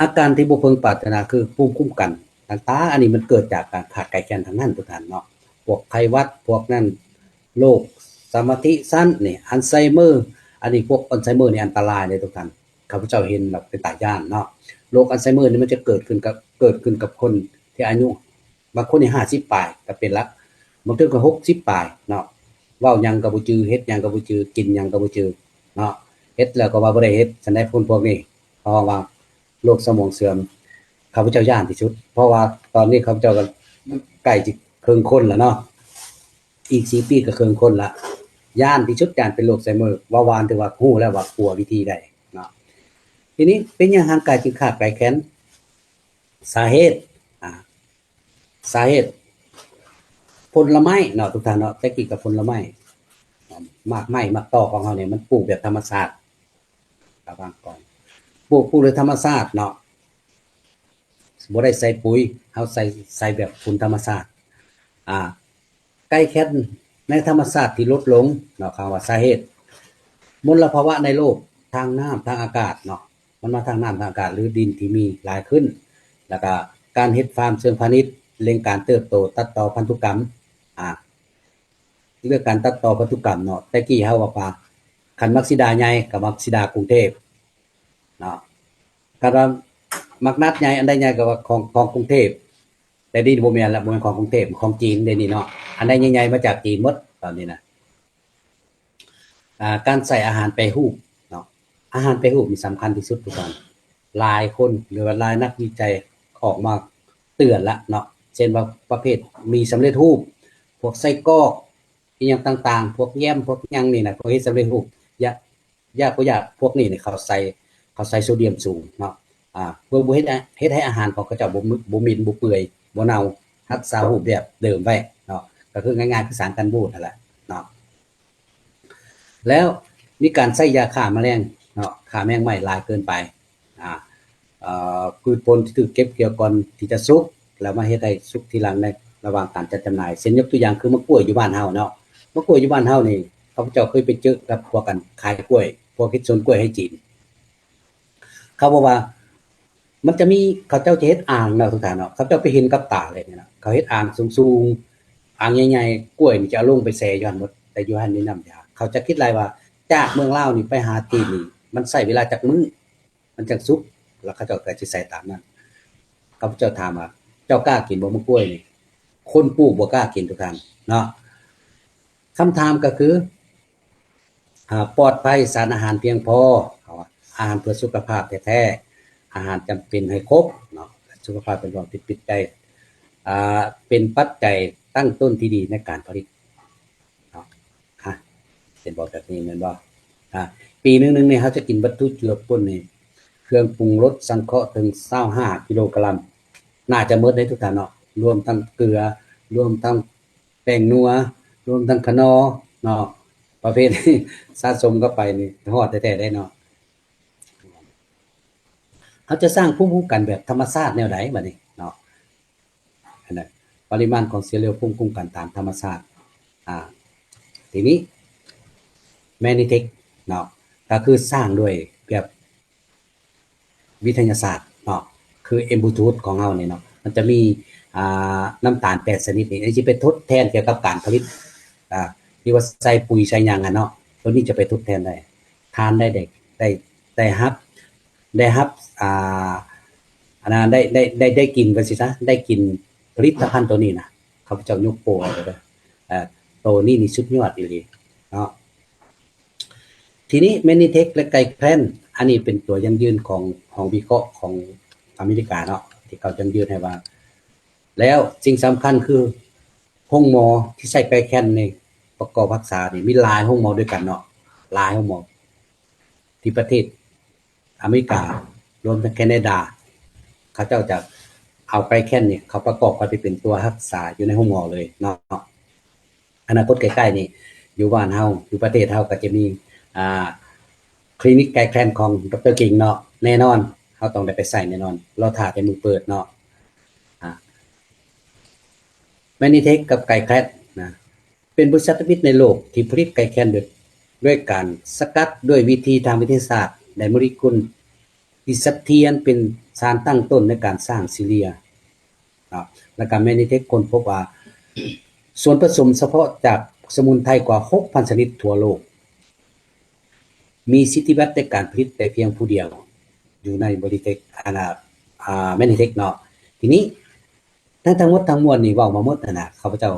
ອາການທີ່ບໍ່ເພິ່ງປາດຖະໜາຄືພູມຄຸ້ມກັນຕ່າງໆ ອັນນີ້ມັນເກີດຈາກການຂາດໄຄແຄນທັງນັ້ນທຸກທ່ານເນາະ ພວກໄຂ້ຫວັດ ພວກນັ້ນ ໂລກສະມາທິສັ້ນນີ້ ອັນໄຊເມີ ອັນນີ້ພວກອັນໄຊເມີນີ້ອັນຕະລາຍເດ້ທຸກທ່ານ ຂ້າພະເຈົ້າເຫັນແລ້ວເປັນຕາຢ້ານເນາະ ໂລກອັນໄຊເມີນີ້ມັນຈະເກີດຂຶ້ນກັບ ເກີດຂຶ້ນກັບຄົນທີ່ອາຍຸ ບາງຄົນນີ້ຫ້າສິບປາຍກໍເປັນລະ ບາງເທື່ອກໍຫົກສິບປາຍເນາະ ເວົ້າຫຍັງກໍບໍ່ຈື່ ເຮັດຫຍັງກໍບໍ່ຈື່ ກິນຫຍັງກໍບໍ່ຈື່ເນາະ ເຮັດແລ້ວກໍວ່າບໍ່ໄດ້ເຮັດ ຊັ້ນໃດ ຄົນພວກນີ້ເຂົາຮ້ອງວ່າໂລກສະໝອງເສື່ອມ ຂ້າພະເຈົ້າຢ້ານທີ່ສຸດ ເພາະວ່າຕອນນີ້ຂ້າພະເຈົ້າກໍໃກ້ຊິເຄິ່ງຄົນແລ້ວເນາະ ອີກສີ່ປີກໍເຄິ່ງຄົນລະ ຢ້ານທີ່ສຸດ ຢ້ານເປັນໂລກໄຊເມີ ເບົາຫວານຖືວ່າຮູ້ແລ້ວວ່າປົວວິທີໃດເນາະ ທີນີ້ເປັນຫຍັງຮ່າງກາຍຈຶ່ງຂາດໄຄແຄນ? ສາເຫດ ອາ ສາເຫດ ຜົນລະໄມ້ເນາະ ທຸກທ່ານເນາະ ແຕ່ກີ້ກັບຜົນລະໄມ້ ໝາກໄມ້ໝາກຕໍຂອງເຮົານີ້ມັນປູກແບບທຳມະຊາດ ລະວັງກ່ອນ ປູກ ປູກໂດຍທຳມະຊາດເນາະ ບໍ່ໄດ້ໃສ່ປຸຍ ເຮົາໃສ່ ໃສ່ແບບຝຸ່ນທຳມະຊາດ ອາ ໄຄແຄນໃນທຳມະຊາດທີ່ຫຼຸດລົງເນາະ ຄຳວ່າສາເຫດ ມົນລະພາວະໃນໂລກ ທາງນ້ຳ ທາງອາກາດເນາະ ມັນມາທາງນ້ຳ ທາງອາກາດ ຫຼື ດິນທີ່ມີຫຼາຍຂຶ້ນ ແລ້ວກະການເຮັດຟາມເຊີງພານິດ ເລັ່ງການເຕີບໂຕ ຕັດຕໍ່ພັນທຸກຳ ອາ ເລື່ອງການຕັດຕໍ່ພັນທຸກຳເນາະ ແຕ່ກີ້ເຮົາວ່າ ຄັນມັກຊິດາໃຫຍ່ກໍມັກຊິດາກຸງເທບເນາະ ຄັນວ່າມັກນັດໃຫຍ່ ອັນໃດໃຫຍ່ກໍວ່າຂອງ ຂອງກຸງເທບ ແຕ່ນີ້ບໍ່ແມ່ນລະ ບໍ່ແມ່ນຂອງກຸງເທບ ຂອງຈີນເດນີ້ເນາະ ອັນໃດໃຫຍ່ໆມາຈາກຈີນໝົດຕອນນີ້ນະ ອາ ການໃຊ້ອາຫານແປຮູບເນາະ ອາຫານແປຮູບນີ້ສຳຄັນທີ່ສຸດທຸກທ່ານ ຫຼາຍຄົນ ຫຼືວ່າຫຼາຍນັກວິໄຈອອກມາເຕືອນລະເນາະ ເຊັ່ນວ່າປະເພດໝີ່ສຳເລັດຮູບ ພວກໄສ້ກອກ ອີ່ຫຍັງຕ່າງໆ ພວກແຢມ ພວກຫຍັງນີ້ນະ ພວກເຮັດສຳເລັດຮູບ ຢາກ ຢາກບໍ່ຢາກ ພວກນີ້ນີ້ເຂົາໃສ່ ເຂົາໃສ່ໂຊດຽມສູງເນາະ ອາ ເພື່ອບໍ່ເຮັດ ເຮັດໃຫ້ອາຫານຂອງເຂົາເຈົ້າບໍ່ ບໍ່ໝິ່ນ ບໍ່ເປື່ອຍ ບໍ່ເນົ່າ ຮັກສາຮູບແບບເດີມໄວ້ເນາະ ກໍຄືງ່າຍໆ ຄືສານກັນບູດຫັ້ນແຫຼະເນາະ ແລ້ວມີການໃຊ້ຢາຂ້າມະແລງເນາະ ຂ້າແມງໄມ້ຫຼາຍເກີນໄປ ອາ ເອີ ພືດຜົນທີ່ຖືກເກັບກ່ຽວກ່ອນທີ່ຈະສຸກ ແລ້ວມາເຮັດໃຫ້ສຸກທີຫຼັງໃນລະຫວ່າງການຈັດຈຳໜ່າຍ ເຊັ່ນຍົກຕົວຢ່າງຄືໝາກກ້ວຍຢູ່ບ້ານເຮົາເນາະ ໝາກກ້ວຍຢູ່ບ້ານເຮົານີ້ ຂ້າພະເຈົ້າເຄີຍໄປເຈີກັບພວກອັນຂາຍກ້ວຍ ພວກເຮັດສວນກ້ວຍໃຫ້ຈີນ ເຂົາບອກວ່າ ມັນຈະມີ ເຂົາເຈົ້າຈະເຮັດອ່າງເນາະ ທຸກທ່ານເນາະ ເຂົາເຈົ້າໄປເຫັນກັບຕາເລີຍນີ້ນະ ເຂົາເຮັດອ່າງສູງໆ ອ່າງໃຫຍ່ໆ ກ້ວຍນີ້ຈະເອົາລົງໄປແຊ່ຢູ່ຫັ້ນໝົດ ແຕ່ຢູ່ຫັ້ນມີນ້ຳຢາ ເຂົາຈະຄິດໄລ່ວ່າ ຈາກເມືອງລາວນີ້ໄປຫາຈີນນີ້ ມັນໃຊ້ເວລາຈັກມື້ ມັນຈັ່ງສຸກ ແລ້ວເຂົາເຈົ້າກໍຈະໃສ່ຕາມນັ້ນ ຂ້າພະເຈົ້າຖາມວ່າ ເຈົ້າກ້າກິນບໍ່ໝາກກ້ວຍນີ້? ຄົນປູກບໍ່ກ້າກິນທຸກທ່ານເນາະ ຄຳຖາມກໍຄື ອາ ປອດໄພ ສານອາຫານພຽງພໍ ອາຫານເພື່ອສຸຂະພາບແທ້ໆ ອາຫານຈຳເປັນໃຫ້ຄົບເນາະ ສຸຂະພາບເປັນເວົ້າຕິດປິດໃຈ ອາ ເປັນປັດໄຈຕັ້ງຕົ້ນທີ່ດີໃນການຜະລິດເນາະ ອາ ເຫັນບໍ່ ແບບນີ້ແມ່ນບໍ່? ອາ ປີໜຶ່ງໜຶ່ງນີ້ ເຮົາຈະກິນວັດຖຸເຈືອປົນນີ້ ເຄື່ອງປຸງລົດສັງເຄາະເຖິງຊາວຫ້າກິໂລກະລັມ ໜ້າຈະໝົດເດ້ທຸກທ່ານເນາະ ລວມທັງເກືອ ລວມທັງ ແປ້ງນົວ ລວມທັງຂະໜໍເນາະ ປະເພດນີ້ສະສົມເຂົ້າໄປນີ້ຮອດແທ້ໆເດ້ເນາະ ເຮົາຈະສ້າງພູມຄຸ້ມກັນແບບທຳມະຊາດແນວໃດບາດນີ້ເນາະ ອັນນັ້ນ ປະລິມານຂອງເຊວເລວພູມຄຸ້ມກັນຕາມທຳມະຊາດ ອາ ທີນີ້ ແມນິເທັກເນາະ ກໍຄືສ້າງດ້ວຍແບບ ວິທະຍາສາດເນາະ ຄືເອັມບລູທູດຂອງເຮົານີ້ເນາະ ມັນຈະມີ ອ່າ ນ້ຳຕານແປດຊະນິດນີ້ ທີ່ໄປທົດແທນກ່ຽວກັບການຜະລິດ ອ່າ ທີ່ວ່າໃສ່ປຸຍໃສ່ຫຍັງຫັ້ນເນາະ ໂຕນີ້ຈະໄປທົດແທນໄດ້ ທ່ານໄດ້ ໄດ້ ໄດ້ ໄດ້ຮັບ ໄດ້ຮັບ ອ່າ ອັນນັ້ນ ໄດ້ ໄດ້ ໄດ້ ໄດ້ກິນວ່າຊີ້ຊະ ໄດ້ກິນຜະລິດຕະພັນໂຕນີ້ນະ ຂ້າພະເຈົ້າຍົກໂປ້ເອົາເດີ ເອີ ໂຕນີ້ນີ້ສຸດຍອດອີ່ຫຼີເນາະ. ທີນີ້ Meditech ແລະ Glycans ອັນນີ້ເປັນຕົວຢັ້ງຢືນຂອງຫ້ອງວິເຄາະຂອງອາເມລິກາເນາະ ທີ່ເຂົາຢັ້ງຢືນໃຫ້ວ່າ ແລ້ວສິ່ງສຳຄັນຄືໂຮງໝໍທີ່ໃຊ້ Glycans ນີ້ປະກອບຮັກສານີ້ ມີຫຼາຍໂຮງໝໍດ້ວຍກັນເນາະ ຫຼາຍໂຮງໝໍທີ່ປະເທດ ອາເມລິກາ ລວມທັງແຄນາດາ ເຂົາເຈົ້າຈະເອົາ Glycans ນີ້ເຂົ້າປະກອບເຂົ້າໄປເປັນຕົວຮັກສາຢູ່ໃນໂຮງໝໍເລີຍເນາະ. ອະນາຄົດໃກ້ໆນີ້ ຢູ່ບ້ານເຮົາ ຢູ່ປະເທດເຮົາກໍຈະມີ ອ່າ ຄລີນິກ Glycans ຂອງ ດຣ ຄິງ ເນາະ ແນ່ນອນ ເຮົາຕ້ອງໄດ້ໄປໃຊ້ແນ່ນອນ ລໍຖ້າແຕ່ມື້ເປີດເນາະ. ອາ Meditech ກັບ Glycans ນະ ເປັນບໍລິສັດທຳອິດໃນໂລກທີ່ຜະລິດ Glycans ໂດຍ ໂດຍການສະກັດດ້ວຍວິທີທາງວິທະຍາສາດ ໄດ້ໂມເລກຸນທີ່ສະຖຽນເປັນສານຕັ້ງຕົ້ນໃນການສ້າງຊີເລຍເນາະ. ແລ້ວກໍ Meditech ຄົ້ນພົບວ່າ ສ່ວນປະສົມສະເພາະຈາກສະໝຸນໄພກວ່າ ຫົກພັນຊະນິດທົ່ວໂລກ ມີສິດທິບັດໃນການຜະລິດແຕ່ພຽງຜູ້ດຽວ ຢູ່ໃນບໍລິເທັກ ອັນນະ ອາ Meditech ເນາະ. ທີນີ້ ທັງ ທັງໝົດທັງມວນນີ້ເວົ້າມາໝົດຫັ້ນນະ ຂ້າພະເຈົ້າ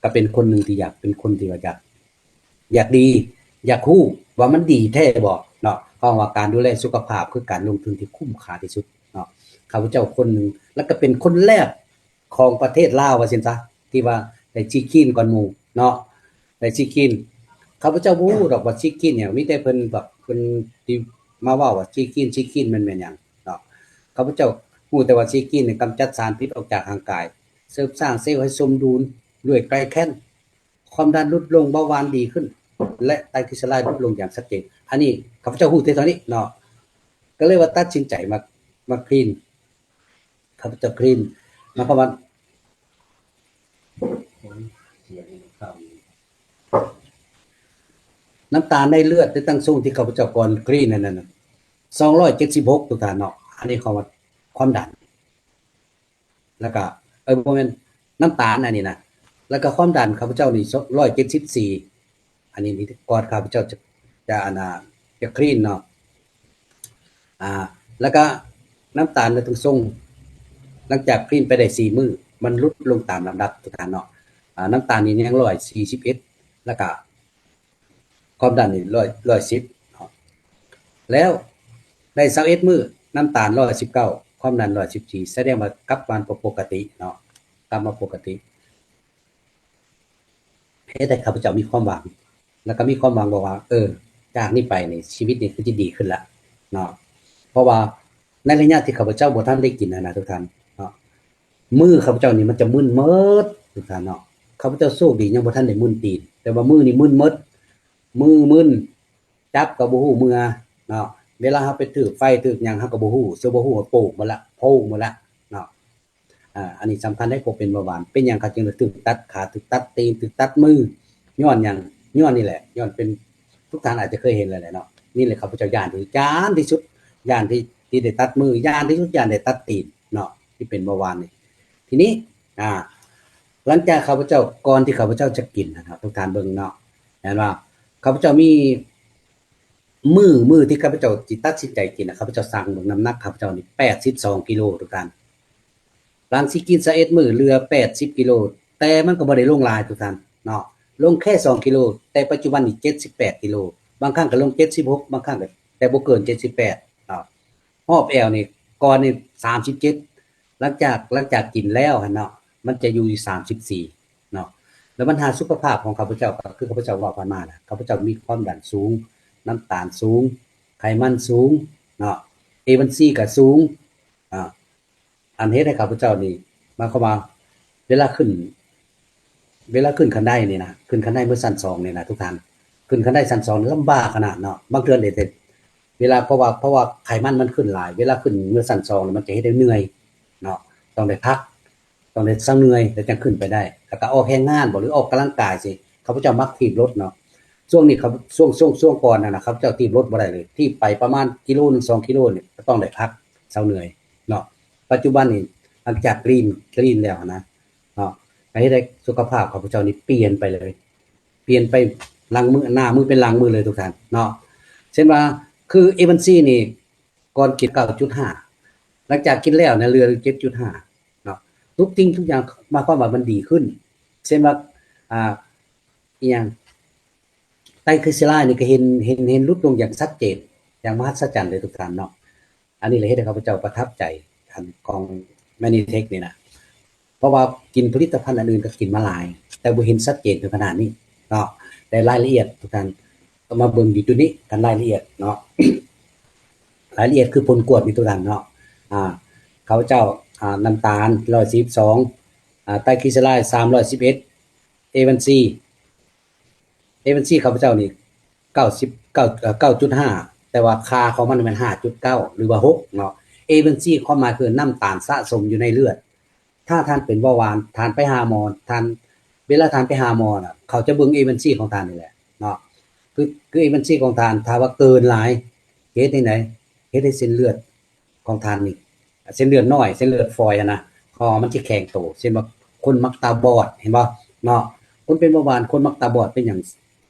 ກໍເປັນຄົນໜຶ່ງທີ່ຢາກ ເປັນຄົນທີ່ວ່າຢາກ ຢາກດີ ຢາກຮູ້ວ່າມັນດີແທ້ບໍ່ເນາະ. ເພາະວ່າການດູແລສຸຂະພາບຄືການລົງທຶນທີ່ຄຸ້ມຄ່າທີ່ສຸດເນາະ. ຂ້າພະເຈົ້າຄົນໜຶ່ງ ແລ້ວກໍເປັນຄົນແລກຂອງປະເທດລາວວ່າຊັ້ນຊະ ທີ່ວ່າໄດ້ຊີດຄຣີມກ່ອນໝູ່ເນາະ ໄດ້ຊີດຄຣີມ. ຂ້າພະເຈົ້າບໍ່ຮູ້ດອກວ່າຊີດຄຣີມຫຍັງ ມີແຕ່ເພິ່ນແບບເພິ່ນທີ່ມາເວົ້າວ່າຊີດຄຣີມ ຊີດຄຣີມແມ່ນ ແມ່ນຫຍັງເນາະ. ຂ້າພະເຈົ້າຮູ້ແຕ່ວ່າຊີດຄຣີມນີ້ກຳຈັດສານພິດອອກຈາກຮ່າງກາຍ ເສີມສ້າງເຊວໃຫ້ສົມດຸນດ້ວຍໄກລແຄນ ຄວາມດັນຫຼຸດລົງ ເບົາຫວານດີຂຶ້ນ ແລະ ໄຕຣກລີເຊີໄລຣາຍຫຼຸດລົງຢ່າງຊັດເຈນ. ອັນນີ້ຂ້າພະເຈົ້າຮູ້ແຕ່ເທົ່ານີ້ເນາະ ກໍເລີຍວ່າຕັດສິນໃຈມາ ມາຄຣີມ. ຂ້າພະເຈົ້າຄຣີມ ໝາຍຄວາມວ່າ ນ້ຳຕານໃນເລືອດ ຫຼື ຕັ້ງສູງທີ່ຂ້າພະເຈົ້າກ່ອນຄຣີມນັ້ນນະ ສອງຮ້ອຍເຈັດສິບຫົກ ທຸກທ່ານເນາະ. ອັນນີ້ຄວາມວ່າ ຄວາມດັນ ແລ້ວກະ ເອີ ບໍ່ແມ່ນ ນ້ຳຕານອັນນີ້ນະ ແລ້ວກະຄວາມດັນຂ້າພະເຈົ້ານີ້ ຮ້ອຍເຈັດສິບສີ່. ອັນນີ້ກ່ອນຂ້າພະເຈົ້າຈະ ຈະ ອັນນ່າ ຈະຄຣີມເນາະ ອາ ແລ້ວກະນ້ຳຕານໃນຕົງຊົງ ຫຼັງຈາກຄຣີມໄປໄດ້ສີ່ມື້ ມັນຫຼຸດລົງຕາມລຳດັບ ທຸກທ່ານເນາະ. ອາ ນ້ຳຕານນີ້ຍັງຮ້ອຍສີ່ສິບເອັດ ແລ້ວກະ ຄວາມດັນນີ້ຮ້ອຍ ຮ້ອຍສິບເນາະ ແລ້ວໄດ້ຊາວເອັດມື້ ນ້ຳຕານຮ້ອຍສິບເກົ້າ ຄວາມດັນຮ້ອຍສິບສີ່ ສະແດງວ່າກັບມາປົກກະຕິເນາະ ກັບມາປົກກະຕິ. ເຮັດໃຫ້ຂ້າພະເຈົ້າມີຄວາມຫວັງ ແລ້ວກໍມີຄວາມຫວັງບອກວ່າ ເອີ ຈາກນີ້ໄປນີ້ຊີວິດນີ້ຄືຈະດີຂຶ້ນລະເນາະ. ເພາະວ່າໃນໄລຍະທີ່ຂ້າພະເຈົ້າບໍ່ທັນໄດ້ກິນຫັ້ນນະ ທຸກທ່ານເນາະ ມືຂ້າພະເຈົ້ານີ້ມັນຈະມຶນໝົດ ທຸກທ່ານເນາະ. ຂ້າພະເຈົ້າໂຊກດີຍັງບໍ່ທັນໄດ້ມຶນຕີນ ແຕ່ວ່າມືນີ້ມຶນໝົດ ມືມຶນ ຈັບກໍບໍ່ຮູ້ເມື່ອເນາະ. ເວລາເຮົາໄປຖືກໄຟຖືກຫຍັງ ເຮົາກໍບໍ່ຮູ້ ເຊິ່ງບໍ່ຮູ້ວ່າໂປ່ງໝົດລະ ໂພງໝົດລະເນາະ. ອາ ອັນນີ້ສຳຄັນເດ້ ພວກເປັນເບົາຫວານ ເປັນຫຍັງເຂົາຈຶ່ງໄດ້ຖືກຕັດຂາ ຖືກຕັດຕີນ ຖືກຕັດມື ຍ້ອນຫຍັງ? ຍ້ອນນີ້ແຫຼະ ຍ້ອນເປັນ ທຸກທ່ານອາດຈະເຄີຍເຫັນແລ້ວແຫຼະເນາະ. ນີ້ແຫຼະ ຂ້າພະເຈົ້າຢ້ານທີ່ ຢ້ານທີ່ສຸດ ຢ້ານທີ່ ທີ່ໄດ້ຕັດມື ຢ້ານທີ່ສຸດ ຢ້ານໄດ້ຕັດຕີນເນາະ ທີ່ເປັນເບົາຫວານນີ້. ທີນີ້ ອາ ຫຼັງຈາກຂ້າພະເຈົ້າ ກ່ອນທີ່ຂ້າພະເຈົ້າຈະກິນນະ ທຸກທ່ານເບິ່ງເນາະ ເຫັນວ່າ ຂ້າພະເຈົ້າມີ ມື້ ມື້ທີ່ຂ້າພະເຈົ້າຊິຕັດສິນໃຈກິນນະ ຂ້າພະເຈົ້າຊັ່ງເບິ່ງ ນ້ຳໜັກຂ້າພະເຈົ້ານີ້ແປດສິບສອງກິໂລ ທຸກທ່ານ. ຫຼັງຊິກິນຊາວເອັດມື້ ເຫຼືອແປດສິບກິໂລ ແຕ່ມັນກໍບໍ່ໄດ້ລົງຫຼາຍ ທຸກທ່ານເນາະ ລົງແຄ່ສອງກິໂລ ແຕ່ປັດຈຸບັນນີ້ເຈັດສິບແປດກິໂລ ບາງຄັ້ງກໍລົງເຈັດສິບຫົກ ບາງຄັ້ງກໍ ແຕ່ບໍ່ເກີນເຈັດສິບແປດເນາະ. ຮອບແອວນີ້ ກ່ອນນີ້ສາມສິບເຈັດ ຫຼັງຈາກ ຫຼັງຈາກກິນແລ້ວຫັ້ນເນາະ ມັນຈະຢູ່ທີ່ສາມສິບສີ່ເນາະ. ແລ້ວບັນຫາສຸຂະພາບຂອງຂ້າພະເຈົ້າ ກໍຄືຂ້າພະເຈົ້າເວົ້າຜ່ານມານະ ຂ້າພະເຈົ້າມີຄວາມດັນສູງ ນ້ຳຕານສູງ ໄຂມັນສູງເນາະ ເອວັນຊີກໍສູງ ອາ ອັນເຮັດໃຫ້ຂ້າພະເຈົ້ານີ້ ໝາຍຄວາມວ່າ ເວລາຂຶ້ນ ເວລາຂຶ້ນຂັ້ນໄດນີ້ນະ ຂຶ້ນຂັ້ນໄດເມືອຊັ້ນສອງນີ້ນະ ທຸກທ່ານ ຂຶ້ນຂັ້ນໄດຊັ້ນສອງລຳບາກຂະໜາດເນາະ. ບາງເທື່ອເດ ເວລາ ເພາະວ່າ ເພາະວ່າໄຂມັນມັນຂຶ້ນຫຼາຍ ເວລາຂຶ້ນເມືອຊັ້ນສອງນີ້ ມັນຈະເຮັດໃຫ້ເມື່ອຍເນາະ ຕ້ອງໄດ້ພັກ ຕ້ອງໄດ້ເຊົາເມື່ອຍ ແລ້ວຈັ່ງຂຶ້ນໄປໄດ້ ແລ້ວກໍອອກແຮງງານບໍ ຫຼື ອອກກຳລັງກາຍຊີ້. ຂ້າພະເຈົ້າມັກຖີບລົດເນາະ ຊ່ວງນີ້ ເຂົາ ຊ່ວງ ຊ່ວງ ຊ່ວງກ່ອນຫັ້ນນະ ຂ້າພະເຈົ້າຖີບລົດບໍ່ໄດ້ເລີຍ ຖີບໄປປະມານກິໂລໜຶ່ງ ສອງກິໂລນີ້ ກໍຕ້ອງໄດ້ພັກເຊົາເມື່ອຍເນາະ. ປັດຈຸບັນນີ້ ຫຼັງຈາກຄລີນ ຄລີນແລ້ວຫັ້ນນະ ເນາະ ກໍເຮັດໃຫ້ສຸຂະພາບຂອງພວກເຈົ້ານີ້ປ່ຽນໄປເລີຍ ປ່ຽນໄປຫຼັງມື ໜ້າມືເປັນຫຼັງມືເລີຍທຸກທ່ານເນາະ. ເຊັ່ນວ່າ ຄືເອວັນຊີນີ້ ກ່ອນກິນເກົ້າຈຸດຫ້າ ຫຼັງຈາກກິນແລ້ວນະ ເຫຼືອເຈັດຈຸດຫ້າເນາະ. ທຸກສິ່ງທຸກຢ່າງ ໝາຍຄວາມວ່າມັນດີຂຶ້ນ. ເຊັ່ນວ່າ ອ່າ ອີ່ຫຍັງ ໄຕຣິດສະລາຍນີ້ກໍເຫັນ ເຫັນ ເຫັນຫຼຸດລົງຢ່າງຊັດເຈນ ຢ່າງມະຫັດສະຈັນເລີຍທຸກທ່ານເນາະ. ອັນນີ້ແຫຼະເຮັດໃຫ້ຂ້າພະເຈົ້າປະທັບໃຈ ອັນຂອງ Manitech ນີ້ນະ ເພາະວ່າກິນຜະລິດຕະພັນອັນອື່ນກໍກິນມາຫຼາຍ ແຕ່ບໍ່ເຫັນຊັດເຈນເຖິງຂະໜາດນີ້ເນາະ. ແຕ່ລາຍລະອຽດທຸກທ່ານກໍມາເບິ່ງຢູ່ຈຸດນີ້ ຄັນລາຍລະອຽດເນາະ ລາຍລະອຽດຄືຜົນກວດນີ້ທຸກທ່ານເນາະ. ອ່າ ຂ້າພະເຈົ້າ ອ່າ ນ້ຳຕານ ຮ້ອຍສີ່ສິບສອງ ອ່າ ໄຕຣິດສະລາຍ ສາມຮ້ອຍສິບເອັດ A one C A one C ຂ້າພະເຈົ້ານີ້ ເກົ້າສິບເກົ້າ ເອີ ເກົ້າຈຸດຫ້າ ແຕ່ວ່າຄ່າຂອງມັນແມ່ນ ຫ້າຈຸດເກົ້າ ຫຼືວ່າ ຫົກເນາະ. A one C ຄວາມໝາຍຄືນ້ຳຕານສະສົມຢູ່ໃນເລືອດ. ຖ້າທ່ານເປັນເບົາຫວານ ທ່ານໄປຫາໝໍ ທ່ານ ເວລາທ່ານໄປຫາໝໍນະ ເຂົາຈະເບິ່ງ A one C ຂອງທ່ານນີ້ແຫຼະເນາະ. ຄື ຄື A one C ຂອງທ່ານ ຖ້າວ່າເກີນຫຼາຍ ເຮັດຈັ່ງໃດ? ເຮັດໃຫ້ເສັ້ນເລືອດ ຂອງທ່ານນີ້ ເສັ້ນເລືອດນ້ອຍ ເສັ້ນເລືອດຝອຍຫັ້ນນະ ເພາະວ່າມັນຊິແຂງໂຕ. ເຊັ່ນວ່າຄົນມັກຕາບອດ ເຫັນບໍ່ເນາະ ຄົນເປັນເບົາຫວານ ຄົນມັກຕາບອດ ເປັນຫຍັງ?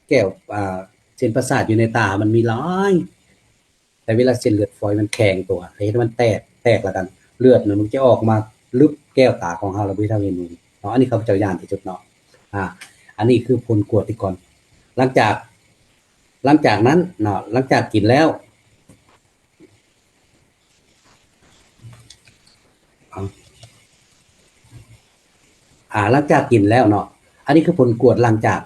ແກ້ວ ອ່າ ເສັ້ນປະສາດຢູ່ໃນຕາມັນມີຫຼາຍ ແຕ່ເວລາເສັ້ນເລືອດຝອຍມັນແຂງຕົວ ເຮັດໃຫ້ມັນແຕກ ແຕກແລ້ວກັນ ເລືອດມັນຈະອອກມາລຶບແກ້ວຕາຂອງເຮົາ ແລ້ວບໍ່ເຮັດໃຫ້ເຮົາເຫັນຫຸ່ງເນາະ. ອັນນີ້ຂ້າພະເຈົ້າຢ້ານທີ່ສຸດເນາະ. ອ່າ ອັນນີ້ຄືຜົນກວດທີ່ກ່ອນ ຫຼັງຈາກ ຫຼັງຈາກນັ້ນເນາະ ຫຼັງຈາກກິນແລ້ວ ອ່າ ຫຼັງຈາກກິນແລ້ວເນາະ ອັນນີ້ຄືຜົນກວດຫຼັງຈາກ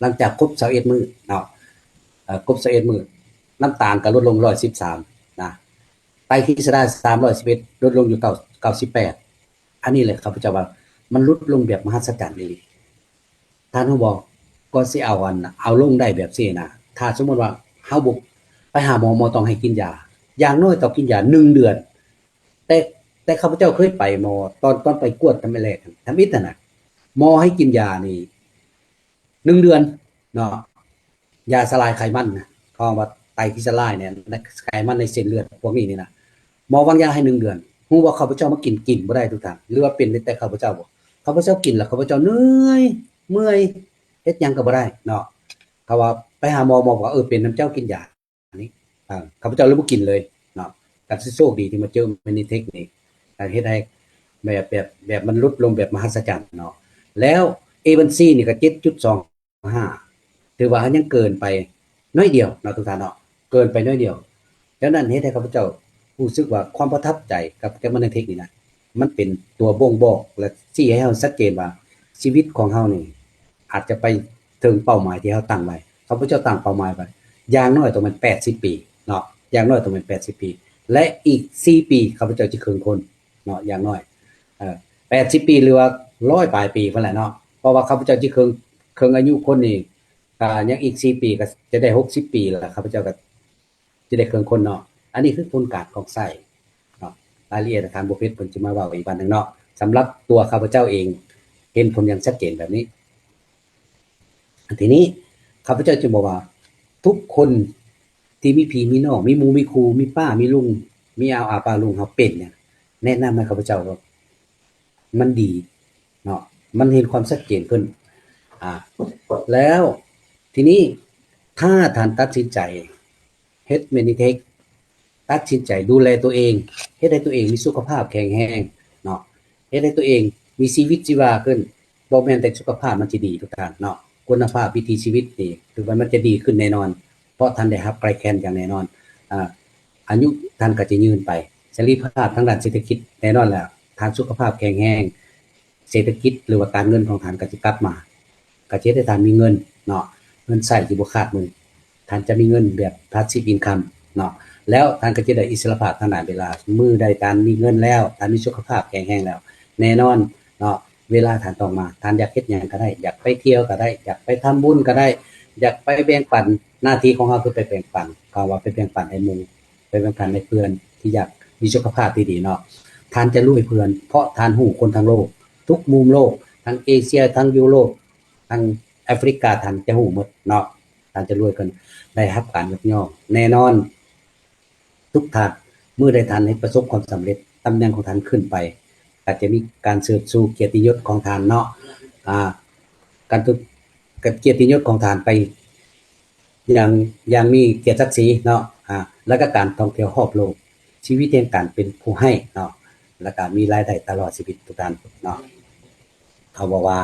ຫຼັງຈາກຄົບຊາວເອັດມື້ເນາະ ເອີ ຄົບຊາວເອັດມື້ ນ້ຳຕານກໍລົດລົງ ຮ້ອຍສິບສາມ ນະ ໄຕຣິດສະລາຍ ສາມຮ້ອຍສິບເອັດ ລົດລົງຢູ່ ເກົ້າ ເກົ້າສິບແປດ. ອັນນີ້ແຫຼະຂ້າພະເຈົ້າວ່າ ມັນຫຼຸດລົງແບບມະຫັດສະຈັນອີ່ຫຼີ. ທ່ານຮູ້ບໍ່? ກວ່າຊິເອົາອັນ ເອົາລົງໄດ້ແບບຊີ້ນະ ຖ້າສົມມຸດວ່າເຮົາບໍ່ໄປຫາໝໍ ໝໍຕ້ອງໃຫ້ກິນຢາ ຢ່າງໜ້ອຍຕ້ອງກິນຢາໜຶ່ງເດືອນ. ແຕ່ ແຕ່ຂ້າພະເຈົ້າເຄີຍໄປໝໍ ຕອນ ຕອນໄປກວດທຳອິດແລກ ທຳອິດຫັ້ນນະ ໝໍໃຫ້ກິນຢານີ້ໜຶ່ງເດືອນເນາະ ຢາສະລາຍໄຂມັນນະ ເຂົາເອີ້ນວ່າໄຕຣິດສະລາຍນີ້ ໄຂມັນໃນເສັ້ນເລືອດພວກນີ້ນີ້ນະ ໝໍວາງຢາໃຫ້ໜຶ່ງເດືອນ. ຮູ້ບໍ່? ຂ້າພະເຈົ້າມາກິນ ກິນບໍ່ໄດ້ທຸກທ່ານ ຫຼືວ່າເປັນແຕ່ຂ້າພະເຈົ້າບໍ່? ຂ້າພະເຈົ້າກິນແລ້ວ ຂ້າພະເຈົ້າເມື່ອຍ ເມື່ອຍ ເຮັດຫຍັງກໍບໍ່ໄດ້ເນາະ. ເຂົາວ່າໄປຫາໝໍ ໝໍບອກວ່າ ເອີ ເປັນນຳເຈົ້າ ກິນຢາ ນີ້ ເອີ ຂ້າພະເຈົ້າເລີຍບໍ່ກິນເລີຍເນາະ. ກໍຄືໂຊກດີທີ່ມາເຈີ Manitech ນີ້ ກໍເຮັດໃຫ້ແບບ ແບບ ແບບມັນຫຼຸດລົງແບບມະຫັດສະຈັນເນາະ. ແລ້ວ A one C ນີ້ກໍ ເຈັດຈຸດສອງຫ້າ ຖືວ່າຍັງເກີນໄປໜ້ອຍດຽວເນາະທຸກທ່ານເນາະ ເກີນໄປໜ້ອຍດຽວ. ດັ່ງນັ້ນເຮັດໃຫ້ຂ້າພະເຈົ້າຮູ້ສຶກວ່າຄວາມປະທັບໃຈກັບ ກັບ Manitech ນີ້ນະ ມັນເປັນຕົວບົ່ງບອກ ແລະ ຊີ້ໃຫ້ເຮົາຊັດເຈນວ່າຊີວິດຂອງເຮົານີ້ ອາດຈະໄປເຖິງເປົ້າໝາຍທີ່ເຮົາຕັ້ງໄວ້. ຂ້າພະເຈົ້າຕັ້ງເປົ້າໝາຍໄວ້ ຢ່າງໜ້ອຍຕ້ອງແມ່ນແປດສິບປີເນາະ ຢ່າງໜ້ອຍຕ້ອງແມ່ນແປດສິບປີ ແລະ ອີກສີ່ປີ ຂ້າພະເຈົ້າຈະເຄິ່ງຄົນເນາະ ຢ່າງໜ້ອຍ ເອີ ແປດສິບປີ ຫຼືວ່າຮ້ອຍປາຍປີພຸ້ນແຫຼະເນາະ. ເພາະວ່າຂ້າພະເຈົ້າຈະເຄິ່ງ ເຄິ່ງອາຍຸຄົນນີ້ ກະຍັງອີກສີ່ປີ ກະຈະໄດ້ຫົກສິບປີແລ້ວ ຂ້າພະເຈົ້າກະ ຈະໄດ້ເຄິ່ງຄົນເນາະ. ອັນນີ້ຄືຜົນການຂອງໄສ້ເນາະ ລາຍລະອຽດທ່ານບົວເພັດເພິ່ນຈະມາເວົ້າອີກບາດໜຶ່ງເນາະ. ສຳລັບຕົວຂ້າພະເຈົ້າເອງ ເຫັນຜົນຢ່າງຊັດເຈນແບບນີ້. ທີນີ້ຂ້າພະເຈົ້າຈຶ່ງບອກວ່າ ທຸກຄົນທີ່ມີພີ່ມີນ້ອງ ມີໝູ່ມີຄູ່ ມີປ້າມີລຸງ ມີອາວອາປ້າລຸງເຮົາເປັນຫຍັງ ແນະນຳໃຫ້ຂ້າພະເຈົ້າວ່າມັນດີເນາະ ມັນເຫັນຄວາມຊັດເຈນຂຶ້ນ. ອາ ແລ້ວທີນີ້ ຖ້າທ່ານຕັດສິນໃຈ ເຮັດ Manitech ຕັດສິນໃຈດູແລຕົວເອງ ເຮັດໃຫ້ຕົວເອງມີສຸຂະພາບແຂງແຮງເນາະ ເຮັດໃຫ້ຕົວເອງມີຊີວິດຊີວາຂຶ້ນ. ບໍ່ແມ່ນແຕ່ສຸຂະພາບມັນຈະດີທຸກທ່ານເນາະ ຄຸນນະພາບວິຖີຊີວິດນີ້ ຖືວ່າມັນຈະດີຂຶ້ນແນ່ນອນ ເພາະທ່ານໄດ້ຮັບໄກແຄນຢ່າງແນ່ນອນ. ອາ ອາຍຸທ່ານກໍຈະຍືນໄປ ເສລີພາບທາງດ້ານເສດຖະກິດ ແນ່ນອນແລ້ວ ທ່ານສຸຂະພາບແຂງແຮງ ເສດຖະກິດ ຫຼືວ່າການເງິນຂອງທ່ານກໍຈະກັບມາ ກໍຈະເຮັດໃຫ້ທ່ານມີເງິນເນາະ ເງິນໃຊ້ທີ່ບໍ່ຂາດມື. ທ່ານຈະມີເງິນແບບ passive income ເນາະ ແລ້ວທ່ານກໍຈະໄດ້ອິດສະຫຼະພາບທາງດ້ານເວລາ. ມື້ໃດທ່ານມີເງິນແລ້ວ ທ່ານມີສຸຂະພາບແຂງແຮງແລ້ວ ແນ່ນອນເນາະ ເວລາທ່ານຕ້ອງມາ ທ່ານຢາກເຮັດຫຍັງກໍໄດ້ ຢາກໄປທ່ຽວກໍໄດ້ ຢາກໄປທຳບຸນກໍໄດ້ ຢາກໄປແບ່ງປັນ. ໜ້າທີ່ຂອງເຮົາຄືໄປແບ່ງປັນ ເຂົາວ່າໄປແບ່ງປັນໃຫ້ໝູ່ ໄປແບ່ງປັນໃຫ້ເພື່ອນທີ່ຢາກມີສຸຂະພາບທີ່ດີເນາະ. ທ່ານຈະລວຍເພື່ອນ ເພາະທ່ານຮູ້ຄົນທັງໂລກ ທຸກມຸມໂລກ ທັງເອເຊຍ ທັງຢູໂຣບ ທັງແອຟຣິກາ ທ່ານຈະຮູ້ໝົດເນາະ. ທ່ານຈະລວຍຂຶ້ນ ໄດ້ຮັບການຍົກຍ້ອງແນ່ນອນ. ທຸກທ່ານ ມື້ໃດທ່ານເຮັດປະສົບຄວາມສຳເລັດ ຕຳແໜ່ງຂອງທ່ານຂຶ້ນໄປ ກໍຈະມີການເສີດຊູກຽດຕິຍົດຂອງທ່ານເນາະ ອາ ການ ການກຽດຕິຍົດຂອງທ່ານໄປຢ່າງ ຢ່າງມີກຽດສັກສີເນາະ ອາ ແລ້ວກໍການທ່ອງທ່ຽວຮອບໂລກ ຊີວິດແຫ່ງການເປັນຜູ້ໃຫ້ເນາະ ແລ້ວກໍມີລາຍໄດ້ຕະຫຼອດຊີວິດທຸກທ່ານເນາະ. ເຂົາບອກວ່າ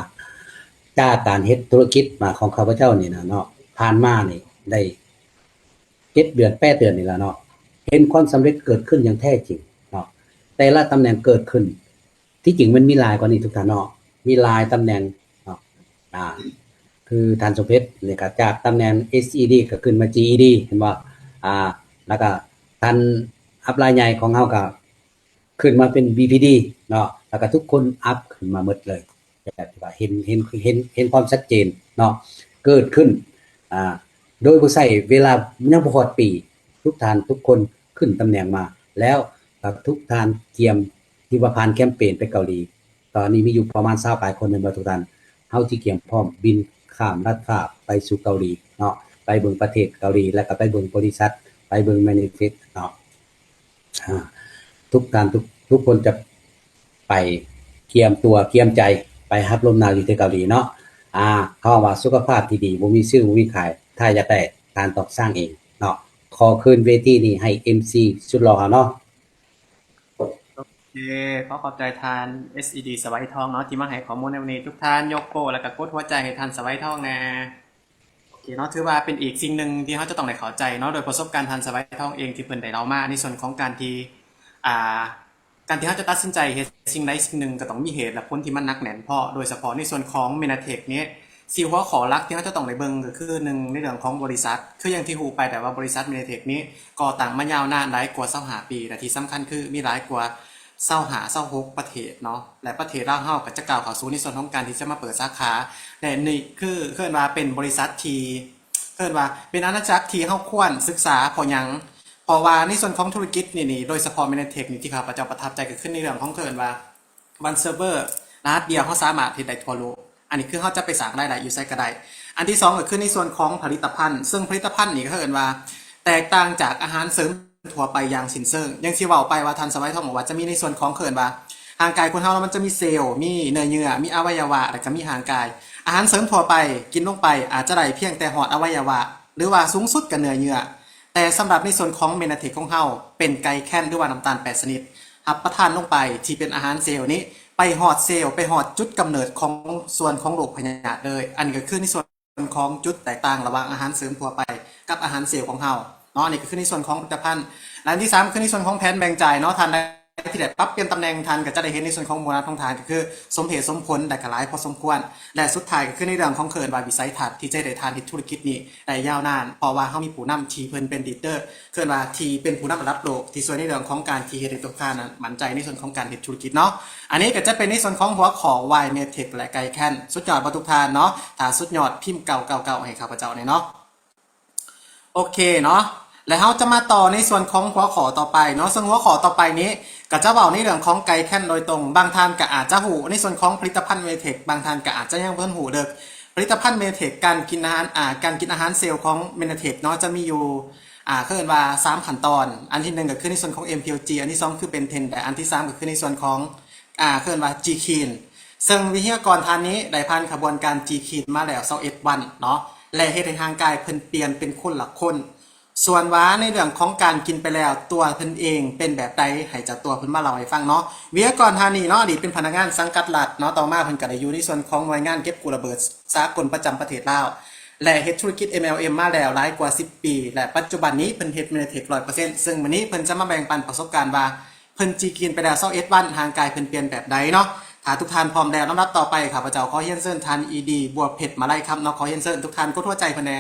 ຈາກການເຮັດທຸລະກິດມາຂອງຂ້າພະເຈົ້ານີ້ນະເນາະ ຜ່ານມານີ້ໄດ້ເຈັດເດືອນ ແປດເດືອນນີ້ລະເນາະ ເຫັນຄວາມສຳເລັດເກີດຂຶ້ນຢ່າງແທ້ຈິງເນາະ. ແຕ່ລະຕຳແໜ່ງເກີດຂຶ້ນ ທີ່ຈິງມັນມີຫຼາຍກວ່ານີ້ທຸກທ່ານເນາະ ມີຫຼາຍຕຳແໜ່ງເນາະ ອ່າ ຄືທ່ານສົມເພັດນີ້ກໍຈາກຕຳແໜ່ງ ເອສອີດີ ກໍຂຶ້ນມາ ຈີອີດີ ເຫັນບໍ່? ອ່າ ແລ້ວກໍທ່ານອັບລາຍໃຫຍ່ຂອງເຮົາກໍ ຂຶ້ນມາເປັນ ບີພີດີ ເນາະ ແລ້ວກໍທຸກຄົນອັບຂຶ້ນມາໝົດເລີຍ ແບບທີ່ວ່າເຫັນ ເຫັນ ເຫັນ ເຫັນຄວາມຊັດເຈນເນາະ ເກີດຂຶ້ນ ອ່າ ໂດຍບໍ່ໃຊ້ເວລາ ຍັງບໍ່ຮອດປີ ທຸກທ່ານທຸກຄົນຂຶ້ນຕຳແໜ່ງມາ ແລ້ວກໍທຸກທ່ານກຽມທີ່ວ່າຜ່ານແຄມເປນໄປເກົາຫຼີ ຕອນນີ້ມີຢູ່ປະມານຊາວປາຍຄົນແມ່ນບໍ່ທຸກທ່ານ? ເຮົາຊິກຽມພ້ອມບິນຂ້າມລັດຟາບໄປສູ່ເກົາຫຼີເນາະ ໄປເບິ່ງປະເທດເກົາຫຼີ ແລ້ວກໍໄປເບິ່ງບໍລິສັດ ໄປເບິ່ງ manifest ເນາະ. ອ່າ ທຸກທ່ານ ທຸກ ທຸກຄົນຈະໄປກຽມຕົວກຽມໃຈໄປຮັບລົມໜາວຢູ່ທີ່ເກົາຫຼີເນາະ. ອ່າ ເຂົາວ່າສຸຂະພາບທີ່ດີບໍ່ມີຊື້ບໍ່ມີຂາຍ ຖ້າຢາກໄດ້ທ່ານຕ້ອງສ້າງເອງເນາະ. ຂໍຄືນເວທີນີ້ໃຫ້ເອັມຊີສຸດຫຼໍ່ເຮົາເນາະ. ໂອເຄ ຂໍຂອບໃຈທ່ານ ເອສອີດີ ສະໄຫວທອງເນາະ ທີ່ມາໃຫ້ຂໍ້ມູນໃນວັນນີ້. ທຸກທ່ານຍົກໂປ້ ແລ້ວກໍກົດຫົວໃຈໃຫ້ທ່ານສະໄຫວທອງແດ່. ໂອເຄເນາະ ຖືວ່າເປັນອີກສິ່ງໜຶ່ງທີ່ເຮົາຈະຕ້ອງໄດ້ເຂົ້າໃຈເນາະ ໂດຍປະສົບການທ່ານສະໄຫວທອງເອງທີ່ເພິ່ນໄດ້ເລົ່າມາ ໃນສ່ວນຂອງການທີ່ ອ່າ ການທີ່ເຮົາຈະຕັດສິນໃຈເຮັດສິ່ງໃດສິ່ງໜຶ່ງ ກໍຕ້ອງມີເຫດແລະຜົນທີ່ມັນໜັກແໜ້ນພໍ ໂດຍສະເພາະໃນສ່ວນຂອງ Mennatech ນີ້ ສີ່ຫົວຂໍ້ຫຼັກທີ່ເຮົາຈະຕ້ອງໄດ້ເບິ່ງ ກໍຄື ໜຶ່ງ ໃນເລື່ອງຂອງບໍລິສັດ ຄືຢ່າງທີ່ຮູ້ໄປແລ້ວວ່າ ບໍລິສັດ Mennatech ນີ້ກໍ່ຕັ້ງມາຍາວນານຫຼາຍກວ່າຊາວຫ້າປີ ແລະທີ່ສຳຄັນຄືມີຫຼາຍກວ່າ ຊາວຫ້າ ຊາວຫົກປະເທດເນາະ ແລະປະເທດລາວເຮົາກໍຈະກ້າວເຂົ້າສູ່ໃນສ່ວນຂອງການທີ່ຈະມາເປີດສາຂາ ແລະນີ້ຄືເອີ້ນວ່າເປັນບໍລິສັດທີ່ເອີ້ນວ່າເປັນອານາຈັກທີ່ເຮົາຄວນສຶກສາ. ເພາະຫຍັງ? ເພາະວ່າໃນສ່ວນຂອງທຸລະກິດນີ້ນີ້ ໂດຍສະເພາະ Mennatech ນີ້ ທີ່ຂ້າພະເຈົ້າປະທັບໃຈກໍຄືໃນເລື່ອງຂອງເອີ້ນວ່າ One Server ລະຫັດດຽວເຮົາສາມາດເຮັດໄດ້ທົ່ວໂລກ. ອັນນີ້ຄືເຮົາຈະໄປສ້າງລາຍໄດ້ຢູ່ໃສກໍໄດ້. ອັນທີສອງກໍຄືໃນສ່ວນຂອງຜະລິດຕະພັນ ເຊິ່ງຜະລິດຕະພັນນີ້ກໍເອີ້ນວ່າແຕກຕ່າງຈາກອາຫານເສີມ ທົ່ວໄປຢ່າງສິ້ນເຊີງ. ຢ່າງທີ່ເວົ້າໄປວ່າທ່ານສະໄຫວທອງບອກວ່າຈະມີໃນສ່ວນຂອງເອີ້ນວ່າ ຮ່າງກາຍຄົນເຮົາແລ້ວມັນຈະມີເຊວ ມີເນື້ອເຍື່ອ ມີອະໄວຍະວະ ແລ້ວກໍມີຮ່າງກາຍ. ອາຫານເສີມທົ່ວໄປກິນລົງໄປອາດຈະໄດ້ພຽງແຕ່ຮອດອະໄວຍະວະ ຫຼືວ່າສູງສຸດກໍເນື້ອເຍື່ອ. ແຕ່ສຳລັບໃນສ່ວນຂອງ Mennatech ຂອງເຮົາ ເປັນໄກແຄນ ຫຼືວ່ານ້ຳຕານແປດຊະນິດ ຮັບປະທານລົງໄປທີ່ເປັນອາຫານເຊວນີ້ ໄປຮອດເຊວ ໄປຮອດຈຸດກຳເນີດຂອງສ່ວນຂອງໂລກພະຍາດເລີຍ. ອັນນີ້ກໍຄືໃນສ່ວນ ຂອງຈຸດແຕກຕ່າງລະຫວ່າງອາຫານເສີມທົ່ວໄປກັບອາຫານເຊວຂອງເຮົາເນາະ. ນີ້ກໍຄືໃນສ່ວນຂອງຜະລິດຕະພັນ ແລະອັນທີສາມຄືໃນສ່ວນຂອງແຜນແບ່ງຈ່າຍເນາະ. ທ່ານໃດທີ່ໄດ້ປັບປ່ຽນຕຳແໜ່ງ ທ່ານກໍຈະໄດ້ເຫັນໃນສ່ວນຂອງໂບນັດຂອງທ່ານ ກໍຄືສົມເຫດສົມຜົນ ແລະກໍຫຼາຍພໍສົມຄວນ. ແລະສຸດທ້າຍກໍຄືໃນເລື່ອງຂອງເອີ້ນວ່າວິໄສທັດທີ່ຈະເຮັດໃຫ້ທ່ານເຮັດທຸລະກິດນີ້ໄດ້ຍາວນານ ເພາະວ່າເຮົາມີຜູ້ນຳທີ່ເພິ່ນເປັນລີດເດີ ເອີ້ນວ່າທີ່ເປັນຜູ້ນຳລະດັບໂລກ ທີ່ຊ່ວຍໃນເລື່ອງຂອງການທີ່ເຮັດໃຫ້ທຸກທ່ານນັ້ນໝັ້ນໃຈໃນສ່ວນຂອງການເຮັດທຸລະກິດເນາະ. ອັນນີ້ກໍຈະເປັນໃນສ່ວນຂອງຫົວຂໍ້ Why Mennatech ແລະ Gaikan ສຸດຍອດບໍ່ທຸກທ່ານເນາະ? ຖ້າສຸດຍອດພິມເກົ້າເກົ້າເກົ້າໃຫ້ຂ້າພະເຈົ້າແດ່ເນາະ. ໂອເຄເນາະ ແລະເຮົາຈະມາຕໍ່ໃນສ່ວນຂອງຫົວຂໍ້ຕໍ່ໄປເນາະ. ເຊິ່ງຫົວຂໍ້ຕໍ່ໄປນີ້ກໍຈະເວົ້າໃນເລື່ອງຂອງ Gaikan ໂດຍຕົງ. ບາງທ່ານກໍອາດຈະຮູ້ໃນສ່ວນຂອງຜະລິດຕະພັນ Mennatech ບາງທ່ານກໍອາດຈະຍັງບໍ່ຮູ້ເລີກ. ຜະລິດຕະພັນ Mennatech ການກິນອາຫານ ອ່າ ການກິນອາຫານເຊວຂອງ Mennatech ເນາະ ຈະມີຢູ່ ອ່າ ເອີ້ນວ່າສາມຂັ້ນຕອນ. ອັນທີໜຶ່ງກໍຄືໃນສ່ວນຂອງ MPLG ອັນທີສອງຄື Penten ແລະອັນທີສາມກໍຄືໃນສ່ວນຂອງ ອ່າ ເອີ້ນວ່າ Gkin. ເຊິ່ງວິທະຍາກອນທ່ານນີ້ໄດ້ຜ່ານຂະບວນການ Gkin ມາແລ້ວຊາວເອັດວັນເນາະ ແລະເຮັດໃຫ້ຮ່າງກາຍເພິ່ນປ່ຽນເປັນຄົນລະຄົນ. ສ່ວນວ່າໃນເລື່ອງຂອງການກິນໄປແລ້ວ ຕົວເພິ່ນເອງເປັນແບບໃດ ໃຫ້ເຈົ້າຕົວເພິ່ນມາເລົ່າໃຫ້ຟັງເນາະ. ວິທະຍາກອນທ່ານນີ້ເນາະ ອະດີດເປັນພະນັກງານສັງກັດລັດເນາະ ຕໍ່ມາເພິ່ນກໍໄດ້ຢູ່ໃນສ່ວນຂອງໜ່ວຍງານເກັບກູ້ລະເບີດສາກົນປະຈຳປະເທດລາວ ແລະເຮັດທຸລະກິດ MLM ມາແລ້ວຫຼາຍກວ່າສິບປີ ແລະປັດຈຸບັນນີ້ເພິ່ນເຮັດ Mennatech ຮ້ອຍເປີເຊັນ. ເຊິ່ງມື້ນີ້ເພິ່ນຈະມາແບ່ງປັນປະສົບການວ່າ ເພິ່ນ Gkin ໄປແລ້ວຊາວເອັດວັນ ຮ່າງກາຍເພິ່ນປ່ຽນແບບໃດເນາະ. ຖ້າທຸກທ່ານພ້ອມແລ້ວ ລຳດັບຕໍ່ໄປ ຂ້າພະເຈົ້າຂໍຮຽນເຊີນທ່ານ ອີດີ ບົວເພັດ ມາໄລຄຳເນາະ. ຂໍຮຽນເຊີນທຸກທ່ານກົດຫົວໃຈເພິ່ນແດ່.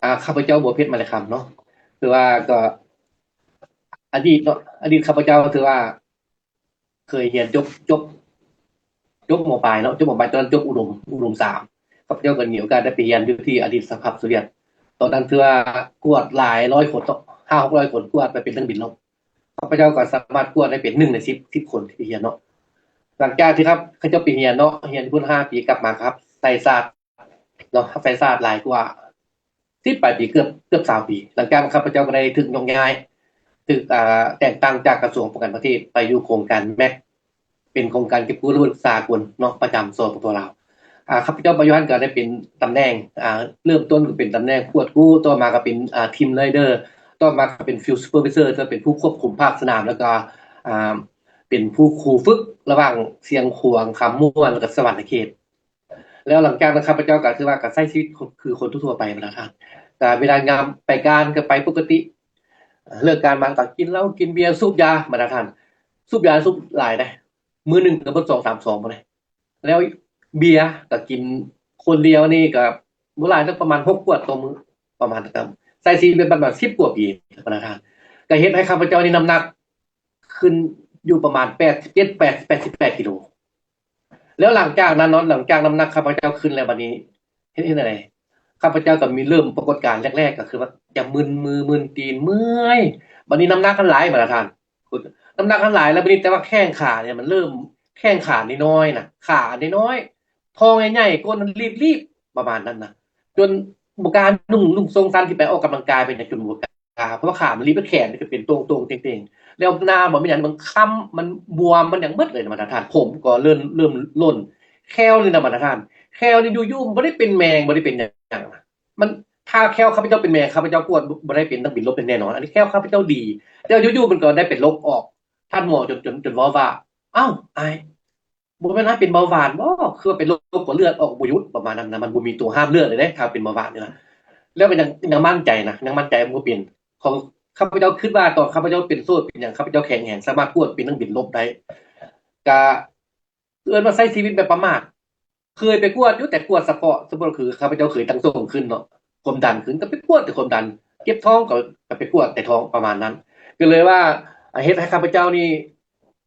ອ່າ ຂ້າພະເຈົ້າ ບົວເພັດ ມາໄລຄຳເນາະ ຖືວ່າກໍ ອະດີດເນາະ ອະດີດຂ້າພະເຈົ້າຖືວ່າເຄີຍຮຽນຈົບ ຈົບ ຈົບ ມ.ປາຍເນາະ ຈົບ ມ.ປາຍ ຕອນນັ້ນຈົບອຸດົມ ອຸດົມສາມ ຂ້າພະເຈົ້າກໍມີໂອກາດໄດ້ໄປຮຽນຢູ່ທີ່ອະດີດສະຫະພາບໂຊວຽດ. ຕອນນັ້ນຖືວ່າກວດຫຼາຍຮ້ອຍຄົນເນາະ ຫ້າຫົກຮ້ອຍຄົນ ກວດໄປເປັນນັກບິນເນາະ. ຂ້າພະເຈົ້າກໍສາມາດກວດໄດ້ເປັນໜຶ່ງໃນສິບ ສິບຄົນທີ່ໄປຮຽນເນາະ. ຫຼັງຈາກທີ່ຂ້າພະເຈົ້າໄປຮຽນເນາະ ຮຽນຢູ່ພຸ້ນຫ້າປີ ກັບມາກໍຮັບໃຊ້ຊາດເນາະ ຮັບໃຊ້ຊາດຫຼາຍກວ່າສິບປາຍປີ ເກືອບ ເກືອບຊາວປີ. ຫຼັງຈາກນັ້ນຂ້າພະເຈົ້າກໍໄດ້ຖືກໂຍກຍ້າຍ ຖືກ ອ່າ ແຕ່ງຕັ້ງຈາກກະຊວງປ້ອງກັນປະເທດ ໄປຢູ່ໂຄງການ ແມັກ ເປັນໂຄງການເກັບກູ້ລະເບີດສາກົນເນາະ ປະຈຳ ສປປ ລາວ. ອ່າ ຂ້າພະເຈົ້າມາຢູ່ຫັ້ນກໍໄດ້ເປັນຕຳແໜ່ງ ອ່າ ເລີ່ມຕົ້ນກໍເປັນຕຳແໜ່ງກວດກູ້ ຕໍ່ມາກໍເປັນ ອ່າ ທີມລີດເດີ ຕໍ່ມາກໍເປັນ Field Supervisor ກໍເປັນຜູ້ຄວບຄຸມພາກສະໜາມ ແລ້ວກໍ ອ່າ ເປັນຜູ້ຄູຝຶກລະຫວ່າງຊຽງຂວາງ, ຄຳມ່ວນ ແລ້ວກໍສະຫວັນນະເຂດ. ແລ້ວຫຼັງຈາກນັ້ນຂ້າພະເຈົ້າກໍຖືວ່າກໍໃຊ້ຊີວິດຄືຄົນທົ່ວໆໄປບັນດາທ່ານ. ກໍເວລາຍາມໄປການກໍໄປປົກກະຕິ, ເລີກການມາກໍກິນເຫຼົ້າກິນເບຍສູບຢາບັນດາທ່ານ. ສູບຢາສູບຫຼາຍເດ້, ມື້ໜຶ່ງກໍເບິດສອງສາມຊອງພຸ້ນເດ້. ແລ້ວເບຍກໍກິນຄົນດຽວນີ້ກໍບໍ່ຫຼາຍດອກ, ປະມານຫົກຂວດຕໍ່ມື້ ປະມານນັ້ນ. ໃຊ້ຊີວິດແບບນັ້ນສິບກວ່າປີບັນດາທ່ານ. ກໍເຮັດໃຫ້ຂ້າພະເຈົ້ານີ້ນ້ຳໜັກຂຶ້ນຢູ່ປະມານແປດສິບເຈັດ ແປດ ແປດສິບແປດກິໂລ. ແລ້ວຫຼັງຈາກນັ້ນເນາະ, ຫຼັງຈາກນ້ຳໜັກຂ້າພະເຈົ້າຂຶ້ນແລ້ວ ບັດນີ້ເຮັດ ເຮັດແນວໃດ? ຂ້າພະເຈົ້າກໍມີເລີ່ມປາກົດການແລກໆ ກໍຄືວ່າຈະມຶນມືມຶນຕີນ ເມື່ອຍ. ບັດນີ້ນ້ຳໜັກມັນຫຼາຍບັນດາທ່ານ, ນ້ຳໜັກມັນຫຼາຍແລ້ວ ບັດນີ້ແຕ່ວ່າແຂ້ງຂານີ້ມັນເລີ່ມ, ແຂ້ງຂານ້ອຍໆນະ, ຂານ້ອຍໆ ທ້ອງໃຫຍ່ໆ ກົ້ນມັນລີບໆ ປະມານນັ້ນນະ, ຈົນບໍ່ກ້ານຸ່ງ ນຸ່ງຊົງສັ້ນທີ່ໄປອອກກຳລັງກາຍໄປຫຍັງ ຈົນບໍ່ກ້າ ເພາະວ່າຂາມັນລີບ ແຂນກໍເປັນໂຕ່ງໆເຕັງໆ ແລ້ວໜ້າບໍ່ມີຫຍັງ ມັນຄ້ຳ ມັນບວມ ມັນຫຍັງໝົດເລີຍນະບັນດາທ່ານ. ຜົມກໍເລີ່ມ ເລີ່ມຫຼົ່ນ, ແຂ້ວນີ້ນະບັນດາທ່ານ, ແຂ້ວນີ້ຢູ່ໆມັນບໍ່ໄດ້ເປັນແມງ ບໍ່ໄດ້ເປັນຫຍັງນະ. ມັນ ຖ້າແຂ້ວຂ້າພະເຈົ້າເປັນແມງ ຂ້າພະເຈົ້າກວດບໍ່ໄດ້ເປັນນັກບິນລົບແທ້ໆນອນ. ອັນນີ້ແຂ້ວຂ້າພະເຈົ້າດີ, ແຕ່ຢູ່ໆມັນກໍໄດ້ໄປລົບອອກ. ທ່ານໝໍຈົນ ຈົນ ຈົນເວົ້າວ່າ ອ້າວ ອ້າຍ ບໍ່ແມ່ນອ້າຍເປັນເບົາຫວານບໍ? ຄືວ່າເປັນໂລກຫຼອດເລືອດອອກບໍ່ຢຸດ ປະມານນັ້ນນະ. ມັນບໍ່ມີຕົວຫ້າມເລືອດເລີຍເດ້ ຖ້າເປັນເບົາຫວານນີ້ນະ. ແລ້ວກໍຍັງ ຍັງໝັ້ນໃຈນະ, ຍັງໝັ້ນໃຈວ່າບໍ່ເປັນ. ຂອງຂ້າພະເຈົ້າຄິດວ່າ ຕອນຂ້າພະເຈົ້າເປັນໂສດເປັນຫຍັງ ຂ້າພະເຈົ້າແຂງແຮງ ສາມາດກວດເປັນນັກບິນລົບໄດ້. ກະເອີ້ນວ່າໃຊ້ຊີວິດແບບປະໝາດ. ເຄີຍໄປກວດຢູ່ ແຕ່ກວດສະເພາະ ສົມມຸດຄືຂ້າພະເຈົ້າເຄີຍຕັ້ງໂຕຂຶ້ນເນາະ, ຄວາມດັນຂຶ້ນ ກໍໄປກວດແຕ່ຄວາມດັນ, ເຈັບທ້ອງ ກໍ ກໍໄປກວດແຕ່ທ້ອງ ປະມານນັ້ນ. ກໍເລີຍວ່າ ອາ ເຮັດໃຫ້ຂ້າພະເຈົ້ານີ້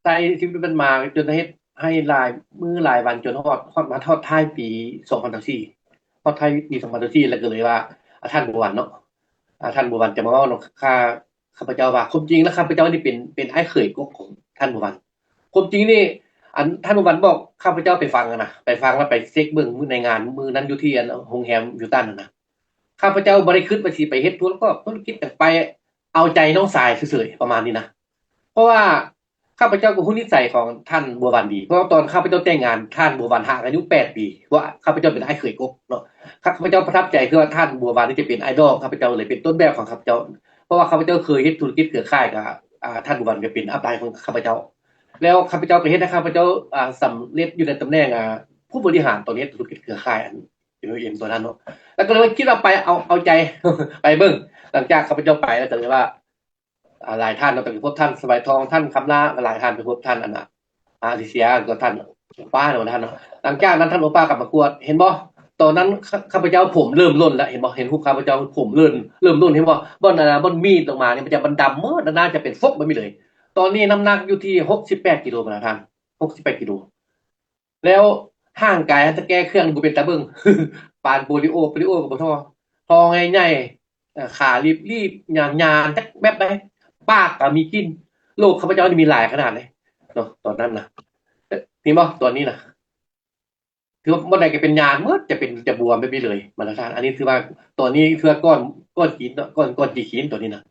ໃຊ້ຊີວິດມັນມາຈົນເຮັດໃຫ້ຫຼາຍມື້ຫຼາຍວັນ ຈົນຮອດ ຮອດມາຮອດທ້າຍປີສອງພັນຊາວສີ່ ຮອດທ້າຍປີສອງພັນຊາວສີ່ ແລ້ວກໍເລີຍວ່າ ອາ ທ່ານບົວວັນເນາະ ອາ ທ່ານບົວວັນຈະມາເວົ້ານຳຂ້າ ຂ້າພະເຈົ້າວ່າ ຄວາມຈິງແລ້ວຂ້າພະເຈົ້ານີ້ເປັນ ເປັນອ້າຍເຂີຍກົກຂອງທ່ານບົວວັນ. ຄວາມຈິງນີ້ ອັນ ທ່ານບົວວັນບອກຂ້າພະເຈົ້າໄປຟັງຫັ້ນນະ ໄປຟັງແລ້ວໄປເຊັກເບິ່ງໃນງານມື້ນັ້ນຢູ່ທີ່ ອັນ ໂຮງແຮມ Hilton ຫັ້ນນະ. ຂ້າພະເຈົ້າບໍ່ໄດ້ຄິດວ່າຊິໄປເຮັດທຸລະກອບທຸລະກິດ ຢາກໄປເອົາໃຈນ້ອງຊາຍເສີຍໆ ປະມານນີ້ນະ. ເພາະວ່າຂ້າພະເຈົ້າກໍຮູ້ນິໄສຂອງທ່ານບົວວັນດີ, ເພາະວ່າຕອນຂ້າພະເຈົ້າແຕ່ງງານ ທ່ານບົວວັນຫາກອາຍຸແປດປີ, ເພາະວ່າຂ້າພະເຈົ້າເປັນອ້າຍເຂີຍກົກເນາະ. ຂ້າພະເຈົ້າປະທັບໃຈ ຄືວ່າທ່ານບົວວັນນີ້ຈະເປັນໄອດອລຂ້າພະເຈົ້າເລີຍ, ເປັນຕົ້ນແບບຂອງຂ້າພະເຈົ້າ, ເພາະວ່າຂ້າພະເຈົ້າເຄີຍເຮັດທຸລະກິດເຄືອຂ່າຍກັບ ອາ ທ່ານບົວວັນ ກໍເປັນອັບໄລຂອງຂ້າພະເຈົ້າ. ແລ້ວຂ້າພະເຈົ້າກໍເຮັດໃຫ້ຂ້າພະເຈົ້າ ອາ ສຳເລັດຢູ່ໃນຕຳແໜ່ງ ອາ ຜູ້ບໍລິຫານ ຕອນເຮັດທຸລະກິດເຄືອຂ່າຍ ອັນ ເອັມ ຕົວນັ້ນເນາະ. ແລ້ວກໍເລີຍວ່າຄິດວ່າໄປເອົາ ເອົາໃຈ ໄປເບິ່ງ. ຫຼັງຈາກຂ້າພະເຈົ້າໄປແລ້ວ ກໍເລີຍວ່າ ອາ ຫຼາຍທ່ານເນາະ ໄປພົບທ່ານສະໄວທອງ ທ່ານຄຳລາ ຫຼາຍທ່ານໄປພົບທ່ານ ອັນ ອາ ອາລິເຊຍ ແລ້ວກໍທ່ານໂອປ້າເນາະ ທ່ານເນາະ. ຫຼັງຈາກນັ້ນທ່ານໂອປ້າກໍມາກວດ ເຫັນບໍ່? ຕອນນັ້ນ ຂ້າ ຂ້າພະເຈົ້າຜົມເລີ່ມຫຼົ່ນແລ້ວ ເລີ່ມ ເຫັນບໍ່? ເຫັນຮູບຂ້າພະເຈົ້າ ຜົມເລີ່ມ ເລີ່ມຫຼົ່ນ ເຫັນບໍ່? ບ່ອນ ອາ ບ່ອນມີດລົງມານີ້ ມັນຈະ ມັນດຳໝົດ ໜ້າຈະເປັນຟົກແບບນີ້ເລີຍ. ຕອນນີ້ນ້ຳໜັກຢູ່ທີ່ຫົກສິບແປດກິໂລ ປະມານ ທ່ານ ຫົກສິບແປດກິໂລ. ແລ້ວຮ່າງກາຍ ຖ້າແຕ່ແກ່ເຄື່ອງບໍ່ເປັນຕາເບິ່ງ ປານໂປລິໂອ ໂປລິໂອກໍບໍ່ທໍ່ ທ້ອງໃຫຍ່ໆ ເອີ ຂາລີບໆ ຍານໆ ຈັກແບບໃດ ປາກກໍມີກິ່ນ. ໂລກຂ້າພະເຈົ້ານີ້ມີຫຼາຍຂະໜາດເດ້ເນາະ ຕອນນັ້ນນະ. ເອີ ເຫັນບໍ່? ຕອນນີ້ນະ ຄືວ່າບ່ອນໃດກໍເປັນຍານໝົດ ຈະເປັນ ຈະບວມແບບນີ້ເລີຍ ມາດຕະຖານ. ອັນນີ້ຖືວ່າ ຕອນນີ້ຄືວ່າກ່ອນ ກ່ອນກິນເນາະ ກ່ອນ ກ່ອນຊິກິນ ຕອນນີ້ນະ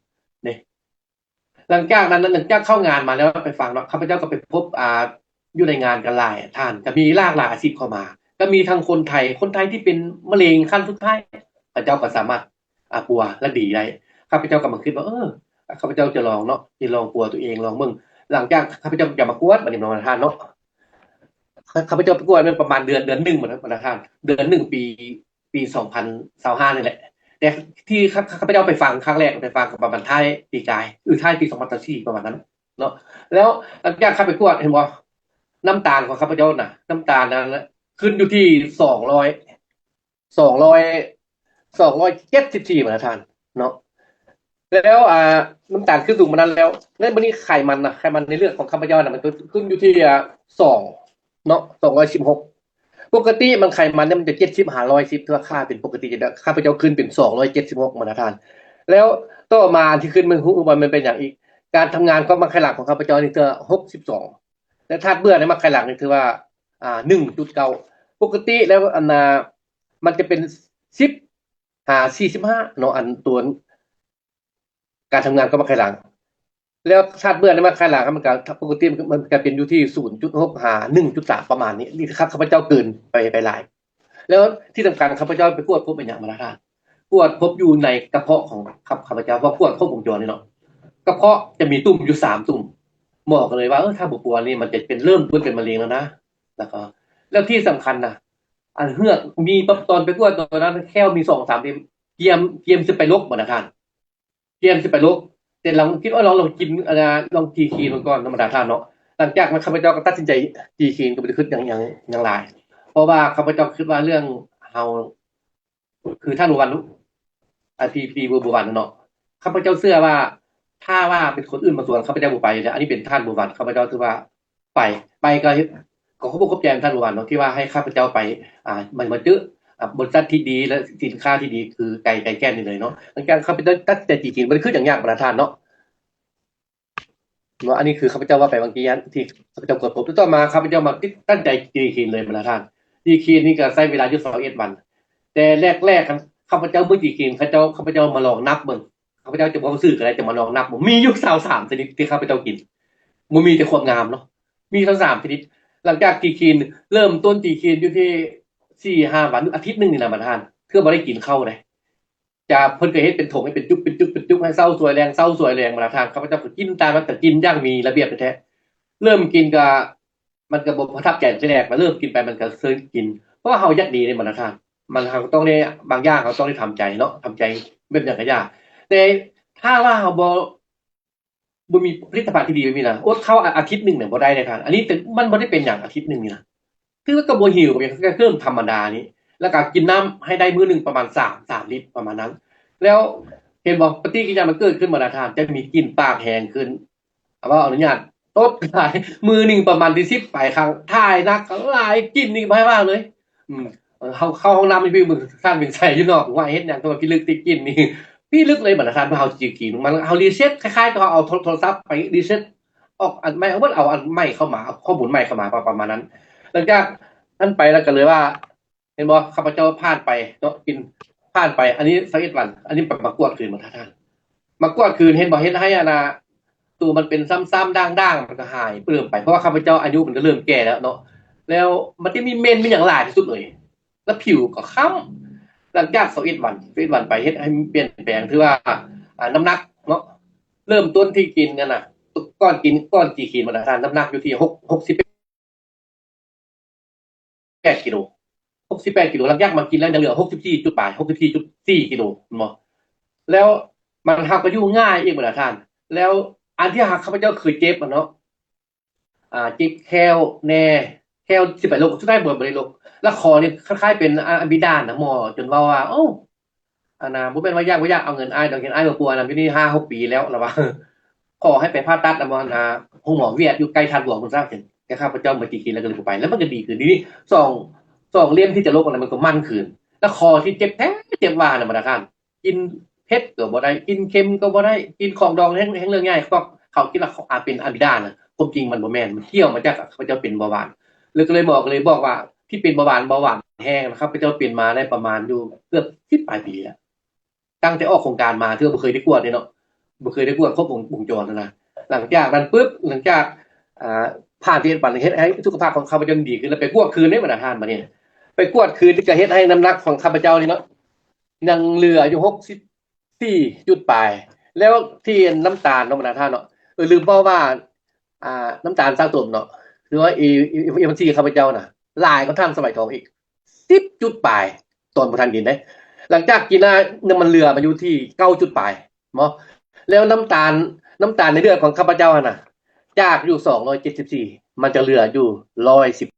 ເດ້. ຫຼັງຈາກນັ້ນ ຫຼັງຈາກເຂົ້າງານມາແລ້ວ ໄປຟັງເນາະ ຂ້າພະເຈົ້າກໍໄປພົບ ອ່າ ຢູ່ໃນງານກັນຫຼາຍທ່ານ ກໍມີຫຼາກຫຼາຍອາຊີບເຂົ້າມາ ກໍມີທັງຄົນໄທ ຄົນໄທທີ່ເປັນມະເຮັງຂັ້ນສຸດທ້າຍ ເຂົາເຈົ້າກໍສາມາດ ອ່າ ປົວ ແລະ ດີໄດ້. ຂ້າພະເຈົ້າກໍມາຄິດວ່າ ເອີ ຂ້າພະເຈົ້າຈະລອງເນາະ ຈະລອງປົວຕົວເອງ ລອງເບິ່ງ. ຫຼັງຈາກຂ້າພະເຈົ້າຈະມາກວດ ບັດນີ້ ມາດຕະຖານເນາະ ຂ້າ ຂ້າພະເຈົ້າໄປກວດແມ່ນປະມານເດືອນ ເດືອນໜຶ່ງ ມາດຕະຖານ ເດືອນໜຶ່ງ ປີ ປີສອງພັນຊາວຫ້ານີ້ແหละ ແຕ່ທີ່ຂ້າ ຂ້າພະເຈົ້າໄປຟັງຄັ້ງແລກ ໄປຟັງກໍປະມານທ້າຍປີກາຍ ຫຼື ທ້າຍປີສອງພັນຊາວສີ່ ປະມານນັ້ນເນາະ. ແລ້ວຫຼັງຈາກຂ້າໄປກວດ ເຫັນບໍ່ ນ້ຳຕານຂອງຂ້າພະເຈົ້ານະ ນ້ຳຕານນັ້ນນະ ຂຶ້ນຢູ່ທີ່ສອງຮ້ອຍ ສອງຮ້ອຍ ສອງຮ້ອຍເຈັດສິບສີ່ ມາດຕະຖານເນາະ. ແລ້ວ ອ່າ ນ້ຳຕານຂຶ້ນສູງປານນັ້ນແລ້ວ ແລ້ວບັດນີ້ໄຂມັນນະ ໄຂມັນໃນເລືອດຂອງຂ້າພະເຈົ້ານະ ມັນກໍຂຶ້ນຢູ່ທີ່ ອ່າ ສອງ ເນາະ ສອງຮ້ອຍສິບຫົກ. ປົກກະຕິມັນ ໄຂມັນນີ້ມັນຈະເຈັດສິບຫາຮ້ອຍສິບ ຖືວ່າຄ່າເປັນປົກກະຕິ ແຕ່ຂ້າພະເຈົ້າຂຶ້ນເປັນສອງຮ້ອຍເຈັດສິບຫົກ ມາດຕະຖານ. ແລ້ວຕໍ່ມາອັນທີ່ຂຶ້ນ ມັນຮູ້ວ່າມັນເປັນຫຍັງອີກ ການທຳງານຂອງໝາກໄຂ່ຫຼັງຂອງຂ້າພະເຈົ້ານີ້ເທື່ອ ຫົກສິບສອງ ແລະ ທາດເບື່ອໃນໝາກໄຂ່ຫຼັງນີ້ຖືວ່າ ອ່າ ໜຶ່ງຈຸດເກົ້າ. ປົກກະຕິແລ້ວ ອັນນ່າ ມັນຈະເປັນສິບຫາສີ່ສິບຫ້າເນາະ ອັນຕົວ ການທຳງານຂອງໝາກໄຂ່ຫຼັງ. ແລ້ວທາດເບື່ອໃນໝາກໄຂ່ຫຼັງ ມັນກໍປົກກະຕິ ມັນກໍເປັນຢູ່ທີ່ສູນຈຸດຫົກຫາໜຶ່ງຈຸດສາມ ປະມານນີ້. ນີ້ຂ້າ ຂ້າພະເຈົ້າເກີນໄປ ໄປຫຼາຍ. ແລ້ວທີ່ສຳຄັນ ຂ້າພະເຈົ້າໄປກວດພົບອີຫຍັງມາລະທ່ານ? ກວດພົບຢູ່ໃນກະເພາະຂອງຂ້າ ຂ້າພະເຈົ້າ ເພາະກວດຄົບວົງຈອນນີ້ເນາະ ກະເພາະຈະມີຕຸ່ມຢູ່ສາມຕຸ່ມ. ໝໍກໍເລີຍວ່າ ເອີ ຖ້າບໍ່ປົວນີ້ ມັນຈະເປັນ ເລີ່ມຕົ້ນເປັນມະເຮັງແລ້ວນະ. ແລ້ວກໍ ແລ້ວທີ່ສຳຄັນນະ ອັນເຮືອກມີ ຕອນໄປກວດຕອນນັ້ນແຂ້ວມີສອງສາມເຫຼັ້ມ ກຽມ ກຽມຊິໄປລົກບັດນະທ່ານ ກຽມຊິໄປລົກ ແຕ່ລອງຄິດວ່າລອງ ລອງກິນ ອັນນ່າ ລອງຈີຄີນເບິ່ງກ່ອນເນາະ ບັນດາທ່ານເນາະ. ຫຼັງຈາກນັ້ນຂ້າພະເຈົ້າກໍຕັດສິນໃຈຈີຄີນ ກໍບໍ່ໄດ້ຄິດຫຍັງ ຫຍັງ ຫຍັງຫຼາຍ ເພາະວ່າຂ້າພະເຈົ້າຄິດວ່າເລື່ອງເຮົາ ຄືທ່ານບົວວັນ ອາ ທີ່ ທີ່ບົວ ບົວວັນເນາະ ຂ້າພະເຈົ້າເຊື່ອວ່າ ຖ້າວ່າເປັນຄົນອື່ນມາຊວນ ຂ້າພະເຈົ້າບໍ່ໄປເລີຍ. ອັນນີ້ເປັນທ່ານບົວວັນ ຂ້າພະເຈົ້າຖືວ່າໄປ ໄປກໍເຮັດ ກໍຂອບອົກຂອບໃຈທ່ານບົວວັນເນາະ ທີ່ວ່າໃຫ້ຂ້າພະເຈົ້າໄປ ອ່າ ມາ ມາເຈີ ອ່າ ບໍລິສັດທີ່ດີ ແລະ ສິນຄ້າທີ່ດີ ຄືໄກ່ ໄກ່ແກ້ນນີ້ເລີຍເນາະ. ຫຼັງຈາກຂ້າພະເຈົ້າຕັດສິນໃຈຈີຄີນ ບໍ່ໄດ້ຄິດຫຍັງຍາກ ບັນດາທ່ານເນາະ. ເນາະ ອັນນີ້ຄືຂ້າພະເຈົ້າເວົ້າໄປຫວ່າງກີ້ ທີ່ຂ້າພະເຈົ້າກວດພົບ. ຕໍ່ມາຂ້າພະເຈົ້າມາຕິດຕັ້ງໃຈຈີຄີນເລີຍ ບັນດາທ່ານ. ຈີຄີນນີ້ກໍໃຊ້ເວລາຢູ່ຊາວເອັດວັນ ແຕ່ແລກໆ ຂ້າພະເຈົ້າເມື່ອຈີຄີນ ເຂົາເຈົ້າ ຂ້າພະເຈົ້າມາລອງນັບເບິ່ງ ຂ້າພະເຈົ້າຈະເວົ້າຊື່ກໍໄດ້ ຈະມາລອງນັບເບິ່ງ ມີຢູ່ຊາວສາມຊະນິດທີ່ຂ້າພະເຈົ້າກິນ ບໍ່ມີແຕ່ຄວາມງາມເນາະ ມີຊາວສາມຊະນິດ. ຫຼັງຈາກຈີຄືນ ເລີ່ມຕົ້ນຈີຄືນຢູ່ທີ່ສີ່ຫ້າວັນ ອາທິດໜຶ່ງນີ້ນະ ບັນດາທ່ານ ເທື່ອບໍ່ໄດ້ກິນເຂົ້າເດ້. ຈະ ເພິ່ນກໍເຮັດເປັນຖົງ ເປັນຈຸກ ເປັນຈຸກ ເປັນຈຸກ ໃຫ້ເຊົ້າສວຍແລງ ເຊົ້າສວຍແລງ ບັນດາທ່ານ. ຂ້າພະເຈົ້າກໍກິນຕາມນັ້ນ ກໍກິນຢ່າງມີລະບຽບແທ້ໆ. ເລີ່ມກິນກໍ ມັນກໍບໍ່ປະທັບໃຈແຕ່ແລກ ມາເລີ່ມກິນໄປມັນກໍເຊີນກິນ ເພາະວ່າເຮົາຢາກດີເດ້ ບັນດາທ່ານ. ມັນ ເຮົາກໍຕ້ອງໄດ້ ບາງຢ່າງເຮົາຕ້ອງໄດ້ທຳໃຈເນາະ ທຳໃຈແບບຫຍັງກໍຢ່າ. ແຕ່ຖ້າວ່າເຮົາບໍ່ ບໍ່ມີຜະລິດຕະພັນທີ່ດີແບບນີ້ນະ ອົດເຂົ້າອາ ອາທິດໜຶ່ງນະບໍ່ໄດ້ເດ້ທ່ານ. ອັນນີ້ແຕ່ມັນບໍ່ໄດ້ເປັນຫຍັງ ອາທິດໜຶ່ງນີ້ນະ ຄືວ່າກໍບໍ່ຫິວ ກໍເປັນ ກໍເລີ່ມທຳມະດານີ້ ແລ້ວກໍກິນນ້ຳໃຫ້ໄດ້ມື້ໜຶ່ງປະມານສາມ ສາມລິດປະມານນັ້ນ. ແລ້ວເຫັນບໍ່ ປະຕິກິລິຍາມັນເກີດຂຶ້ນ ບັນດາທ່ານ ຈະມີກິ່ນປາກແຮງຂຶ້ນ ເວົ້າອະນຸຍາດຕົດຫຼາຍ ມື້ໜຶ່ງປະມານທີ່ສິບປາຍຄັ້ງ ຖ່າຍໜັກຫຼາຍ ກິ່ນນີ້ບໍ່ໃຫ້ວ່າເລີຍ. ອືມ ເຮົາເຂົ້າຫ້ອງນ້ຳນີ້ ພີ່ເບິ່ງທ່ານວິນໄຊຢູ່ນອກ ວ່າເຮັດຫຍັງ ແຕ່ວ່າພິລຶກຕິດກິ່ນນີ້ ພິລຶກເລີຍ ບັນດາທ່ານ. ເຮົາຊິກິນມັນ ເຮົາຣີເຊັດ ຄ້າຍໆກັບເຮົາເອົາໂທ ໂທລະສັບໄປຣີເຊັດ ອອກອັນໃໝ່ ເອົາໝົດ ເອົາອັນໃໝ່ເຂົ້າມາ ເອົາຂໍ້ມູນໃໝ່ເຂົ້າມາ ປະ ປະມານນັ້ນ. ຫຼັງຈາກນັ້ນໄປແລ້ວກໍເລີຍວ່າ ເຫັນບໍ່ ຂ້າພະເຈົ້າຜ່ານໄປເນາະ ກິນ ຜ່ານໄປ ອັນນີ້ຊາວເອັດວັນ ອັນນີ້ໄປ ມາກວດຄືນ ມາ ທ່ານ ມາກວດຄືນ ເຫັນບໍ່ ເຮັດໃຫ້ອັນນ່າ ໂຕມັນເປັນຊ້ຳໆ ດ່າງໆ ມັນກໍຫາຍເລີ່ມໄປ ເພາະວ່າຂ້າພະເຈົ້າອາຍຸມັນກໍເລີ່ມແກ່ແລ້ວເນາະ ແລ້ວມັນຈະມີເມັນມີຫຍັງຫຼາຍທີ່ສຸດເລີຍ ແລ້ວຜິວກໍຄ້ຳ. ຫຼັງຈາກຊາວເອັດວັນ ຊາວເອັດວັນໄປ ເຮັດໃຫ້ເປັນແປງ ຖືວ່າ ອ່າ ນ້ຳໜັກເນາະ ເລີ່ມຕົ້ນທີ່ກິນຫັ້ນນະ ກ່ອນກິນ ກ່ອນຈີຄີນ ບັນດາທ່ານ ນ້ຳໜັກຢູ່ທີ່ຫົກ ຫົກສິບ ແປດກິໂລ ຫົກສິບແປດກິໂລ. ຫຼັງຈາກມາກິນແລ້ວຍັງເຫຼືອຫົກສິບສີ່ຈຸດປາຍ ຫົກສິບສີ່ຈຸດສີ່ກິໂລ ແມ່ນບໍ່? ແລ້ວມັນ ເຮົາກໍຢູ່ງ່າຍອີກ ບັນດາທ່ານ. ແລ້ວອັນທີ່ ຂ້າພະເຈົ້າເຄີຍເຈັບຫັ້ນເນາະ ອ່າ ເຈັບແຂ້ວແດ່ ແຂ້ວຊິໄປລົກ ສຸດທ້າຍບໍ່ ບໍ່ໄດ້ລົກ. ແລ້ວຄໍນີ້ຄ້າຍໆເປັນອາ ອາບິດານະ ໝໍຈົນເວົ້າວ່າ ໂອ້ ອັນນ່າ ບໍ່ແມ່ນວ່າຢາກ ບໍ່ຢາກເອົາເງິນອ້າຍດອກ ເຫັນອ້າຍບໍ່ປົວນຳຢູ່ນີ້ຫ້າຫົກປີແລ້ວ ລະວ່າ ຂໍໃຫ້ໄປຜ່າຕັດນຳ ອັນນ່າ ໂຮງໝໍຫວຽດ ຢູ່ໃກ້ທາດຫຼວງພຸ້ນຊະ. ແຕ່ຂ້າພະເຈົ້າມາຈີຄີນ ແລ້ວກໍເລີຍບໍ່ໄປ ແລ້ວມັນກໍດີຂຶ້ນ. ດຽວນີ້ສອງ ສອງເຫຼັ້ມທີ່ຈະລົກນັ້ນ ມັນກໍໝັ້ນຄືນ. ແລ້ວຄໍທີ່ເຈັບແທ້ເຈັບວ່ານະ ບັນດາທ່ານ ກິນເຜັດກໍບໍ່ໄດ້ ກິນເຄັມກໍບໍ່ໄດ້ ກິນຂອງດອງແຮ່ງ ແຮ່ງເລື່ອງໃຫຍ່ ພວກເຂົາກິນແລ້ວເຂົາອາເປັນອາບິດານະ. ຄວາມຈິງມັນບໍ່ແມ່ນ ມັນກ່ຽວມາຈາກຂ້າພະເຈົ້າເປັນເບົາຫວານ ແລ້ວກໍເລີຍໝໍກໍເລີຍບອກວ່າ ທີ່ເປັນເບົາຫວານ ເບົາຫວານແຮງນະ ຂ້າພະເຈົ້າເປັນມາໄດ້ປະມານຢູ່ເກືອບສິບປາຍປີແລ້ວ. ຕັ້ງແຕ່ອອກໂຄງການມາ ເທື່ອບໍ່ເຄີຍໄດ້ກວດເດ້ເນາະ ບໍ່ເຄີຍໄດ້ກວດຄົບວົງ ວົງຈອນຫັ້ນນະ. ຫຼັງຈາກນັ້ນປຶບ ຫຼັງຈາກ ອ່າ ຜ່ານທີ່ເຮັດໄປ ເຮັດໃຫ້ສຸຂະພາບຂອງຂ້າພະເຈົ້າດີຂຶ້ນ ແລ້ວໄປກວດຄືນເດ້ ບັນດາທ່ານ. ບາດນີ້ໄປກວດຄືນ ກໍເຮັດໃຫ້ນ້ຳໜັກຂອງຂ້າພະເຈົ້ານີ້ເນາະ ຍັງເຫຼືອຢູ່ຫົກສິບສີ່ຈຸດປາຍ. ແລ້ວທີ່ນ້ຳຕານເນາະ ບັນດາທ່ານເນາະ ເອີ ລືມເວົ້າວ່າ ອ່າ ນ້ຳຕານສະສົມເນາະ ຄືວ່າເອ ເອ ເອວັນຊີຂ້າພະເຈົ້ານະ ຫຼາຍກວ່າທ່ານສະໄໝທອງອີກ ສິບຈຸດປາຍ ຕອນບໍ່ທັນກິນເດ້. ຫຼັງຈາກກິນແລ້ວ ນ້ຳມັນເຫຼືອມາຢູ່ທີ່ເກົ້າຈຸດປາຍເນາະ. ແລ້ວນ້ຳຕານ ນ້ຳຕານໃນເລືອດຂອງຂ້າພະເຈົ້າຫັ້ນນະ ຈາກຢູ່ສອງຮ້ອຍເຈັດສິບສີ່ ມັນຈະເຫຼືອຢູ່ຮ້ອຍສິບ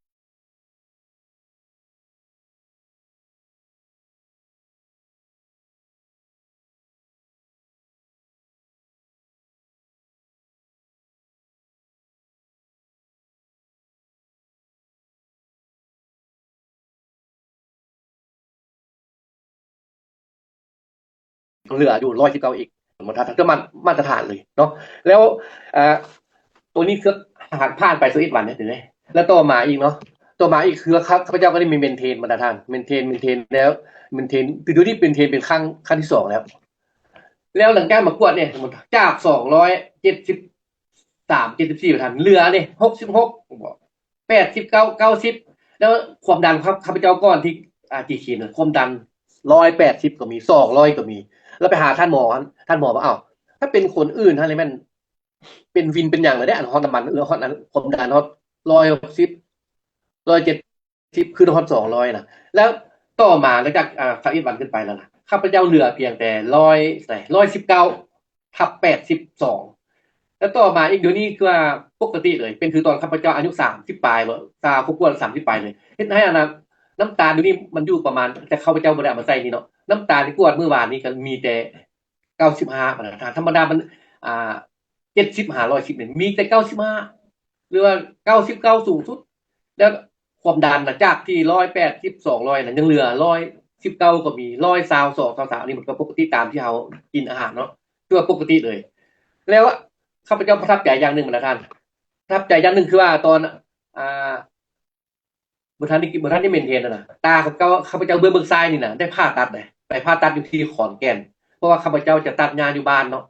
ເຫຼືອຢູ່ຮ້ອຍສິບເກົ້າອີກ ມາດຕະຖານ ຄືມາດຕະຖານເລີຍເນາະ. ແລ້ວ ເອີ ໂຕນີ້ຄືຫາກຜ່ານໄປຊາວເອັດວັນເດ້ ແລ້ວຕໍ່ມາອີກເນາະ ຕໍ່ມາອີກຄືຂ້າພະເຈົ້າກໍໄດ້ມີເມນເທນ ມາດຕະຖານ ເມນເທນ ເມນເທນແລ້ວ ເມນເທນ ດຽວນີ້ເປັນເທນເປັນຄັ້ງ ຄັ້ງທີສອງແລ້ວ. ແລ້ວຫຼັງຈາກມາກວດນີ້ ຈາກສອງຮ້ອຍເຈັດສິບສາມ ເຈັດສິບສີ່ ມາດຕະຖານ ເຫຼືອນີ້ຫົກສິບຫົກ ແປດສິບເກົ້າ ເກົ້າສິບ ແລ້ວຄວາມດັນ ຂ້າພະເຈົ້າກ່ອນທີ່ ອາ ຈີຄີນ ຄວາມດັນຮ້ອຍແປດສິບກໍມີ ສອງຮ້ອຍກໍມີ. ແລ້ວໄປຫາທ່ານໝໍ ທ່ານໝໍວ່າ ອ້າວ ຖ້າເປັນຄົນອື່ນຫັ້ນແມ່ນເປັນວິນເປັນຫຍັງແລ້ວເດ້ ອັນຮອດນ້ຳມັນ ເອີ ຮອດອັນຄວາມດັນຮອດຮ້ອຍຫົກສິບ ຮ້ອຍເຈັດ ສິບ ຂຶ້ນຮອດສອງຮ້ອຍນະ. ແລ້ວຕໍ່ມາ ຫຼັງຈາກ ອ່າ ຊາວເອັດວັນຂຶ້ນໄປແລ້ວນະ ຂ້າພະເຈົ້າເຫຼືອພຽງແຕ່ຮ້ອຍ ຮ້ອຍສິບເກົ້າ ທັບແປດສິບສອງ. ແລ້ວຕໍ່ມາອີກດຽວນີ້ຄືວ່າປົກກະຕິເລີຍ ເປັນຄືຕອນຂ້າພະເຈົ້າອາຍຸສາມສິບປາຍບໍ ຊາວກວ່າສາມສິບປາຍເລີຍ ເຮັດໃຫ້ອັນນະ ນ້ຳຕານດຽວນີ້ມັນຢູ່ປະມານ ແຕ່ຂ້າພະເຈົ້າບໍ່ໄດ້ເອົາມາໃສ່ນີ້ເນາະ ນ້ຳຕານທີ່ກວດມື້ວານນີ້ກໍມີແຕ່ເກົ້າສິບຫ້າ ປະມານ ທຳມະດາມັນ ອ່າ ເຈັດສິບຫາຮ້ອຍສິບນີ້ ມີແຕ່ເກົ້າສິບຫ້າ ຫຼືວ່າເກົ້າສິບເກົ້າສູງສຸດ. ແລ້ວຄວາມດັນນະ ຈາກທີ່ຮ້ອຍແປດສິບ ສອງຮ້ອຍນະ ຍັງເຫຼືອຮ້ອຍສິບເກົ້າກໍມີ ຮ້ອຍຊາວສອງ ຊາວສາມ ອັນນີ້ມັນກໍປົກກະຕິຕາມທີ່ເຮົາກິນອາຫານເນາະ ຖືວ່າປົກກະຕິເລີຍ. ແລ້ວຂ້າພະເຈົ້າປະທັບໃຈຢ່າງໜຶ່ງ ບັນດາທ່ານ ປະທັບໃຈຢ່າງໜຶ່ງຄືວ່າຕອນ ອ່າ ບໍ່ທັນໄດ້ ບໍ່ທັນໄດ້ເມນເທນນະ ຕາຂອງເຈົ້າ ຂ້າພະເຈົ້າເບື້ອງ ເບື້ອງຊ້າຍນີ້ນະ ໄດ້ຜ່າຕັດເດ້ ໄປຜ່າຕັດຢູ່ທີ່ຂອນແກ່ນ ເພາະວ່າຂ້າພະເຈົ້າຈະຕັດຫຍ້າຢູ່ບ້ານເນາະ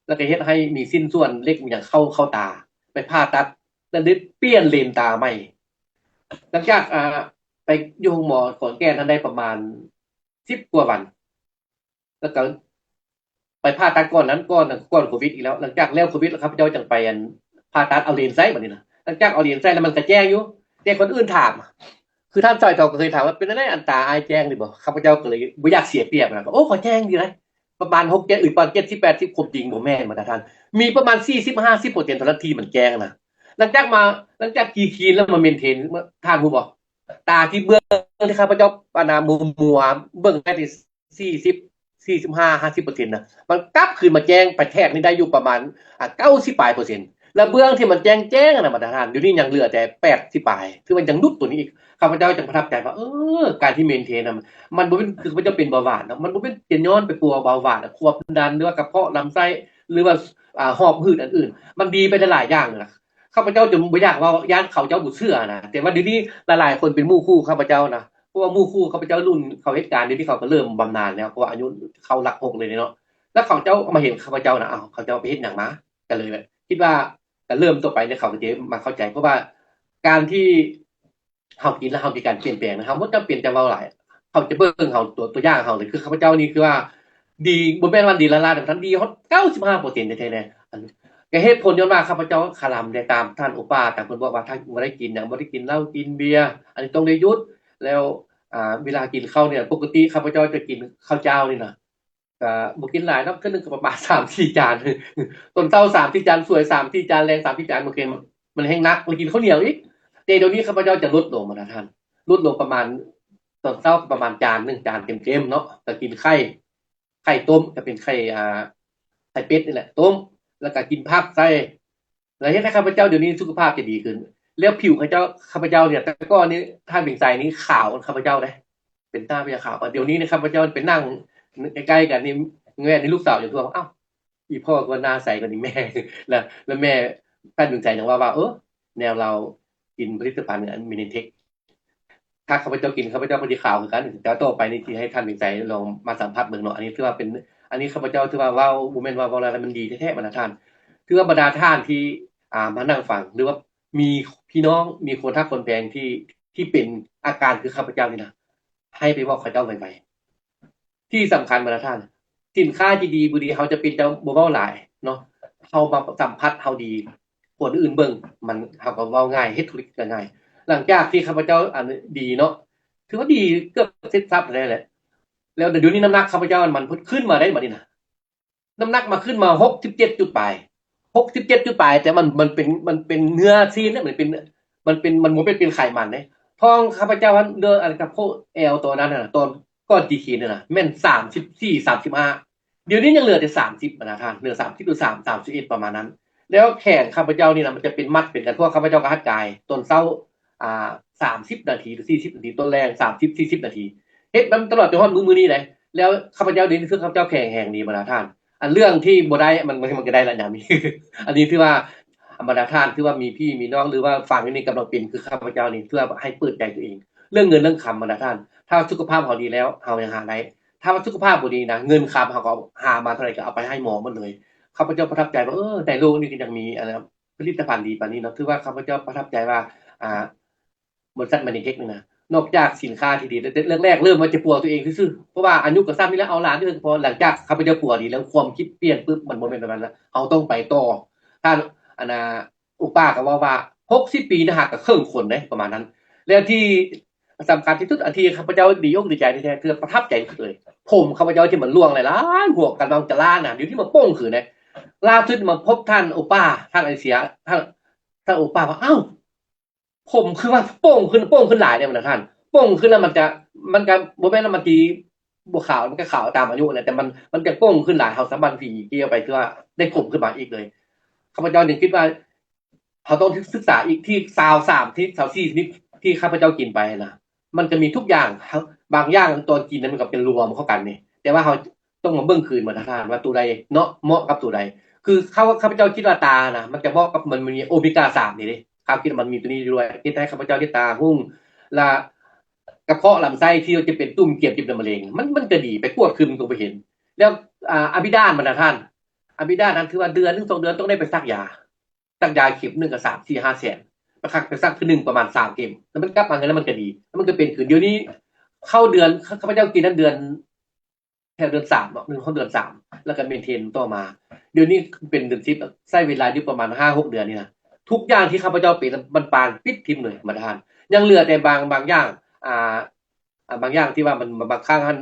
ແລ້ວກໍເຮັດໃຫ້ມີຊິ້ນສ່ວນເຫຼັກອີ່ຫຍັງເຂົ້າ ເຂົ້າຕາ ໄປຜ່າຕັດ ແລ້ວໄດ້ປ່ຽນເລນຕາໃໝ່. ຫຼັງຈາກ ອ່າ ໄປຢູ່ໂຮງໝໍຂອນແກ່ນນັ້ນໄດ້ປະມານສິບກວ່າວັນ ແລ້ວກໍໄປຜ່າຕັດກ່ອນນັ້ນ ກ່ອນ ກ່ອນໂຄວິດອີກແລ້ວ. ຫຼັງຈາກແລ້ວໂຄວິດ ຂ້າພະເຈົ້າຈຶ່ງໄປ ອັນ ຜ່າຕັດເອົາເລນໃສ່ບັດນີ້ນະ. ຫຼັງຈາກເອົາເລນໃສ່ແລ້ວມັນກໍແຈ້ງຢູ່ ແຕ່ຄົນອື່ນຖາມ ຄືທ່ານສາຍທອງກໍເຄີຍຖາມວ່າ ເປັນຈັ່ງໃດ ອັນຕາອ້າຍແຈ້ງດີບໍ່? ຂ້າພະເຈົ້າກໍເລີຍບໍ່ຢາກເສຍປຽບນະ ກໍ ໂອ້ ຂ້ອຍແຈ້ງດີໃດ ປະມານຫົກເຈັດ ຫຼື ປະມານເຈັດສິບແປດສິບ ຄວາມຈິງບໍ່ແມ່ນ ບັນດາທ່ານ ມີປະມານສີ່ສິບຫ້າສິບເປີເຊັນເທົ່ານັ້ນທີ່ມັນແຈ້ງນະ. ຫຼັງຈາກມາ ຫຼັງຈາກກີ່ຄີນແລ້ວມາເມນເທນ ທ່ານຮູ້ບໍ່? ຕາທີ່ເບື້ອງທີ່ຂ້າພະເຈົ້າ ອັນນະ ມົວໆ ເບິ່ງໄດ້ທີ່ ສີ່ສິບ ສີ່ສິບຫ້າ ຫ້າສິບເປີເຊັນນະ ມັນກັບຄືນມາແຈ້ງໄປແທກນີ້ໄດ້ຢູ່ປະມານ ອ່າ ເກົ້າສິບປາຍເປີເຊັນ ແລະ ເບື້ອງທີ່ມັນແຈ້ງໆນະ ບັນດາທ່ານ ດຽວນີ້ຍັງເຫຼືອແຕ່ແປດສິບປາຍ ຄືມັນຍັງຫຼຸດຕົວນີ້ອີກ. ຂ້າພະເຈົ້າຈຶ່ງປະທັບໃຈວ່າ ເອີ ການທີ່ເມນເທນນະ ມັນບໍ່ແມ່ນຄືຂ້າພະເຈົ້າເປັນເບົາຫວານນະ ມັນບໍ່ແມ່ນຈະຍ້ອນໄປປົວເບົາຫວານນະ ຄວາມດັນ ຫຼືວ່າກະເພາະລຳໄສ້ ຫຼືວ່າ ອ່າ ຫອບຫືດອັນອື່ນ ມັນດີໄປຫຼາຍໆຢ່າງນະ. ຂ້າພະເຈົ້າຈົນບໍ່ຢາກເວົ້າ ຢ້ານເຂົາເຈົ້າບໍ່ເຊື່ອນະ ແຕ່ວ່າດຽວນີ້ຫຼາຍໆຄົນເປັນໝູ່ຄູ່ຂ້າພະເຈົ້ານະ ເພາະວ່າໝູ່ຄູ່ຂ້າພະເຈົ້າລຸ້ນເຂົາເຮັດການ ດຽວນີ້ເຂົາກໍເລີ່ມບຳນານແລ້ວ ເພາະວ່າອາຍຸເຂົາຫຼັກຫົກເລີຍເນາະ. ແລ້ວເຂົາເຈົ້າມາເຫັນຂ້າພະເຈົ້ານະ ອ້າວ ເຂົາເຈົ້າໄປເຮັດຫຍັງມາ? ກໍເລີຍແບບຄິດວ່າ ກໍເລີ່ມຕໍ່ໄປເນຍ ເຂົາກໍຈະມາເຂົ້າໃຈ ເພາະວ່າການທີ່ ເຮົາກິນແລ້ວເຮົາມີການປ່ຽນແປງນະ ເຮົາບໍ່ຈຳເປັນຈະເວົ້າຫຼາຍ ເຂົາຈະເບິ່ງເຮົາ ຕົວ ຕົວຢ່າງເຮົາເລີຍ ຄືຂ້າພະເຈົ້ານີ້ຄືວ່າດີ ບໍ່ແມ່ນວ່າດີລ້າໆ ແຕ່ວ່າທ່ານດີຮອດເກົ້າສິບຫ້າເປີເຊັນແທ້ໆເລີຍ. ອັນ ກໍເຫດຜົນຍ້ອນວ່າຂ້າພະເຈົ້າຄະລຳໄດ້ຕາມທ່ານໂອປ້າ ຕາມເພິ່ນບອກວ່າ ທ່ານບໍ່ໄດ້ກິນຫຍັງ ບໍ່ໄດ້ກິນເຫຼົ້າກິນເບຍ ອັນນີ້ຕ້ອງໄດ້ຢຸດ. ແລ້ວ ອ່າ ເວລາກິນເຂົ້ານີ້ ປົກກະຕິຂ້າພະເຈົ້າຈະກິນເຂົ້າເຈົ້ານີ້ນະ ກະບໍ່ກິນຫຼາຍເນາະ ເທື່ອໜຶ່ງກໍປະມານສາມສີ່ຈານ ຕອນເຊົ້າສາມສີ່ຈານ ສວຍສາມສີ່ຈານ ແລງສາມສີ່ຈານ ບາງເທື່ອມັນແຮ່ງໜັກ ແລ້ວກິນເຂົ້າໜຽວອີກ. ແຕ່ດຽວນີ້ຂ້າພະເຈົ້າຈະຫຼຸດລົງ ບັນດາທ່ານ ຫຼຸດລົງປະມານ ຕອນເຊົ້າກໍປະມານຈານໜຶ່ງ ຈານເຕັມໆເນາະ ກໍກິນໄຂ່ ໄຂ່ຕົ້ມ ກໍເປັນໄຂ່ ອ່າ ໄຂ່ເປັດນີ້ແຫຼະ ຕົ້ມ ແລ້ວກໍກິນຜັກໃສ່ ແລ້ວເຮັດໃຫ້ຂ້າພະເຈົ້າດຽວນີ້ສຸຂະພາບຈະດີຂຶ້ນ ແລ້ວຜິວຂ້າເຈົ້າ ຂ້າພະເຈົ້ານີ້ ແຕ່ກ່ອນນີ້ ທ່ານເປັນໃສນີ້ຂາວກວ່າຂ້າພະເຈົ້າເດ້ ເປັນໜ້າພະເຈົ້າຂາວ ດຽວນີ້ນີ້ຂ້າພະເຈົ້າໄປນັ່ງໃກ້ໆກັນນີ້ ແມ່ນນີ້ລູກສາວຈະທວງ ອ້າວ ອີ່ພໍ່ຄືວ່າໜ້າໃສກວ່ານີ້ແມ່ ແລ້ວ ແລ້ວແມ່ທ່ານເປັນໃສຍັງວ່າ ວ່າ ເອີ ແນວລາວກິນຜະລິດຕະພັນອັນ Minitech ຖ້າຂ້າພະເຈົ້າກິນ ຂ້າພະເຈົ້າກໍຊິຂາວຄືກັນ. ແຕ່ຕໍ່ໄປນີ້ຊິໃຫ້ທ່ານເປັນໃສລອງມາສຳຜັດເບິ່ງເນາະ ອັນນີ້ຖືວ່າເປັນ ອັນນີ້ຂ້າພະເຈົ້າຖືວ່າເວົ້າ ບໍ່ແມ່ນວ່າເວົ້າແລ້ວມັນດີແທ້ໆ ບັນດາທ່ານ ຖືວ່າບັນດາທ່ານທີ່ ອ່າ ມານັ່ງຟັງ ຫຼືວ່າມີພີ່ນ້ອງ ມີຄົນຮັກຄົນແພງທີ່ ທີ່ເປັນອາການຄືຂ້າພະເຈົ້ານີ້ນະ ໃຫ້ໄປບອກເຂົາເຈົ້າໄວໆ. ທີ່ສຳຄັນບັນດາທ່ານ ສິນຄ້າທີ່ດີບໍ່ດີ ເຮົາຈະເປັນເຈົ້າບໍ່ເວົ້າຫຼາຍເນາະ ເຮົາມາສຳຜັດເຮົາດີ ຄົນອື່ນເບິ່ງ ມັນ ເຮົາກໍເວົ້າງ່າຍ ເຮັດທຸລະກິດກໍງ່າຍ. ຫຼັງຈາກທີ່ຂ້າພະເຈົ້າ ອັນ ດີເນາະ ຖືວ່າດີເກືອບເສັດສັບແລ້ວແຫຼະ ແລ້ວດຽວນີ້ນ້ຳໜັກຂ້າພະເຈົ້າມັນຂຶ້ນມາໄດ້ບັດນີ້ນະ ນ້ຳໜັກມາຂຶ້ນມາຫົກສິບເຈັດຈຸດປາຍ ຫົກສິບເຈັດຈຸດປາຍ ແຕ່ມັນ ມັນເປັນ ມັນເປັນເນື້ອຊີ້ນເດ້ ມັນເປັນ ມັນເປັນ ມັນບໍ່ເປັນ ເປັນໄຂມັນເດ້. ທ້ອງຂ້າພະເຈົ້າຫັ້ນ ເລື່ອງອັນກະໂພດແອວຕອນນັ້ນນະ ຕອນກ່ອນຕີຄີນນັ້ນນະ ແມ່ນສາມສິບສີ່ ສາມສິບຫ້າ ດຽວນີ້ຍັງເຫຼືອແຕ່ສາມສິບ ບັນດາທ່ານ ເຫຼືອສາມສິບ ຫຼື ສາມ ສາມສິບເອັດ ປະມານນັ້ນ. ແລ້ວແຂນຂ້າພະເຈົ້ານີ້ນະ ມັນຈະເປັນມັດເປັນກັນ ເພາະວ່າຂ້າພະເຈົ້າກໍຮັດກາຍ ຕອນເຊົ້າ ອ່າ ສາມສິບນາທີ ຫຼື ສີ່ສິບນາທີ ຕອນແລງ ສາມສິບ ສີ່ສິບນາທີ ເຮັດມາຕະຫຼອດຈົນຮອດມື້ ມື້ນີ້ເດ້. ແລ້ວຂ້າພະເຈົ້າດຽວນີ້ຄືຂ້າພະເຈົ້າແຂງແຮງດີ ບັນດາທ່ານ ອັນເລື່ອງທີ່ບໍ່ໄດ້ ມັນ ມັນ ມັນກໍໄດ້ລະຍາມນີ້ ອັນນີ້ຖືວ່າ ບັນດາທ່ານ ຖືວ່າມີພີ່ມີນ້ອງ ຫຼືວ່າຟັງຢູ່ນີ້ກຳລັງເປັນຄືຂ້າພະເຈົ້ານີ້ ຖືວ່າໃຫ້ເປີດໃຈຕົວເອງ ເລື່ອງເງິນເລື່ອງຄຳ ບັນດາທ່ານ ຖ້າສຸຂະພາບເຮົາດີແລ້ວ ເຮົາຍັງຫາໄດ້. ຖ້າວ່າສຸຂະພາບບໍ່ດີນະ ເງິນຄຳເຮົາກໍຫາມາເທົ່າໃດກໍເອົາໄປໃຫ້ໝໍໝົດເລີຍ. ຂ້າພະເຈົ້າປະທັບໃຈວ່າ ເອີ ໃນໂລກນີ້ກໍຍັງມີ ອັນ ຜະລິດຕະພັນດີປານນີ້ເນາະ ຖືວ່າຂ້າພະເຈົ້າປະທັບໃຈວ່າ ອ່າ ບໍລິສັດ Minitech ນີ້ນະ ນອກຈາກສິນຄ້າທີ່ດີ ແຕ່ເລີ່ມແລກເລີ່ມວ່າຈະປົວຕົວເອງຊື່ໆ ເພາະວ່າອາຍຸກໍສ່ຳນີ້ແຫຼະ ເອົາຫຼານຢູ່ ພໍຫຼັງຈາກຂ້າພະເຈົ້າປົວດີແລ້ວ ຄວາມຄິດປ່ຽນປຶບ ມັນບໍ່ແມ່ນແບບນັ້ນລະ ເຮົາຕ້ອງໄປຕໍ່. ທ່ານ ອັນນ່າ ອຸປາກໍເວົ້າວ່າ ຫົກສິບປີນະຫາກະເຄິ່ງຄົນເດ້ ປະມານນັ້ນ. ແລ້ວທີ່ ສຳຄັນທີ່ສຸດ ອັນທີ່ຂ້າພະເຈົ້າດີອົກດີໃຈແທ້ໆ ຄືປະທັບໃຈທີ່ສຸດເລີຍ ຜົມຂ້າພະເຈົ້າທີ່ມັນລ່ວງຫຼາຍໆຫົວກຳລັງຈະລ້ານນະ ດຽວນີ້ມັນໂປ່ງຂຶ້ນເດ້. ລ່າສຸດມາພົບທ່ານໂອປ້າ ທ່ານເອເຊຍ ທ່ານ ທ່ານໂອປ້າວ່າ ອ້າວ ຜົມຄືວ່າໂປ່ງຂຶ້ນ ໂປ່ງຂຶ້ນຫຼາຍເດ້ບັນດາທ່ານ. ໂປ່ງຂຶ້ນແລ້ວມັນຈະ ມັນກະບໍ່ແມ່ນວ່າມັນຊິບໍ່ຂາວ ມັນກະຂາວຕາມອາຍຸແຫຼະ ແຕ່ມັນ ມັນຈະໂປ່ງຂຶ້ນຫຼາຍ ເຮົາສາມາດທີ່ຈະກ່ຽວໄປ ຄືວ່າໄດ້ຜົມຂຶ້ນມາອີກເລີຍ. ຂ້າພະເຈົ້າຈຶ່ງຄິດວ່າ ເຮົາຕ້ອງສຶກສາອີກ ທີ່ຊາວສາມຊະນິດ ຊາວສີ່ຊະນິດທີ່ຂ້າພະເຈົ້າກິນໄປນະ ມັນຈະມີທຸກຢ່າງ ບາງຢ່າງຕອນກິນນະ ມັນກະເປັນລວມເຂົ້າກັນນີ້ ແຕ່ວ່າເຮົາຕ້ອງມາເບິ່ງຄືນວ່າ ທ່ານ ວ່າໂຕໃດເນາະ ເໝາະກັບໂຕໃດ. ຄືເຂົາ ຂ້າພະເຈົ້າຄິດວ່າຕານະ ມັນຈະເໝາະກັບ ມັນມີໂອເມກາສາມນີ້ເດ້ ຂ້າຄິດວ່າມັນມີໂຕນີ້ດ້ວຍ ເຮັດໃຫ້ຂ້າພະເຈົ້າເຮັດຕາຮຸ່ງ ລະກະເພາະລຳໄສ້ທີ່ຈະເປັນຕຸ່ມກຽມ ເຈັບເປັນມະເຮັງ ມັນ ມັນກະດີ ໄປກວດຄືນມັນກະບໍ່ເຫັນ. ແລ້ວ ອາ ອາບິດານບັນດາທ່ານ ອາບິດານນັ້ນ ຖືວ່າເດືອນໜຶ່ງສອງເດືອນຕ້ອງໄດ້ໄປສັກຢາ ສັກຢາເຂັມໜຶ່ງກະສາມສີ່ຫ້າແສນ ໄປສັກ ໄປສັກເທື່ອໜຶ່ງປະມານສາມເຂັມ ແລ້ວມັນກັບມາເງິນ ແລ້ວມັນກະດີ ແລ້ວມັນກະເປັນຄືນ. ດຽວນີ້ເຂົ້າເດືອນ ຂ້າພະເຈົ້າກິນນັ້ນເດືອນ ແຖວເດືອນສາມເນາະ ເຂົ້າເດືອນສາມ ແລ້ວກະເມນເທນຕໍ່ມາ ດຽວນີ້ເປັນເດືອນສິບ ໃຊ້ເວລາຢູ່ປະມານຫ້າຫົກເດືອນນີ້ນະ. ທຸກຢ່າງທີ່ຂ້າພະເຈົ້າເປັນ ມັນປານປິດຖິ້ມເລີຍບັນດາທ່ານ ຍັງເຫຼືອແຕ່ບາງ ບາງຢ່າງ ອາ ອາ ບາງຢ່າງທີ່ວ່າມັນ ບາງຄັ້ງຫັ້ນ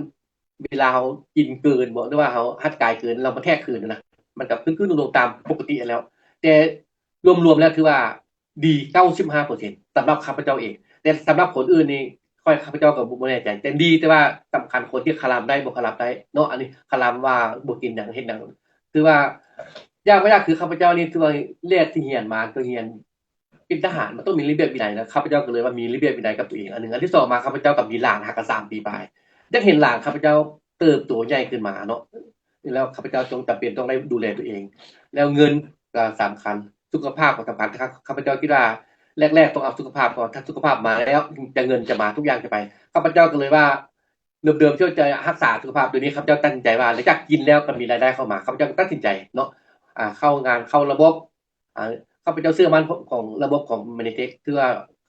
ເວລາເຮົາກິນເກີນບໍ ຫຼືວ່າເຮົາຮັດກາຍເກີນ ແລ້ວມັນແທກຄືນນະ ມັນກະຂຶ້ນໆລົງໆຕາມປົກກະຕິຫັ້ນແລ້ວ ແຕ່ລວມໆແລ້ວຖືວ່າດີເກົ້າສິບຫ້າເປີເຊັນ ສຳລັບຂ້າພະເຈົ້າເອງ. ແຕ່ສຳລັບຄົນອື່ນນີ້ ຂ້ອຍ ຂ້າພະເຈົ້າກະບໍ່ ບໍ່ແນ່ໃຈ ແຕ່ດີ ແຕ່ວ່າສຳຄັນຄົນທີ່ຄະລຳໄດ້ ບໍ່ຄະລຳໄດ້ເນາະ ອັນນີ້ຄະລຳວ່າບໍ່ກິນຫຍັງ ເຮັດຫຍັງ ຖືວ່າ ຢ່າງ ວ່າຢ່າງຄືຂ້າພະເຈົ້ານີ້ ຖືວ່າແລກທີ່ຮຽນມາ ກະຮຽນ ເປັນທະຫານມັນຕ້ອງມີລະບຽບວິໄນນະ ຂ້າພະເຈົ້າກະເລີຍວ່າມີລະບຽບວິໄນກັບຕົວເອງອັນໜຶ່ງ. ອັນທີສອງມາ ຂ້າພະເຈົ້າກະມີຫຼານຫາກະສາມປີປາຍ ຢາກເຫັນຫຼານຂ້າພະເຈົ້າເຕີບໂຕໃຫຍ່ຂຶ້ນມາເນາະ ແລ້ວຂ້າພະເຈົ້າຕ້ອງ ຈຳເປັນຕ້ອງໄດ້ດູແລຕົວເອງ ແລ້ວເງິນກະສຳຄັນ ສຸຂະພາບກະສຳຄັນ. ຂ້າພະເຈົ້າຄິດວ່າແລກໆຕ້ອງເອົາສຸຂະພາບກ່ອນ ຖ້າສຸຂະພາບມາແລ້ວ ເງິນຈະມາ ທຸກຢ່າງຈະໄປ. ຂ້າພະເຈົ້າກະເລີຍວ່າ ເດີມໆທີ່ຈະຮັກສາສຸຂະພາບ ດຽວນີ້ຂ້າພະເຈົ້າຕັດສິນໃຈວ່າ ຫຼັງຈາກກິນແລ້ວກະມີລາຍໄດ້ເຂົ້າມາ ຂ້າພະເຈົ້າກະຕັດສິນໃຈເນາະ ອາ ເຂົ້າງານ ເຂົ້າລະບົບ ອາ ຂ້າພະເຈົ້າເຊື່ອໝັ້ນຂອງລະບົບຂອງ Meditech ຄືວ່າ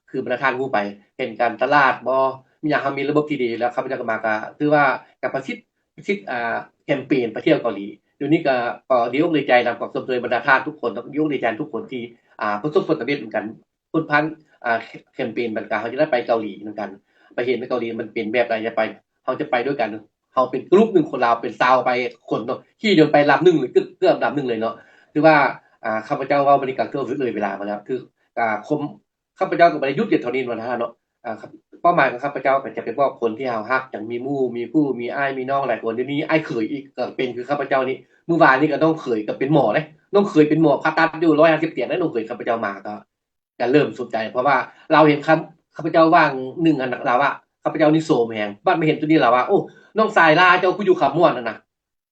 ຄືບັນດາທ່ານຮູ້ໄປ ເຫັນການຕະຫຼາດບໍ ມີຫຍັງ ເຮົາມີລະບົບທີ່ດີແລ້ວ ຂ້າພະເຈົ້າກະມາ ກະຖືວ່າກະປະສິດ ປະສິດ ອາ ແຄມເປນໄປທ່ຽວເກົາຫຼີ. ດຽວນີ້ກະ ກະດີອົກດີໃຈນຳ ກະຊົມເຊີຍບັນດາທ່ານທຸກຄົນ ດີອົກດີໃຈທຸກຄົນທີ່ ອາ ປະສົບຜົນສຳເລັດນຳກັນ ພົ້ນຜ່ານ ອາ ແຄມເປນບັນກາ ເຮົາຈະໄດ້ໄປເກົາຫຼີນຳກັນ ໄປເຫັນເກົາຫຼີມັນເປັນແບບໃດ ຈະໄປ ເຮົາຈະໄປດ້ວຍກັນ ເຮົາເປັນກະລຸບໜຶ່ງ ຄົນລາວເປັນຊາວປາຍຄົນເນາະ ຂີ່ຍົນໄປລຳໜຶ່ງ ເກືອບ ເກືອບລຳໜຶ່ງເລີຍເນາະ. ຖືວ່າ ອາ ຂ້າພະເຈົ້າເວົ້າມານີ້ກະເກືອບເລີຍເວລາມາແລ້ວ ຄື ອາ ຄວາມ ຂ້າພະເຈົ້າກະບໍ່ໄດ້ຢຸດແຕ່ເທົ່ານີ້ນຳທ່ານເນາະ. ອາ ເປົ້າໝາຍຂອງຂ້າພະເຈົ້າກະຈະໄປບອກຄົນທີ່ເຮົາຮັກ ຈັ່ງມີໝູ່ມີຄູ່ ມີອ້າຍມີນ້ອງຫຼາຍຄົນ ດຽວນີ້ອ້າຍເຂີຍອີກກະເປັນຄືຂ້າພະເຈົ້ານີ້ ມື້ວານນີ້ກະນ້ອງເຂີຍກະເປັນໝໍເດ້ ນ້ອງເຂີຍເປັນໝໍຜ່າຕັດຢູ່ຮ້ອຍຫ້າສິບຕຽງເດ້ ນ້ອງເຂີຍຂ້າພະເຈົ້າມາກະ ກະເລີ່ມສົນໃຈ ເພາະວ່າລາວເຫັນຂ້າ ຂ້າພະເຈົ້າວ່າງໜຶ່ງຫັ້ນນະ ລາວວ່າ ຂ້າພະເຈົ້ານີ້ໂຊມແຮງ ບາດມາເຫັນໂຕນີ້ລາວວ່າ ໂອ້ ນ້ອງຊາຍລາເຈົ້າ ຜູ້ຢູ່ຄຳມ່ວນຫັ້ນນະ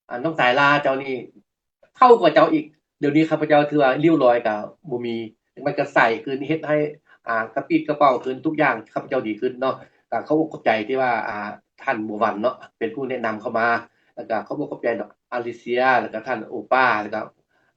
ອາ ນ້ອງຊາຍລາເຈົ້ານີ້ເຖົ້າກວ່າເຈົ້າອີກ. ດຽວນີ້ຂ້າພະເຈົ້າຖືວ່າລິ້ວລອຍກະບໍ່ມີ ມັນກະໃສຂຶ້ນ ເຮັດໃຫ້ ອາ ກະປິດກະເປົາຂຶ້ນ ທຸກຢ່າງຂ້າພະເຈົ້າດີຂຶ້ນເນາະ. ກະຂອບອົກຂອບໃຈທີ່ວ່າ ອາ ທ່ານບົວວັນເນາະ ເປັນຜູ້ແນະນຳເຂົ້າມາ ແລ້ວກະຂອບອົກຂອບໃຈອາລິເຊຍ ແລ້ວກະທ່ານໂອປ້າ ແລ້ວກະ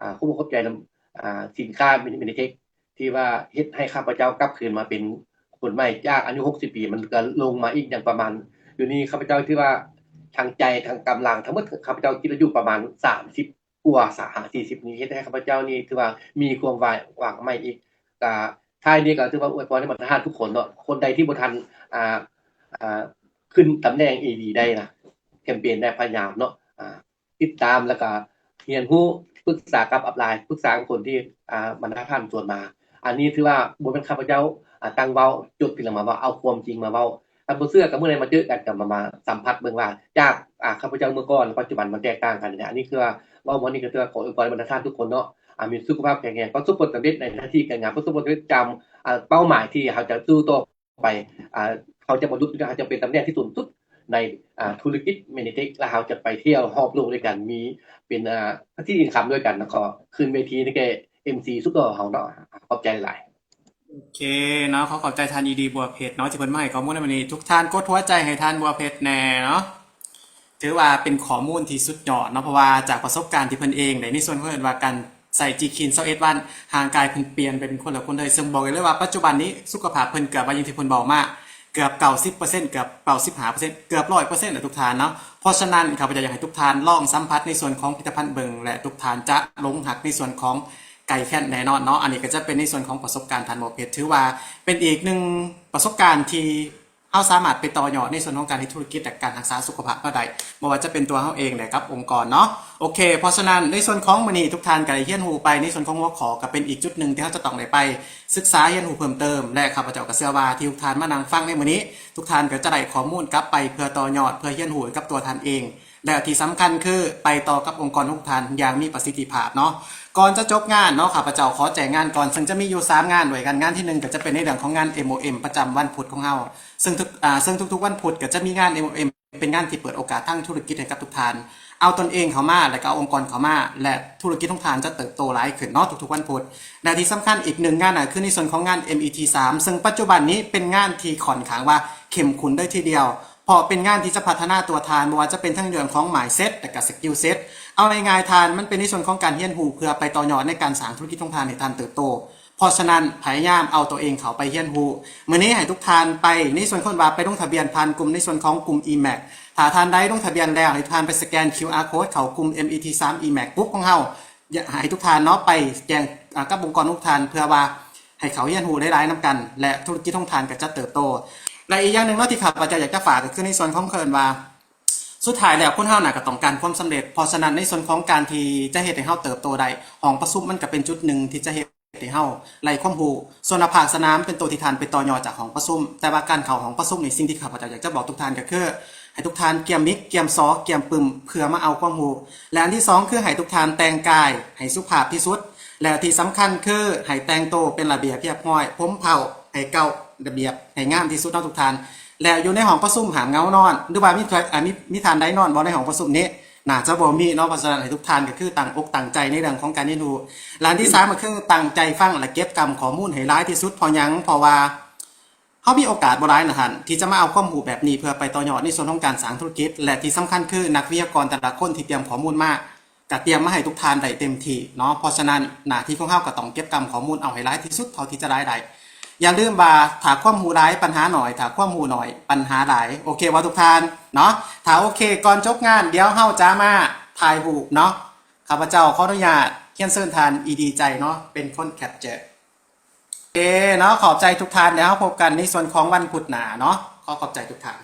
ອາ ຂອບອົກຂອບໃຈນຳ ອາ ສິນຄ້າ Meditech ທີ່ວ່າເຮັດໃຫ້ຂ້າພະເຈົ້າກັບຄືນມາເປັນຄົນໃໝ່ ຈາກອາຍຸຫົກສິບປີ ມັນກະລົງມາອີກຢ່າງປະມານ ດຽວນີ້ຂ້າພະເຈົ້າຖືວ່າທັງໃຈທັງກຳລັງທັງໝົດ ຂ້າພະເຈົ້າຄິດວ່າຢູ່ປະມານສາມສິບກວ່າ ສາມສິບຫ້າ ສີ່ສິບນີ້ ເຮັດໃຫ້ຂ້າພະເຈົ້ານີ້ຖືວ່າມີຄວາມຫວັງ ຫວັງໃໝ່ອີກ. ກະທ້າຍນີ້ກະຖືວ່າອວຍພອນໃຫ້ບັນດາທ່ານທຸກຄົນເນາະ ຄົນໃດທີ່ບໍ່ທັນ ອາ ອາ ຂຶ້ນຕຳແໜ່ງເອດີໄດ້ນະ ແຄມເປນໄດ້ ພະຍາຍາມເນາະ ອາ ຕິດຕາມ ແລ້ວກະຮຽນຮູ້ ປຶກສາກັບອັບລາຍ ປຶກສາກັບຄົນທີ່ ອາ ບັນດາທ່ານຊວນມາ. ອັນນີ້ຖືວ່າບໍ່ແມ່ນຂ້າພະເຈົ້າ ອາ ຕັ້ງເວົ້າ ຈົດຂຶ້ນແລ້ວມາເວົ້າ ເອົາຄວາມຈິງມາເວົ້າ. ຄັນບໍ່ເຊື່ອກະມື້ໃດມາເຈີກັນ ກະມາ ມາສຳຜັດເບິ່ງວ່າ ຈາກ ອາ ຂ້າພະເຈົ້າເມື່ອກ່ອນ ປັດຈຸບັນມັນແຕກຕ່າງກັນ. ອັນນີ້ຄືວ່າເວົ້າໝົດນີ້ກະຖືວ່າຂໍອວຍພອນໃຫ້ບັນດາທ່ານທຸກຄົນເນາະ ອາ ມີສຸຂະພາບແຂງແຮງ ປະສົບຜົນສຳເລັດໃນໜ້າທີ່ການງານ ປະສົບຜົນສຳເລັດຕາມ ອາ ເປົ້າໝາຍທີ່ເຮົາຈະສູ້ຕໍ່ ໄປ ອາ ເຮົາຈະບໍ່ຢຸດ ເຮົາຈະເປັນຕຳແໜ່ງທີ່ສູງສຸດໃນ ອາ ທຸລະກິດ Meditech ແລະ ເຮົາຈະໄປທ່ຽວຮອບໂລກດ້ວຍກັນ ມີເປັນ ອາ passive income ດ້ວຍກັນ. ຂໍຄືນເວທີໃຫ້ແກ່ ເອັມຊີ ສຸດຫຼໍ່ເຮົາເນາະ ຂອບໃຈຫຼາຍ. ໂອເຄເນາະ ຂໍຂອບໃຈທ່ານອີດີ ບົວເພັດເນາະ ທີ່ເພິ່ນມາໃຫ້ຂໍ້ມູນໃນມື້ນີ້. ທຸກທ່ານກົດຫົວໃຈໃຫ້ທ່ານບົວເພັດແດ່ເນາະ. ຖືວ່າເປັນຂໍ້ມູນທີ່ສຸດຍອດເນາະ ເພາະວ່າຈາກປະສົບການທີ່ເພິ່ນເອງໄດ້ມີສ່ວນເພິ່ນວ່າການໃຊ້ G-Kin ຊາວເອັດວັນ ຮ່າງກາຍເພິ່ນປ່ຽນໄປເປັນຄົນລະຄົນເລີຍ ເຊິ່ງບອກໄດ້ເລີຍວ່າປັດຈຸບັນນີ້ສຸຂະພາບເພິ່ນເກືອບວ່າ ຢ່າງທີ່ເພິ່ນເວົ້າມາ ເກືອບເກົ້າສິບເປີເຊັນ ເກືອບເກົ້າສິບຫ້າເປີເຊັນ ເກືອບຮ້ອຍເປີເຊັນແລ້ວທຸກທ່ານເນາະ. ເພາະສະນັ້ນ ຂ້າພະເຈົ້າຢາກໃຫ້ທຸກທ່ານລອງສຳຜັດໃນສ່ວນຂອງຜະລິດຕະພັນເບິ່ງ ແລະ ທຸກທ່ານຈະຫຼົງຮັກໃນສ່ວນຂອງໄກ່ແຄນແນ່ນອນເນາະ. ອັນນີ້ກະຈະເປັນໃນສ່ວນຂອງປະສົບການທ່ານໝໍເພັດ ຖືວ່າເປັນອີກໜຶ່ງປະສົບການທີ່ ເຮົາສາມາດໄປຕໍ່ຍອດໃນສ່ວນຂອງການເຮັດທຸລະກິດ ແລະ ການຮັກສາສຸຂະພາບເຮົາໄດ້ ບໍ່ວ່າຈະເປັນຕົວເຮົາເອງ ແລະ ກັບອົງກອນເນາະ. ໂອເຄ ເພາະສະນັ້ນໃນສ່ວນຂອງມື້ນີ້ ທຸກທ່ານກໍໄດ້ຮຽນຮູ້ໄປໃນສ່ວນຂອງຫົວຂໍ້ ກໍເປັນອີກຈຸດໜຶ່ງທີ່ເຮົາຈະຕ້ອງໄດ້ໄປສຶກສາຮຽນຮູ້ເພີ່ມເຕີມ ແລະ ຂ້າພະເຈົ້າກໍເຊື່ອວ່າທີ່ທຸກທ່ານມານັ່ງຟັງໃນມື້ນີ້ ທຸກທ່ານກໍຈະໄດ້ຂໍ້ມູນກັບໄປເພື່ອຕໍ່ຍອດ ເພື່ອຮຽນຮູ້ກັບຕົວທ່ານເອງ ແລ້ວທີ່ສຳຄັນຄືໄປຕໍ່ກັບອົງກອນຂອງທ່ານຢ່າງມີປະສິດທິພາບເນາະ. ກ່ອນຈະຈົບງານເນາະ ຂ້າພະເຈົ້າຂໍແຈ້ງງານກ່ອນ ເຊິ່ງຈະມີຢູ່ສາມງານດ້ວຍກັນ. ງານທີໜຶ່ງກໍຈະເປັນໃນເລື່ອງຂອງງານ ເອັມໂອເອັມ ປະຈຳວັນພຸດຂອງເຮົາ ເຊິ່ງທຸກ ອາ ເຊິ່ງທຸກໆວັນພຸດກໍຈະມີງານ ເອັມໂອເອັມ ເປັນງານທີ່ເປີດໂອກາດທາງທຸລະກິດໃຫ້ກັບທຸກທ່ານ ເອົາຕົນເອງເຂົ້າມາ ແລະ ກໍເອົາອົງກອນເຂົ້າມາ ແລະ ທຸລະກິດຂອງທ່ານຈະເຕີບໂຕຫຼາຍຂຶ້ນເນາະ ທຸກໆວັນພຸດ. ແລະ ທີ່ສຳຄັນອີກໜຶ່ງງານ ກໍຄືໃນສ່ວນຂອງງານ ເອັມອີທີສາມ ເຊິ່ງປັດຈຸບັນນີ້ເປັນງານທີ່ຂ້ອນຂ້າງວ່າເຂັ້ມຂຸ້ນເລີຍທີດຽວ ເພາະເປັນງານທີ່ຈະພັດທະນາຕົວທ່ານ ບໍ່ວ່າຈະເປັນທັງເລື່ອງຂອງ mindset ແລະ ກໍ skill set ເອົາງ່າຍໆທ່ານ ມັນເປັນໃນສ່ວນຂອງການຮຽນຮູ້ເພື່ອໄປຕໍ່ຍອດໃນການສ້າງທຸລະກິດຂອງທ່ານໃຫ້ທ່ານເຕີບໂຕ. ເພາະສະນັ້ນ ພະຍາຍາມເອົາຕົວເອງເຂົ້າໄປຮຽນຮູ້. ມື້ນີ້ໃຫ້ທຸກທ່ານໄປໃນສ່ວນຄົນວ່າໄປລົງທະບຽນຜ່ານກຸ່ມໃນສ່ວນຂອງກຸ່ມ EMAC. ຖ້າທ່ານໃດລົງທະບຽນແລ້ວ ໃຫ້ທ່ານໄປສະແກນ QR code ເຂົ້າກຸ່ມ ເອັມອີທີສາມ EMAC ປຸບຂອງເຮົາ. ຢາກໃຫ້ທຸກທ່ານເນາະໄປແຈ້ງ ອາ ກັບອົງກອນຂອງທ່ານ ເພື່ອວ່າໃຫ້ເຂົາຮຽນຮູ້ຫຼາຍໆນຳກັນ ແລະ ທຸລະກິດຂອງທ່ານກໍຈະເຕີບໂຕ. ແລະ ອີກຢ່າງໜຶ່ງເນາະທີ່ຂ້າພະເຈົ້າຢາກຈະຝາກ ກໍຄືໃນສ່ວນຂອງເຂົາເອີ້ນວ່າ ສຸດທ້າຍແລ້ວຄົນເຮົານະກໍຕ້ອງການຄວາມສຳເລັດ. ເພາະສະນັ້ນໃນສ່ວນຂອງການທີ່ຈະເຮັດໃຫ້ເຮົາເຕີບໂຕໄດ້ ຫ້ອງປະຊຸມມັນກໍເປັນຈຸດໜຶ່ງທີ່ຈະເຮັດ ໃຫ້ເຮົາໄລ່ຄວາມຮູ້. ສ່ວນວ່າພາກສະໜາມເປັນໂຕທີ່ທ່ານໄປຕໍ່ຍອດຈາກຫ້ອງປະຊຸມ, ແຕ່ວ່າການເຂົ້າຫ້ອງປະຊຸມນີ້ ສິ່ງທີ່ຂ້າພະເຈົ້າຢາກຈະບອກທຸກທ່ານກໍຄື ໃຫ້ທຸກທ່ານກຽມມິກ ກຽມຊໍ ກຽມປຶ້ມ ເພື່ອມາເອົາຄວາມຮູ້. ແລະ ອັນທີສອງ ຄືໃຫ້ທຸກທ່ານແຕ່ງກາຍໃຫ້ສຸພາບທີ່ສຸດ ແລະ ທີ່ສຳຄັນຄືໃຫ້ແຕ່ງໂຕເປັນລະບຽບຮຽບຮ້ອຍ, ຜົມເຜົ່າໃຫ້ເກົ່າ, ລະບຽບໃຫ້ງາມທີ່ສຸດເນາະທຸກທ່ານ. ແລະ ຢູ່ໃນຫ້ອງປະຊຸມຫ້າມເຫງົານອນ ຫຼືວ່າມີ ອາ ມີ ມີທ່ານໃດນອນບໍ່ໃນຫ້ອງປະຊຸມນີ້? ໜ້າຈະບໍ່ມີເນາະ. ເພາະສະນັ້ນໃຫ້ທຸກທ່ານກໍຄືຕັ້ງອົກຕັ້ງໃຈໃນເລື່ອງຂອງການຮຽນຮູ້. ແລະ ອັນທີສາມກໍຄືຕັ້ງໃຈຟັງ ແລະ ເກັບກຳຂໍ້ມູນໃຫ້ຫຼາຍທີ່ສຸດ. ເພາະຫຍັງ? ເພາະວ່າເຮົາມີໂອກາດບໍ່ຫຼາຍນະທ່ານ ທີ່ຈະມາເອົາຄວາມຮູ້ແບບນີ້ເພື່ອໄປຕໍ່ຍອດໃນສ່ວນຂອງການສ້າງທຸລະກິດ ແລະ ທີ່ສຳຄັນຄືນັກວິທະຍາກອນແຕ່ລະຄົນທີ່ຕຽມຂໍ້ມູນມາ ກະຕຽມມາໃຫ້ທຸກທ່ານໄດ້ເຕັມທີ່ເນາະ. ເພາະສະນັ້ນໜ້າທີ່ຂອງເຮົາກໍຕ້ອງເກັບກຳຂໍ້ມູນເອົາໃຫ້ຫຼາຍທີ່ສຸດເທົ່າທີ່ຈະຫຼາຍໄດ້. ຢ່າລືມວ່າຖ້າຄວາມຮູ້ຫຼາຍປັນຫາໜ້ອຍ, ຖ້າຄວາມຮູ້ໜ້ອຍປັນຫາຫຼາຍ. ໂອເຄບໍ່ທຸກທ່ານເນາະ? ຖ້າໂອເຄ ກ່ອນຈົບງານ ດຽວເຮົາຈະມາຖ່າຍຮູບເນາະ. ຂ້າພະເຈົ້າຂໍອະນຸຍາດຮຽນເຊີນທ່ານ ອີດີ ໃຈເນາະ ເປັນຄົນ capture. ໂອເຄເນາະ, ຂອບໃຈທຸກທ່ານ. ແລ້ວເຮົາພົບກັນໃນສ່ວນຂອງວັນພຸດໜ້າເນາະ. ຂໍຂອບໃຈທຸກທ່ານ.